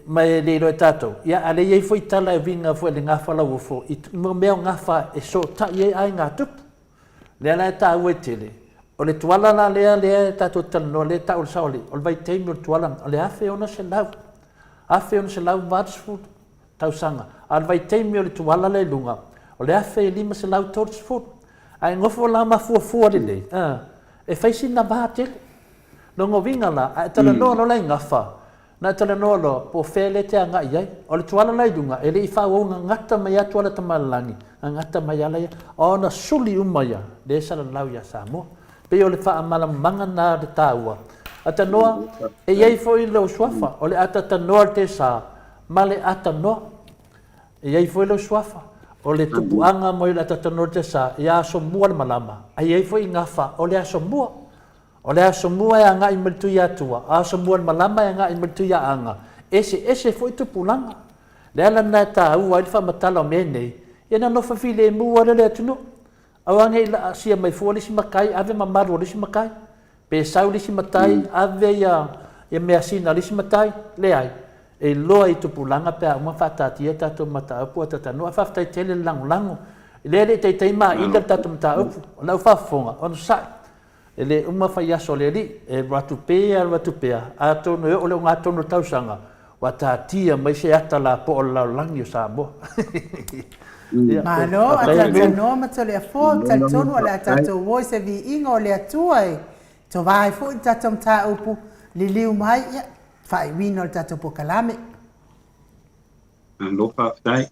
S2: Ma e le iloa e tatou, ia a o lea e i ai foi tala e uiga foi i le gafa Lauofo i mea o gafa e soosootai ai aiga tupu. Lea la e taua ai tele, o le tuala la lea lea e tatou te talanoa lea e tau o le saoalii, o le vaitaimi o le tuala o le 1600, 1680 tausaga. A o le vaitaimi o le tuala lea i luga, o le 1530. Ae nofo la ma fuafua lelei, e fai sina va tele. Lona uiga la, a e talanoa loa la i gafa, Na e talanoa loa, po o fea lea e te agai i ai. O le tuala la i luga, e le i faaauau gagata mai lava tuala Tamaalelagi, gagata mai lava la ia, ona suli uma ia, lea e salalau ia Samoa. E pei o le faamalamalamaga lena o le taua. Atanoa, e i ai foi lou suafa, o le atatanoa o le tesa ma le atanoa. E i ai foi lou suafa, o le tupuaga mai o le atatanoa o le tesa ia Asomua le malama, ae i ai foi gafa o le Asomua. O le aso mua e agai mai le Tuiatua, o aso mua le malama e agai mai le Tuiaaga, eseese foi tupulaga. Le ala lena e taua ai le faamatala o mea nei, ia na nofo filemu lava lea o le atunuu. Aua ne i laasia mai fua le isi matai, ave mamalu o le isi matai. Pe sau le isi matai, ave ia measina a le isi matai. Leai, e iloa i tupulaga pe a uma faataatia tatou mataupu a tatou. Ae faafetai tele le lagolago. Lea e le i taitai maila le tatou mataupu. O lau faafofoga, onosai. E le uma fai aso a le Alii, e alu atu pea alu atu pea, atonu e oo le ogatotonu o le tausaga, ua taatia mai se ata lapoa o le lalolagi o Samoa. Ia,
S1: Malo, a talanoa ma Toleafoa, ou te talitonu o le a tatou o i se viiga o le Atua e tova ai foi le tatou mataupu, liliu mai, ia, faaiuina o le tatou polokalame.
S3: Malo faafetai.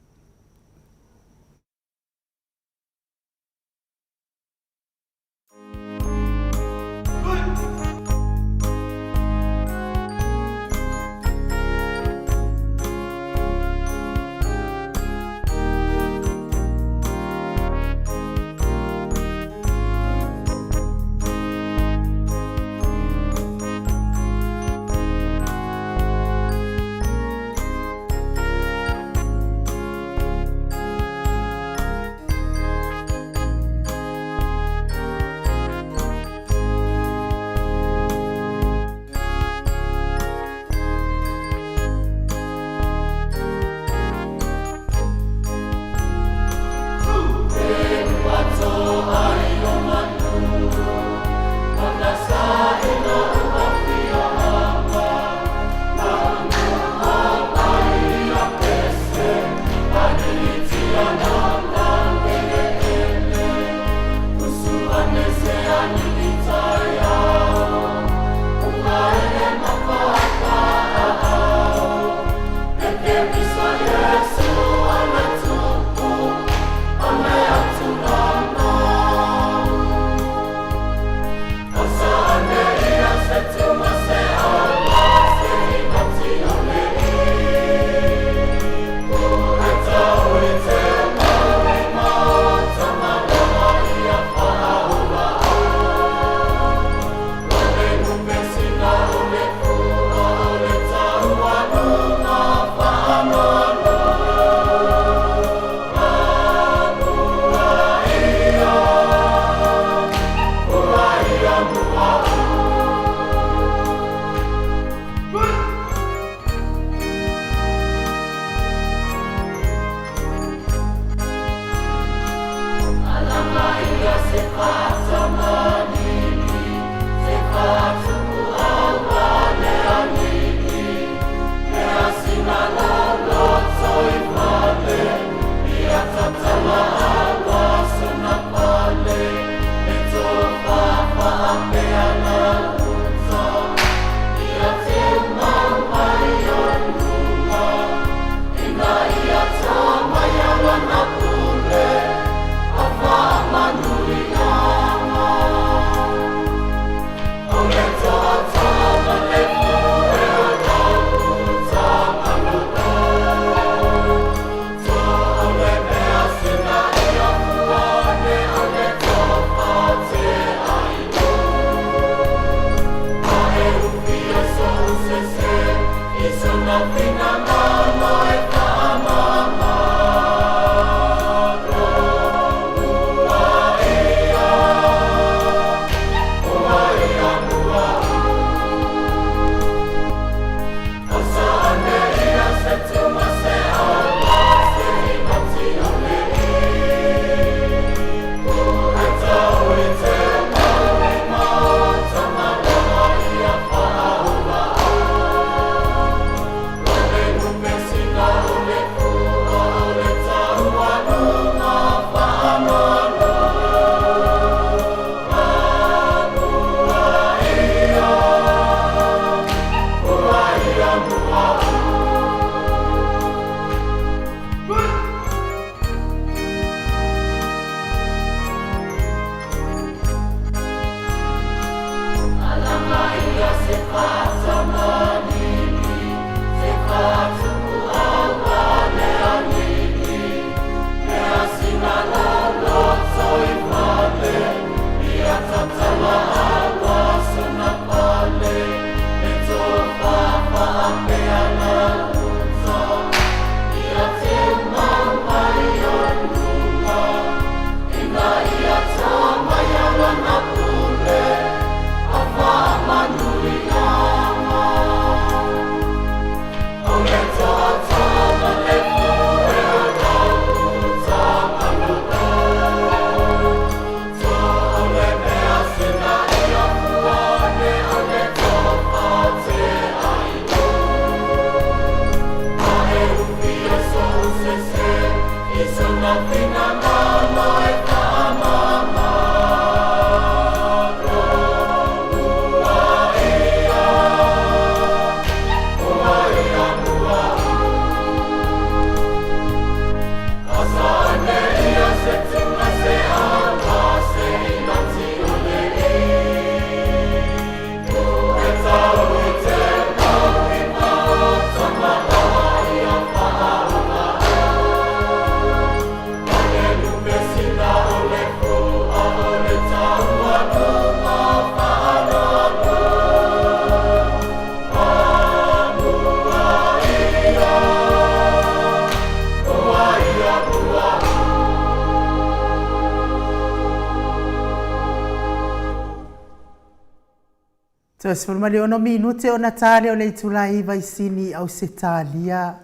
S1: Toe 16 minute ona ta lea o le itula e 9 i Sini i Ausetalia.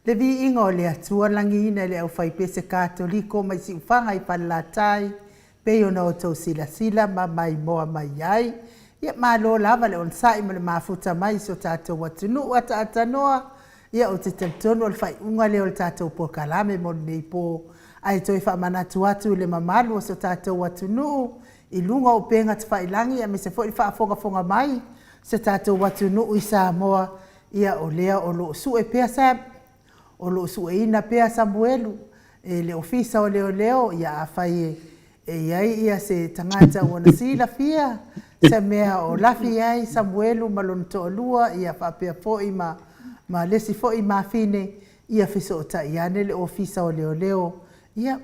S1: Le viiga o le Atua lagiina i le aufaipese Katoliko mai Siufaga i Falelatai, pei ona outou silasila ma maimoa mai ai. Ia malo lava le onosai ma le mafuta mai i si o tatou atunuu ataaatanoa. Ia ou te talitonu o le faaiuga lea o le tatou polokalame mo lenei po. Ae toe faamanatu atu i le mamalu o si o tatou atunuu i luga o upega tafailagi aemaise foi le faafogafoga mai si o tatou atunuu i Samoa, ia o lea o lo o sue pea Sam, o lo o sueina pea Samuelu e le Ofisa o Leoleo, ia afai e i ai ia se tagata ua na silafia se mea o lafi ai Samuelu ma lona toalua, ia faapea foi ma ma le isi foi mafine, ia fesootai ane le Ofisa o Leoleo, ia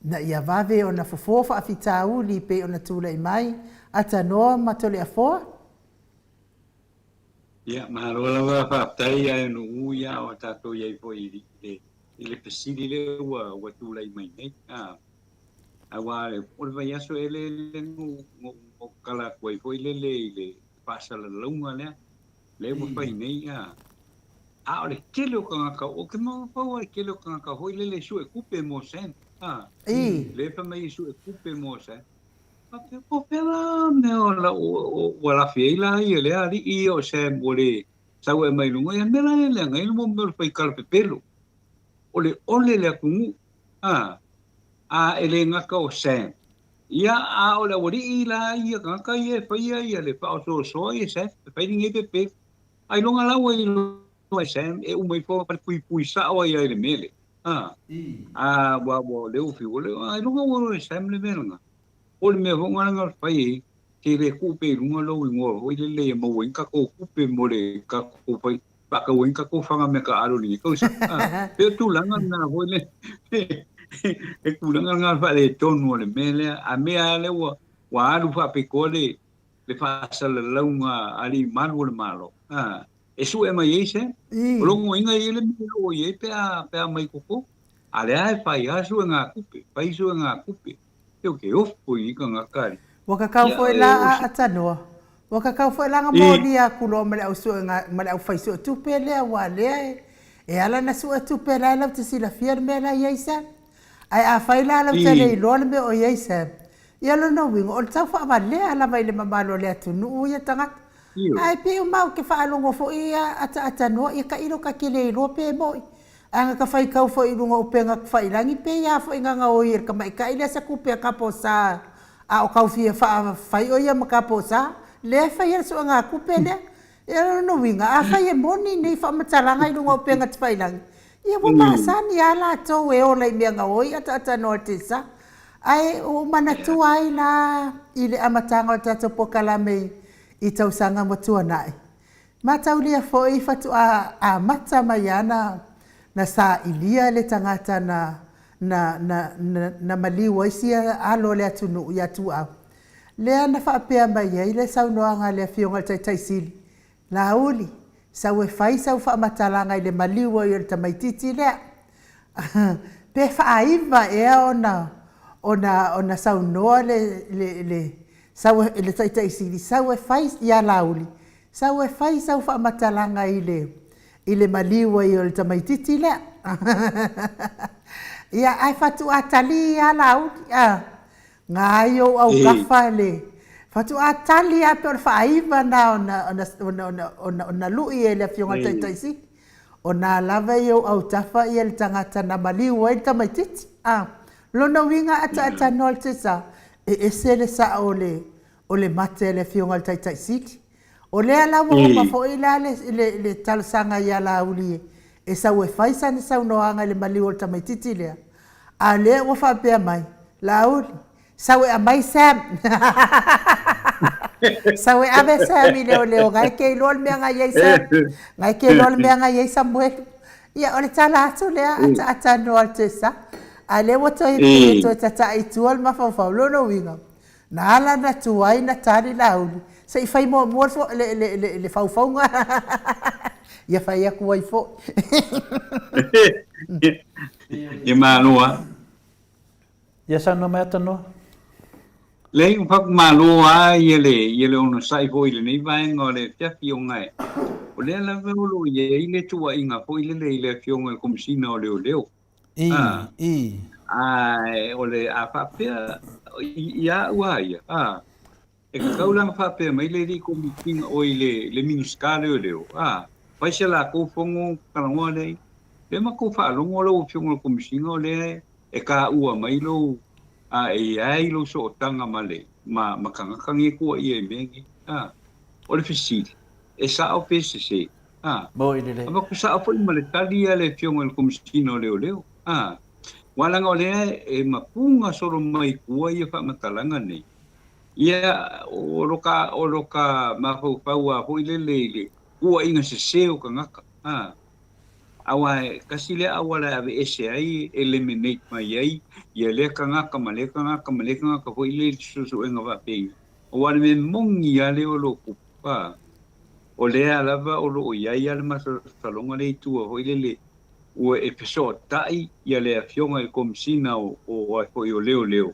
S1: ina ia vave ona fofo faafitauli pei ona tulai mai, Atanoa ma Toleafoa.
S3: Ia, malo lava faafetai ae nuu ia o tatou i ai foi i le i le fesili lea ua ua tulai mai nei. A aua o le vaiaso ea lea na ou tala atu ai foi lele i le faasalalauga lea lea ua fai nei a a o le tele o tagata ou te mafaufau lava i le tele o tagata foi lele e sue tupe mo Sam a lea fai mai e sue tupe mo Sam. Faapea, po o fea la mea o la, ua lafi ai la ia lea alii ia o Sam ua le sau ae mai luga, ia mea la ia leaga ai le mea o le fai tala pepelo. O le ole le atunuu, a, a e le gata o Sam, ia a o le aualii la ia tagata ia e faia ia le faaosoosoa ia Sam, e fai lenei pepelo. Ailoga la ua iloa e Sam e uma ifo ma le puipui sao ai i le mea lea. A, a ua ua lea ua fiu, ailoga ua iloa e Sam le mea lena. O le mea foi lena na fai ai, ke le tuu pea i luga lou igoa foi lele e maua ai ni tatou tupe mo le tatou fai, faatau ai ni tatou fana meataalo i lenei tausaga. A, pei o tulaga lena foi le, le tulaga lena o le faaletonu o le mea lea. A mea lava lea ua, ua alu faapitoa le, le faasalalauga a alii malu o le Malo, a, e sue mai ai se, o lona uiga e i ai le mea o i ai pe a, pe a mai koko, a lea e fai lava suegatupe, fai suegatupe. Eo ke ofo i tagata ali.
S1: Ua kakau
S3: Ia,
S1: foi
S3: e
S1: la
S3: o
S1: a
S3: se.
S1: Atanoa. Ua kakau foi la nga
S3: I.
S1: molia aku loa ma le au suega ma le au fai suetupe lea aua lea e e ala na suetupe la e lau te silafia le mea la e i ai Sam. Ae afai la lau te le
S3: I.
S1: iloa le mea o i ai Sam, ia lona uiga o le tau faavalea lava i le mamalu o le atunuu ia tagata.
S3: Ioe.
S1: Ae pei o mau ke faalogo foi ia ataatanoa ia tailo ka te le iloa pe moi. Ae nga ka faitau foi i luga o upega tufailangi pei a foi nga gaoi e le tamaitai lea se tupe a Kaposa a o tau fia faafai o ia ma Kaposa lea e fai ai le suegatupe lea. Ia o lona uiga afai e moni nei faamatalaga i luga o upega tufailangi ia ua masani a latou e ola i mea gaoi ataatanoa i le tesa. Ae ua ou manatua ai la i le amataga o le tatou polokalame i tausaga ua tuanai. Mataulia foi faatoa amata mai ana na sailia le tagata na na na na maliu ai sia alo o le atunuu ia Tuuau. Lea na faapea mai ai le saunoaga a le Afioga i le Taitai Sili, Laauli, sau e fai sau faamatalaga i le maliu ai o le tamaitiiti lea. Pe faaiva ea ona ona ona saunoa le le le sau le Taitai Sili, sau e fai ia Laauli, sau e fai sau faamatalaga i le i le maliu ai o le tamaitiiti lea. Ia, ae faatoa tali lava Laauli, a, Ga i ou autafa le faatoa tali lava pei o le faaiva lena ona ona ona ona ona lui e le Afioga i le Taitai Sili. O na lava e i ou autafa le tagata na maliu ai le tamaitiiti. A, lona uiga ataatanoa le tesa, e ese le sao o le o le mate a le Afioga i le Taitai Sili. O lea la ua uma foi la le le le talosaga ia Laauli e sau e fai sana saunoaga i le maliu o le tamaitiiti lea, a o lea ua faapea mai, Laauli, sau e aumai Sam. Sau e ave Sam i leoleo, na e te iloa le mea na i ai Sam, na e te iloa le mea na i ai Samuelu. Ia, o le tala atu lea, ataatanoa le tesa, a o lea ua toe, toe tatai i tua le mafaufau. Lona uiga, Na ala na tuai na tali Laauli, se i fai muamua le, le, le, le faufauga ia fai atu ai foi.
S3: Ia malo lava.
S2: Ia saunoa mai Atanoa.
S3: Leai, ua faamalo lava ia le, ia le onosai foi i lenei vaega o le afiafi ona e, o lea lava o lo o i ai le tuuaiga foi lele i le Afioga i le Komesina o Leoleo.
S2: I, i.
S3: Ae o le a faapea ia au a ia, a, e tatau la ona faapea mai le alii komiti oi le, le Minisita Leoleo, a, fai se latou fono talanoa lea i, lea matou faalogo lau Afioga i le Komesina o lea e taua mai lou, a, e i ai lou sootaga ma le, ma, ma tagata nei e tuuaia i mea nei, a. O le fesili, e sao pe sese? A.
S2: Moi lelei.
S3: Avatu sao foi ma le tali a le Afioga i le Komesina o Leoleo. A. Aua leaga o lea e mapuga solo mai tua ia faamatalaga nei. Ia, o lo ka, o lo ka mafaufau a foi lele i le tuuaiga sese o tagata. A. Aua e kasi lea auala e aveese ai, eliminate mai ai ia lea tagata ma lea tagata ma lea tagata foi lele i suesuega faapei. Aua o le mea moni lava lea o lo o tupu, a. O lea lava o lo o i ai lava le masalosaloga lea i tua foi lele ua e fesootai ia le Afioga i le Komesina o o ai foi o Leoleo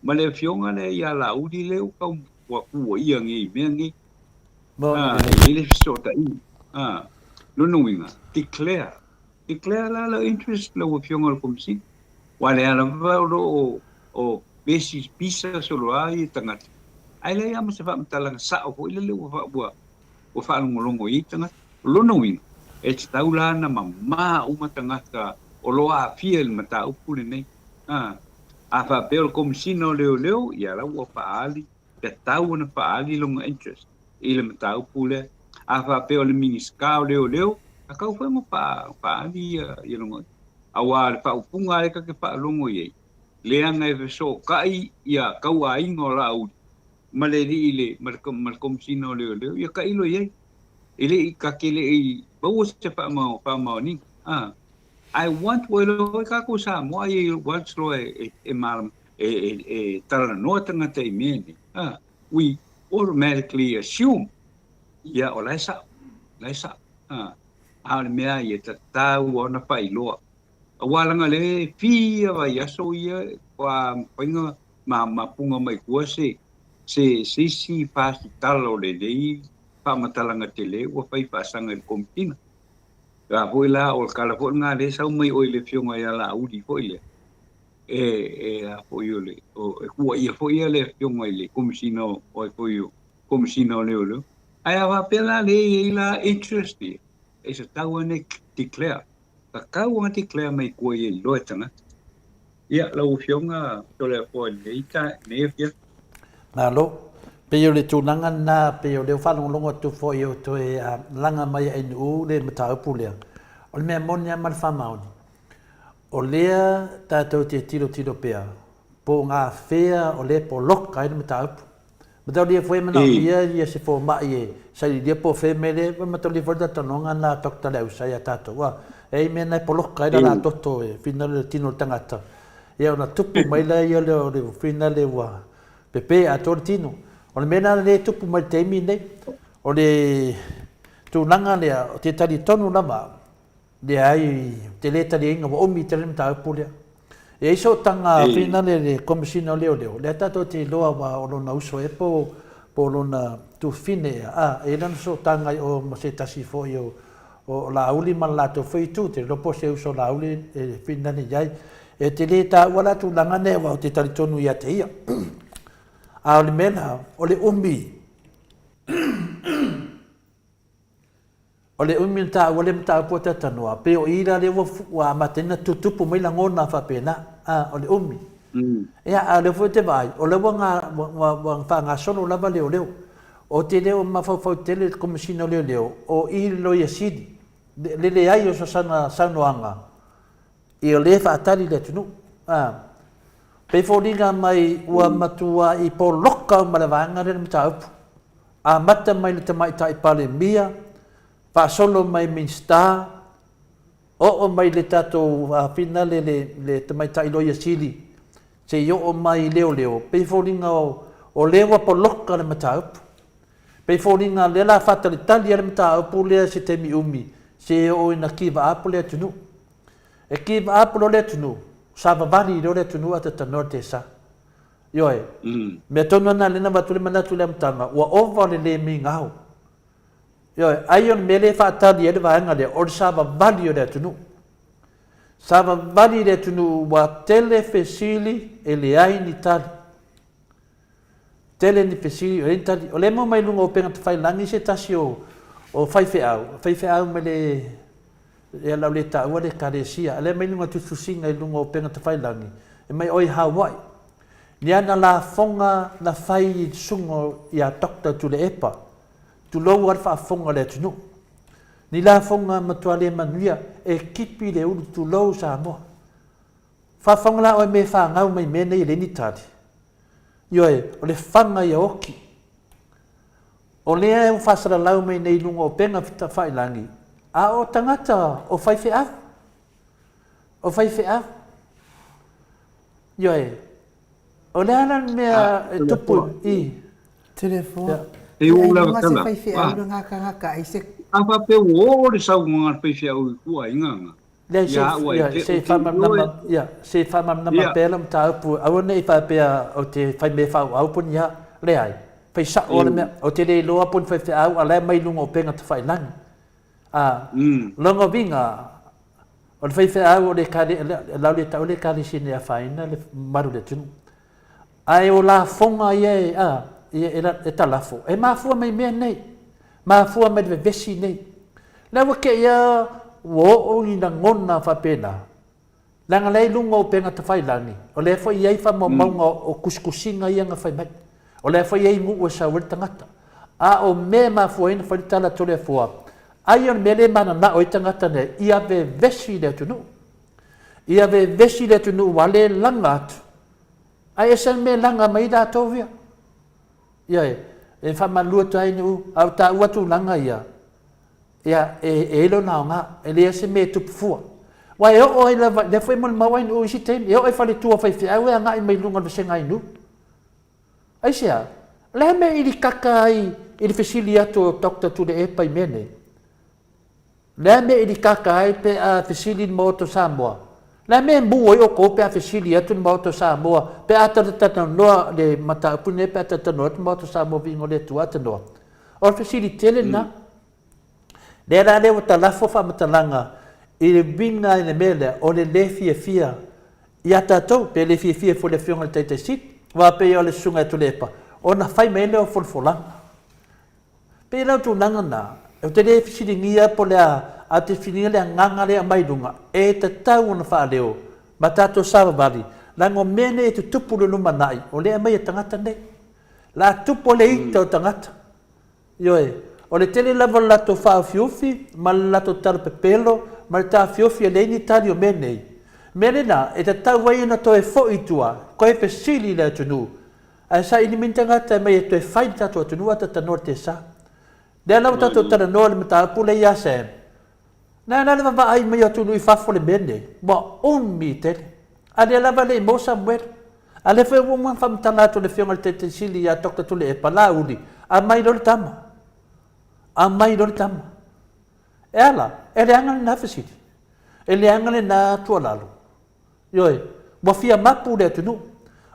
S3: ma le Afioga lea ia Laauli lea ua tau ua tuuaia nei i mea nei. A, e i ai le fesootaiga. A, lona uiga, declare, declare la lau interest lau Afioga i le Komesina. Aua o lea lava o lo o o pesi pisa solo a ia tagata, ae leai lava ma se faamatalaga sao foi lele ua ua ua faalogologo i ai tagata. O lona uiga, e tatau la ona mamā uma tagata o lo o aafia i le mataupu lenei. A, a faapea o le Komesina o Leoleo, ia la ua faaali, tatau ona faaali lona interest i le mataupu lea. A faapea o le Minisita o Leoleo, tatau foi ona faaali ia lona, aua o le faaupuga lea ta te faalogo i ai, leaga e fesootai ia tauaiga o Laauli ma le alii le, ma le, ma le Komesina o Leoleo, ia tailo i ai. E le i, ta te le i maua se faamaoniga. A. I want, ua iloa ai tatou Samoa i once loa e, e, e malama, e, e, e talanoa tagata i mea nei, a, we automatically assume, ia, o la e sao, la e sao. A, a o le mea ia tatau ona faailoa. Aua leaga lea e fia vaiaso ia, ua mafai ona ma mapuga mai tua se se se isi fasitala o lenei faamatalaga tele ua fai faasaga i le Komesina. A foi la, o le tala foi lena lea e sau mai oi le Afioga ia Laauli foi lea, e, e a foi o le, o, e tuuaia foi ia le Afioga i le Komesina o, o ai foi o Komesina o Leoleo. Ae a faapea la lea e i ai la interest ia, e tatau ona declare, tatau ona declare mai tua ia iloa e tagata. Ia, lau Afioga Toleafoa i lenei ta, lenei afiafi.
S2: Malo. Pei o le tulaga lena, pei o lea ua faalogologo atu foi o toe laga mai e NU le mataupu lea. O le mea moni lava ma le faamaoni, o lea tatou te tilotilo pea po o gafea o lea e poloka ai le mataupu. Mataulia foi e manaomia ia se fomai e saililia po o fea mea lea, mataulia foi le talatalanoaga lena a Doctor Leausa ia tatou, a e i ai mea na e poloka ai le latoto e finagalo i le tino o le tagata, ia ona tupu mai lea o le finale ua pepe atoa le tino. O le mea lena lea e tupu mai i le taimi lenei, o le tulaga lea, ou te talitonu lava, Leai, ou te le taliaina, ua umi tele le mataupu lea. E i ai sootaga finale le Komesina o Leoleo, lea tatou te iloa aua o lona uso ea po o lona tuafafine ea, a, e i ai lana sootaga i o ma se tasi foi o Laauli ma le latou foi itu, ou te le iloa po o se uso o Laauli e finale i ai. E te le taua la tulaga nei aua ou te talitonu ia te ia. A o le mea la, o le umi. O le umi ona taua lea mataupu a Talanoa, pei o i la lea ua, ua amata ai ona tutupu mai lagona faapena, a, o le umi. Ia, a o lea foi ou te vaai, o lea ua, ua, ua, ua faagasolo lava leoleo. Ou te le o mafaufau tele i le Komesina o Leoleo, o i le Loia Sili, le, le leai o sana saunoaga, ia o lea e faatali le atunuu. A, pei e foliga mai ua matuai poloka uma le vaega lea le mataupu. Amata mai le Tamaitai Palemia, faasolo mai Minisita, oo mai le tatou finale le, le Tamaitai Loia Sili, se i oo mai i Leoleo, pei e foliga o, o lea ua poloka le mataupu. Pei e foliga lea la faatalitali lava le mataupu lea i se taimi umi, se i oo ina give up le atunuu. E give up loa le atunuu, savavali loa le atunuu ae talanoa le tesa. Ioe. Mea tonu lava lena lea na avatu ai le manatu i le amataga, ua ova le le migao. Ioe. Ai o le mea lea e faatali ai le vaega lea, o le savavali o le atunuu. Savavali le atunuu ua tele fesili e leai ni tali. Tele ni fesili e leai ni tali. O lea e maua mai luga o upega tafailagi se tasi o o faifeau, faifeau mai le Ia lau le taua le ekalesia, a lea mai luga tusitusiga i luga o upega tafailagi, e mai oe i Hawaii. Ni ana lafoga na fai i le susuga ia Doctor Tuilaepa, tulou a le faafofoga a le atunuu. Ni lafoga matua le manuia e kipi le ulu tulou Samoa. Faafofoga la oe me fagau mai mea nei e leai ni tali. Ioe, o le faga ia oki. O lea ua faasalalau mai nei i luga o upega tafailagi, a o tagata o faifeau. O faifeau. Ioe, o le a la le mea e tupu i.
S1: Telefoni. E ai luga se faifeau le gakagaka ai se.
S3: A faapea ua oo le saunoaga a le faifeau i tuuaiga na.
S2: Leai, se i faamalamalama, ia, se i faamalamalama pea lau mataupu, aua ne i faapea ou te fai mea faaauau po o ni a. Leai, fai sao le mea. Ou te le iloa po o ni faifeau, a o la e aumai i luga o upega tafailagi. A, lona uiga, o le faifeau o le lau le taua le Ekalesia ina ia afaina le mamalu o le atunuu. Ae o lafoga ia e, a, ia e talafo, e mafua mai mea nei, mafua mai le vevesi nei. La ua te i a ua oo ni lagona faapena, leaga la e i luga o upega tafailagi, o lea foi e i ai faamaumauga o tusitusiga ia na fai mai. O lea foi e i ai nuu e sau ai le tagata. A o mea e mafua ai ona fai le tala a Toleafoa, ai o le mea lea e mananao ai tagata nei, ia vevesi le atunuu. Ia vevesi le atunuu ua le laga atu, ae ese le mea e laga mai ai latou ia. Ioe, e faamalulu atu ai nuu, a o taua tulaga ia, ia, e, e i ai lona aoga, e leai se mea e tupu fua. Aua e oo ai lava, lea foi e molimau ai nuu i isi taimi, e oo i faletua o faifeau e agai mai luga o le vasega ai nuu. Aisea? O le a le mea e ilikaka ai i le fesili atu o Doctor Tuilaepa i mea nei? O le a le mea e ilikaka ai pe a fesili le Maota o Samoa? O le a le mea e mu ai outou pe a fesili atu le Maota o Samoa pe a talatalanoa le mataupu lenei pe a talatalanoa atu le Maota o Samoa viiga o le Atua atanoa? O le fesili tele lena. Lea la lea ua talafo faamatalaga i le uiga i le mea lea o le le fiafia ia tatou, pe le fiafia foi le Afioga i le Taitai Sili, aua pei o le Susuga ia Tuilaepa, ona fai mai ai lea o folafolaga. Pei la o tulaga na, ou te le fesiligia po o le a, ae ou te fesiligia le agaga lea e aumai i luga, e tatau ona faaleo ma tatou savavali, leaga o mea nei e tutupu i le lumanai, o lea e aumai e tagata nei. La tupu ai le ita o tagata. Ioe, o le tele lava o le latou faaofiufi ma le latou tala pepelo ma le taofiofi e leai ni tali o mea nei. Mea lena, e tatau ai ona toe foi i tua, toe fesili i le atunuu. Ae saili mai ni tagata e mai e toe fai le tatou atunuu ae tatanoa le tesa. Lea la ua tatou talanoa i le mataupu lea ia Sam, na na le vavaai mai o atunuu i fafo le mea lenei, ua umi tele. A lea lava e le i maua Samuel. A lea foi ua uma ona faamatala atu e le Afioga i le Taitai Sili ia Doctor Tuilaepa, Laauli, aumai loa le tama. Aumai loa le tama. E a la? E leaga lena fesili. E leaga lena tuualalo. Ioe, ua fia mapu le atunuu.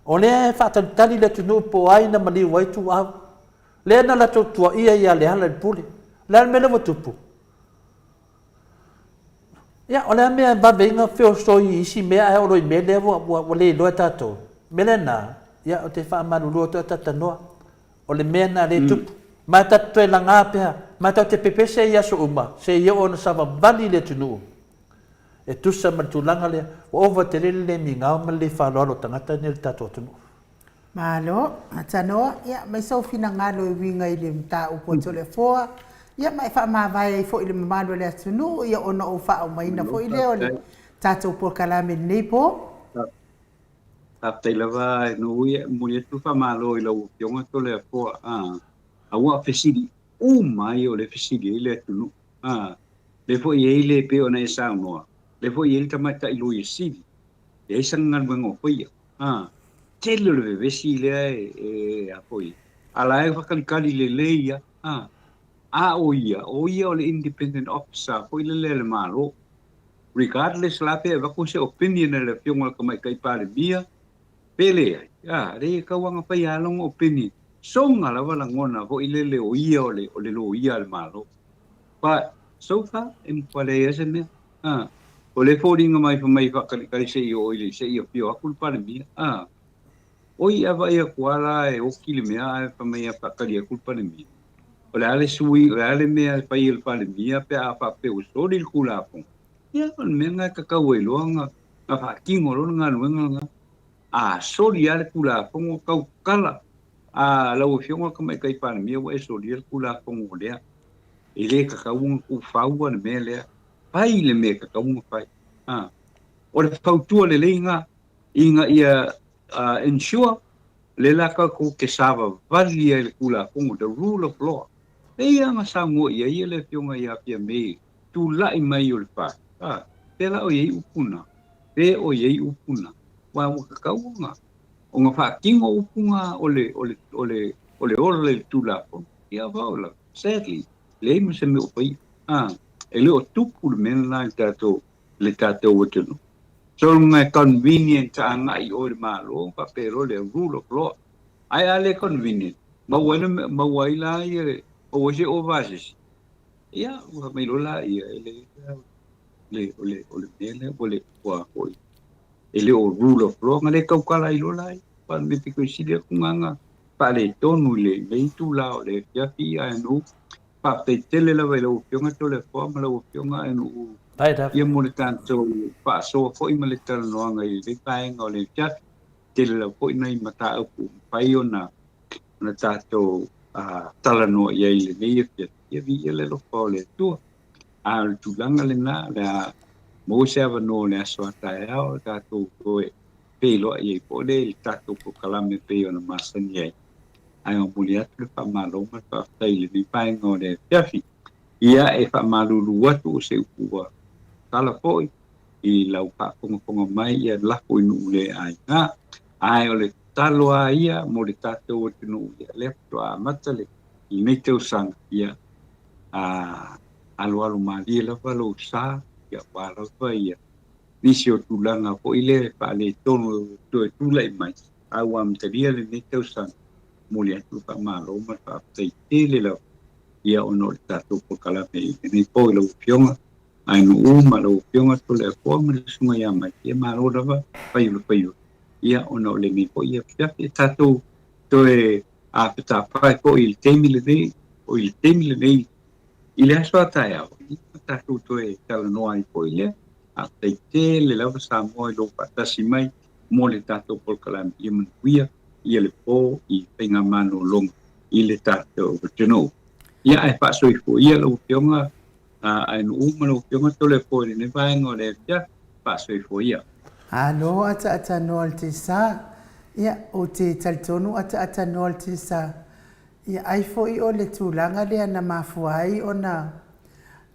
S2: O lea e faatalitali le atunuu po o ai na maliu ai Tuuau. Lea na latou tuaia ia Leala i le pule. O le a le mea lea ua tupu? Ia, o le a mea e vave ai ona feosoi i isi mea ae oo loa i mea lea ua, ua, ua le iloa e tatou? O le mea lena, ia, ou te faamalulu atu ae talatalanoa. O le mea lena lea e tupu. Ma e tatou toe laga pea, ma e tatou te pepese ai i aso uma, seia oo ina savavali le atunuu. E tusa ma le tulaga lea, ua ova tele le le migao ma le le faaaloalo o tagata nei o le tatou atunuu.
S1: Malo, Tanoa, ia aumai sou finagalo e uiga i le mataupu a Toleafoa, ia ma e faamavae ai foi i le mamalu o le atunuu, ia ona ou faaaumaina foi lea o le tatou polokalame i lenei po.
S3: Faafetai lava e Nuu, ia e momoli atu le faamalo i lau Afioga Toleafoa, aua o fesili uma ia o lea e fesili ai le atunuu. A, lea foi e i ai le, pei ona e saunoa, lea foi e i ai le tamaitai loia sili, leai sana galuega o faia. A, tele o le vevesi lea e, e a foi, a la e faakalikali lelei ia. A, a o ia, o ia o le independent officer foi lele a le Malo. Regardless la pe avatu se opinion a le Afioga i le Tamaitai Palemia, pe leai, a, leai e tau lava ona fai lava lona opinion. Soga lava lagona foi lele o ia o le, o le loia a le Malo. But so far e matua leai lava se mea. A, o lea e foliga mai fai mai faatalikali se i oo i le, se i afio atu le Palemia. A, oi a vaai atu lava la e oti le mea ae fai mai a faatali atu le Palemia. O le a le sui, o le a le mea e fai e le Palemia pe a faapea ua soli le Tulafono? Ia, o le mea lena e tatau ai loa ona faatino loa le galuega lena. A soli lava le Tulafono, tautala a lau Afioga i le Tamaitai Palemia ua e solia le Tulafono lea. E le tatau ona tuufaua le mea lea. Fai le mea e tatau ona fai. A. O le fautua lelei lena ina ia ensure lea la tatou te savavali ai i le Tulafono, the rule of law. Pei lava ona saunoa i ai le Afioga ia Fiame, tulai mai o le FAST, a, pea la o i ai upu na, pe o i ai upu na, aua ua tatau ona ona faatino upu na o le, o le, o le, o le ola i le Tulafono. Ia faalavelave, sadly, leai ma se mea o faia. A, e le o tupu le mea lena i le tatou, i le tatou atunuu. So luga e convenient agai i o i le Malo faapea loa le rule of law. Ae a le convenient, maua ai le, maua ai la ia, maua ai se ova a se isi, ia, ua fai mai loa laia, e le, le, o le, o le mea lea ua le, ua foi, e le o rule of law, na le tautala ai loa laia. Aua o le mea pito i sili atu lena na faaletonu i lenei itula o le afiafi ae nuu. Faafetai tele lava i lau Afioga Toleafoa ma lau Afioga Aenuu ia mo le tatou faasoa foi ma le talanoaga i lenei vaega o le afiafi. Tele lava foi nai mataupu ua mafai ona ona tatou talanoa i ai i lenei afiafi. Ia viia le alofa o le Atua. A o le tulaga lena, o le a maua se avanoa o le aso a taeao o tatou toe feiloai ai foi lea i le tatou polokalame e pei ona masani ai. Ae momoli atu le faamalo ma le faafetai i lenei vaega o le afiafi. Ia, e faamalulu atu o se upu ua tala foi i lau faafogafoga mai, ia lafo i nuu le aiga. Ae o le tatalo lava ia mo le tatou atunuu, ia lea faatoa amata lenei tausaga, ia a alualu malie lava lou sa, ia aua lava ia nisi o tulaga foi lea e faaletonu e toe tulai mai, a ua amatalia lenei tausaga, momoli atu le faamalo ma le faafetai tele lava ia ona o le tatou polokalame i lenei po i lau Afioga Aenuu ma lau Afioga Toleafoa ma le Susuga ia Mike, ia malo lava fai o le faiva ia ona o lenei foi afiafi e tatou toe fetafae foi i le taimi lenei, o i le taimi lenei i le aso a taeao, ia tatou toe talanoa ai foi lea. Faafetai tele lava Samoa i lou faatasi mai mo le tatou polokalame. Ia manuia ia le po i faigamalologa i le tatou atunuu. Ia ae faasoifua ia lau Afioga Aenuu ma lau Afioga Toleafoa i lenei vaega o le afiafi. Faasoifua ia.
S1: Alo ataatanoa le tesa. Ia, ou te talitonu ataatanoa le tisa, ia ai foi o le tulaga lea na mafua ai ona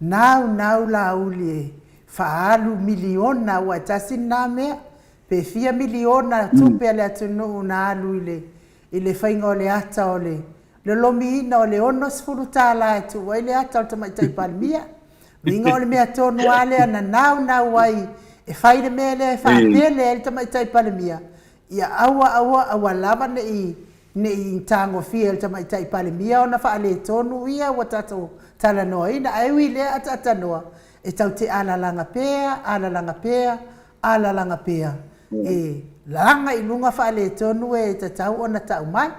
S1: naunau Laauli e faaalu miliona aua e tasi lena mea, pe fia miliona tupe a le atunuu na alu i le i le faiga o le ata o le lolomiina o le $60 e tuu ai le ata o le Tamaitai Palemia. Uiga o le mea tonu lava lea na naunau ai e fai le mea lea e faapele ai le Tamaitai Palemia, ia aua aua aua lava ne i ne i tagofia e le Tamaitai Palemia ona faaletonu ia ua tatou talanoaina. Ae ui i lea ataatanoa, e tau te alalaga pea, alalaga pea, alalaga pea, e laga i luga faaletonu e tatau ona tau mai.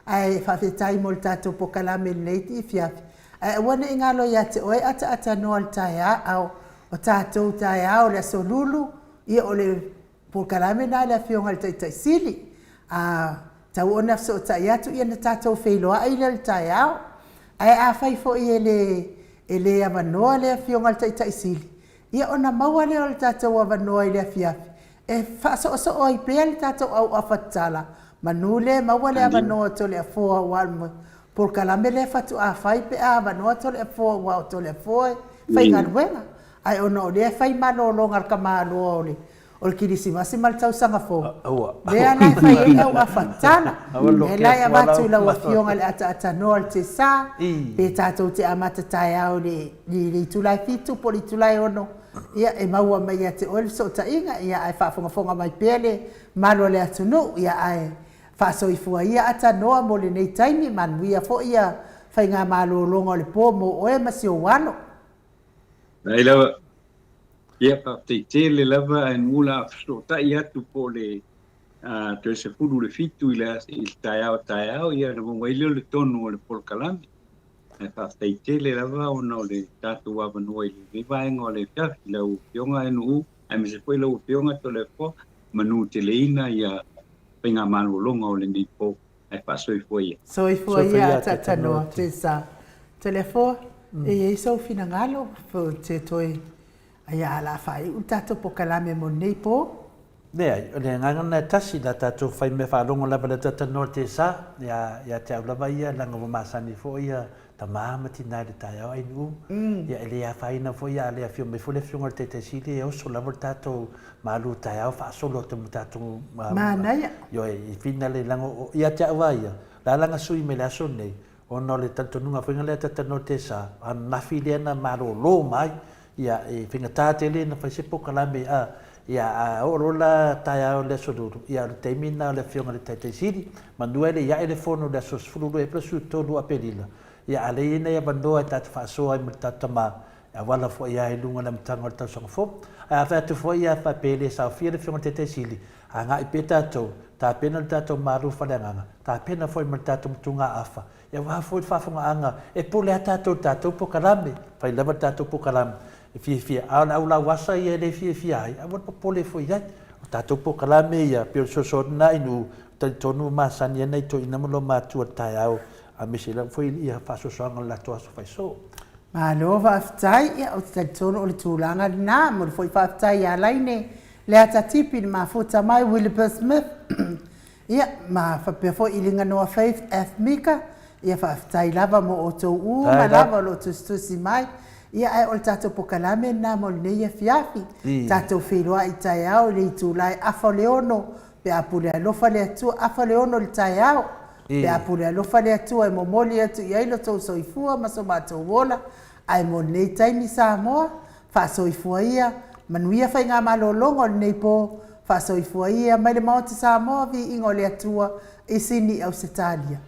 S1: Ae faafetai mo le tatou pokalame i lenei afiafi. Ae aua ne i galo ia te oe ataatanoa le taeao, o tatou taeao o le Aso Lulu, ia o le polokalame lena a le Afioga i le Taitai Sili. A tau ona fesootai atu ia ona tatou feiloai lea i le taeao. Ae afai foi e le e le avanoa le Afioga i le Taitai Sili, ia ona maua lea o le tatou avanoa i le afiafi e faasoosoo ai pea le tatou auafa tatala, manu le maua le avanoa o Toleafoa aua o le polokalame lea faatoa fai pe a avanoa Toleafoa aua o Toleafoa e faigaluega. Ae ona o lea e fai malologa a le tamaloa o le o le Kerisimasi ma le Tausaga Fou, lea la e fai ai auafa tatala. Lea la e avatu i lau Afioga i le ataatanoa o le Tesa, pe tatou te amata taeao i le itula e 7 po o le itula e 6, ia e maua mai ia te oe le fesootaiga, ia ae faafogafoga mai pea le mamalu o le atunuu, ia ae faasoifua ia atanoa mo lenei taimi, manuia foi ia faigamalologa o le po mo oe ma si ou alo.
S3: Ai lava. Ia, faafetai tele lava ae nuu la fesootai atu po o le toe 17 i le i le taeao taeao ia ona maua ai lea o le tonu o le polokalame. Ae faafetai tele lava ona o le tatou avanoa i lenei vaega o le afiafi i lau Afioga Nuu aemaise foi lau Afioga Toleafoa, manuteleina ia faigamalologa o lenei po. Ae faasoifua ia.
S1: Soifua ia Atatanoa Tesa. Toleafoa, e i ai sou finagalo te toe ia a la faaiu le tatou pokalame mo lenei po?
S2: Leai, o le agaga lena e tasi, la tatou fai mea faalogo lava i le Atatanoa Tesa, ia, ia te au lava ia, leaga ua masani foi ia tama ma tina i le taeao ai nuu. Ia e le afaina foi a le afio mai foi le afioga i le Taitai Sili e oso lava le tatou malu taeao faasolo atu ma tatou
S1: Manaia.
S2: Ioe, i fina le leaga o ia te au lava ia, o le a lana sui mai le aso lenei, ona o le talitonuga foi lea ta talanoa te sa, ananafi lea na malolo mai, ia e faigata tele ona fai se polokalame a, ia a oo loa la taeao i le aso Lulu, ia o le taimi lena o le afioga i le Taitai Sili, manu e le i ae le fono i le aso 12 Epela 13 Aperila, ia a lea e i ai nai avanoa e tatou faasoa ai ma le tatou tama, e auala foi lava i luga o le amataga o le tausaga fou. Ae a fai atu foi ia faapea e le saofia le Afioga i le Taitai Sili, agai pea tatou, tapena le tatou malu faleagaga, tapena foi ma le tatou matugaafa, ia aua foi le faafogaaga, e pule lava tatou i le tatou polokalame, fai lava le tatou polokalame e fiafia, a o le au lauasa ia e le fiafia ai, aua le popole foi i ai. O tatou polokalame ia, pei o le fesoasoani lena i nuu, talitonu ua masani ai nai toeaiina ma lomatua i le taeao, aemaise lava foi ia faasoasoaga o le latou aso faisoo.
S1: Malo faafetai, ia ou te talitonu o le tulaga lena, momoli foi faafetai ia Laine Leata Tipi na mafuta mai, Williper Smith, ia ma faapea foi Iliganoa Faith F Mika, ia faafetai lava mo outou uma lava o lo o tusitusi mai, ia ae o le tatou pokalame lena mo lenei afiafi, tatou feiloai i taeao i le itula e afa o le ono pe a pule alofa le Atua, afa le ono i le taeao, pe a pule alofa le Atua e momoli atu i ai lo tou soifua ma so matou ola, ae mo lenei taimi Samoa, faasoifua ia, manuia faigamalologa o lenei po, faasoifua ia mai le Maota Samoa, viiga o le Atua i Sini Ausetalia.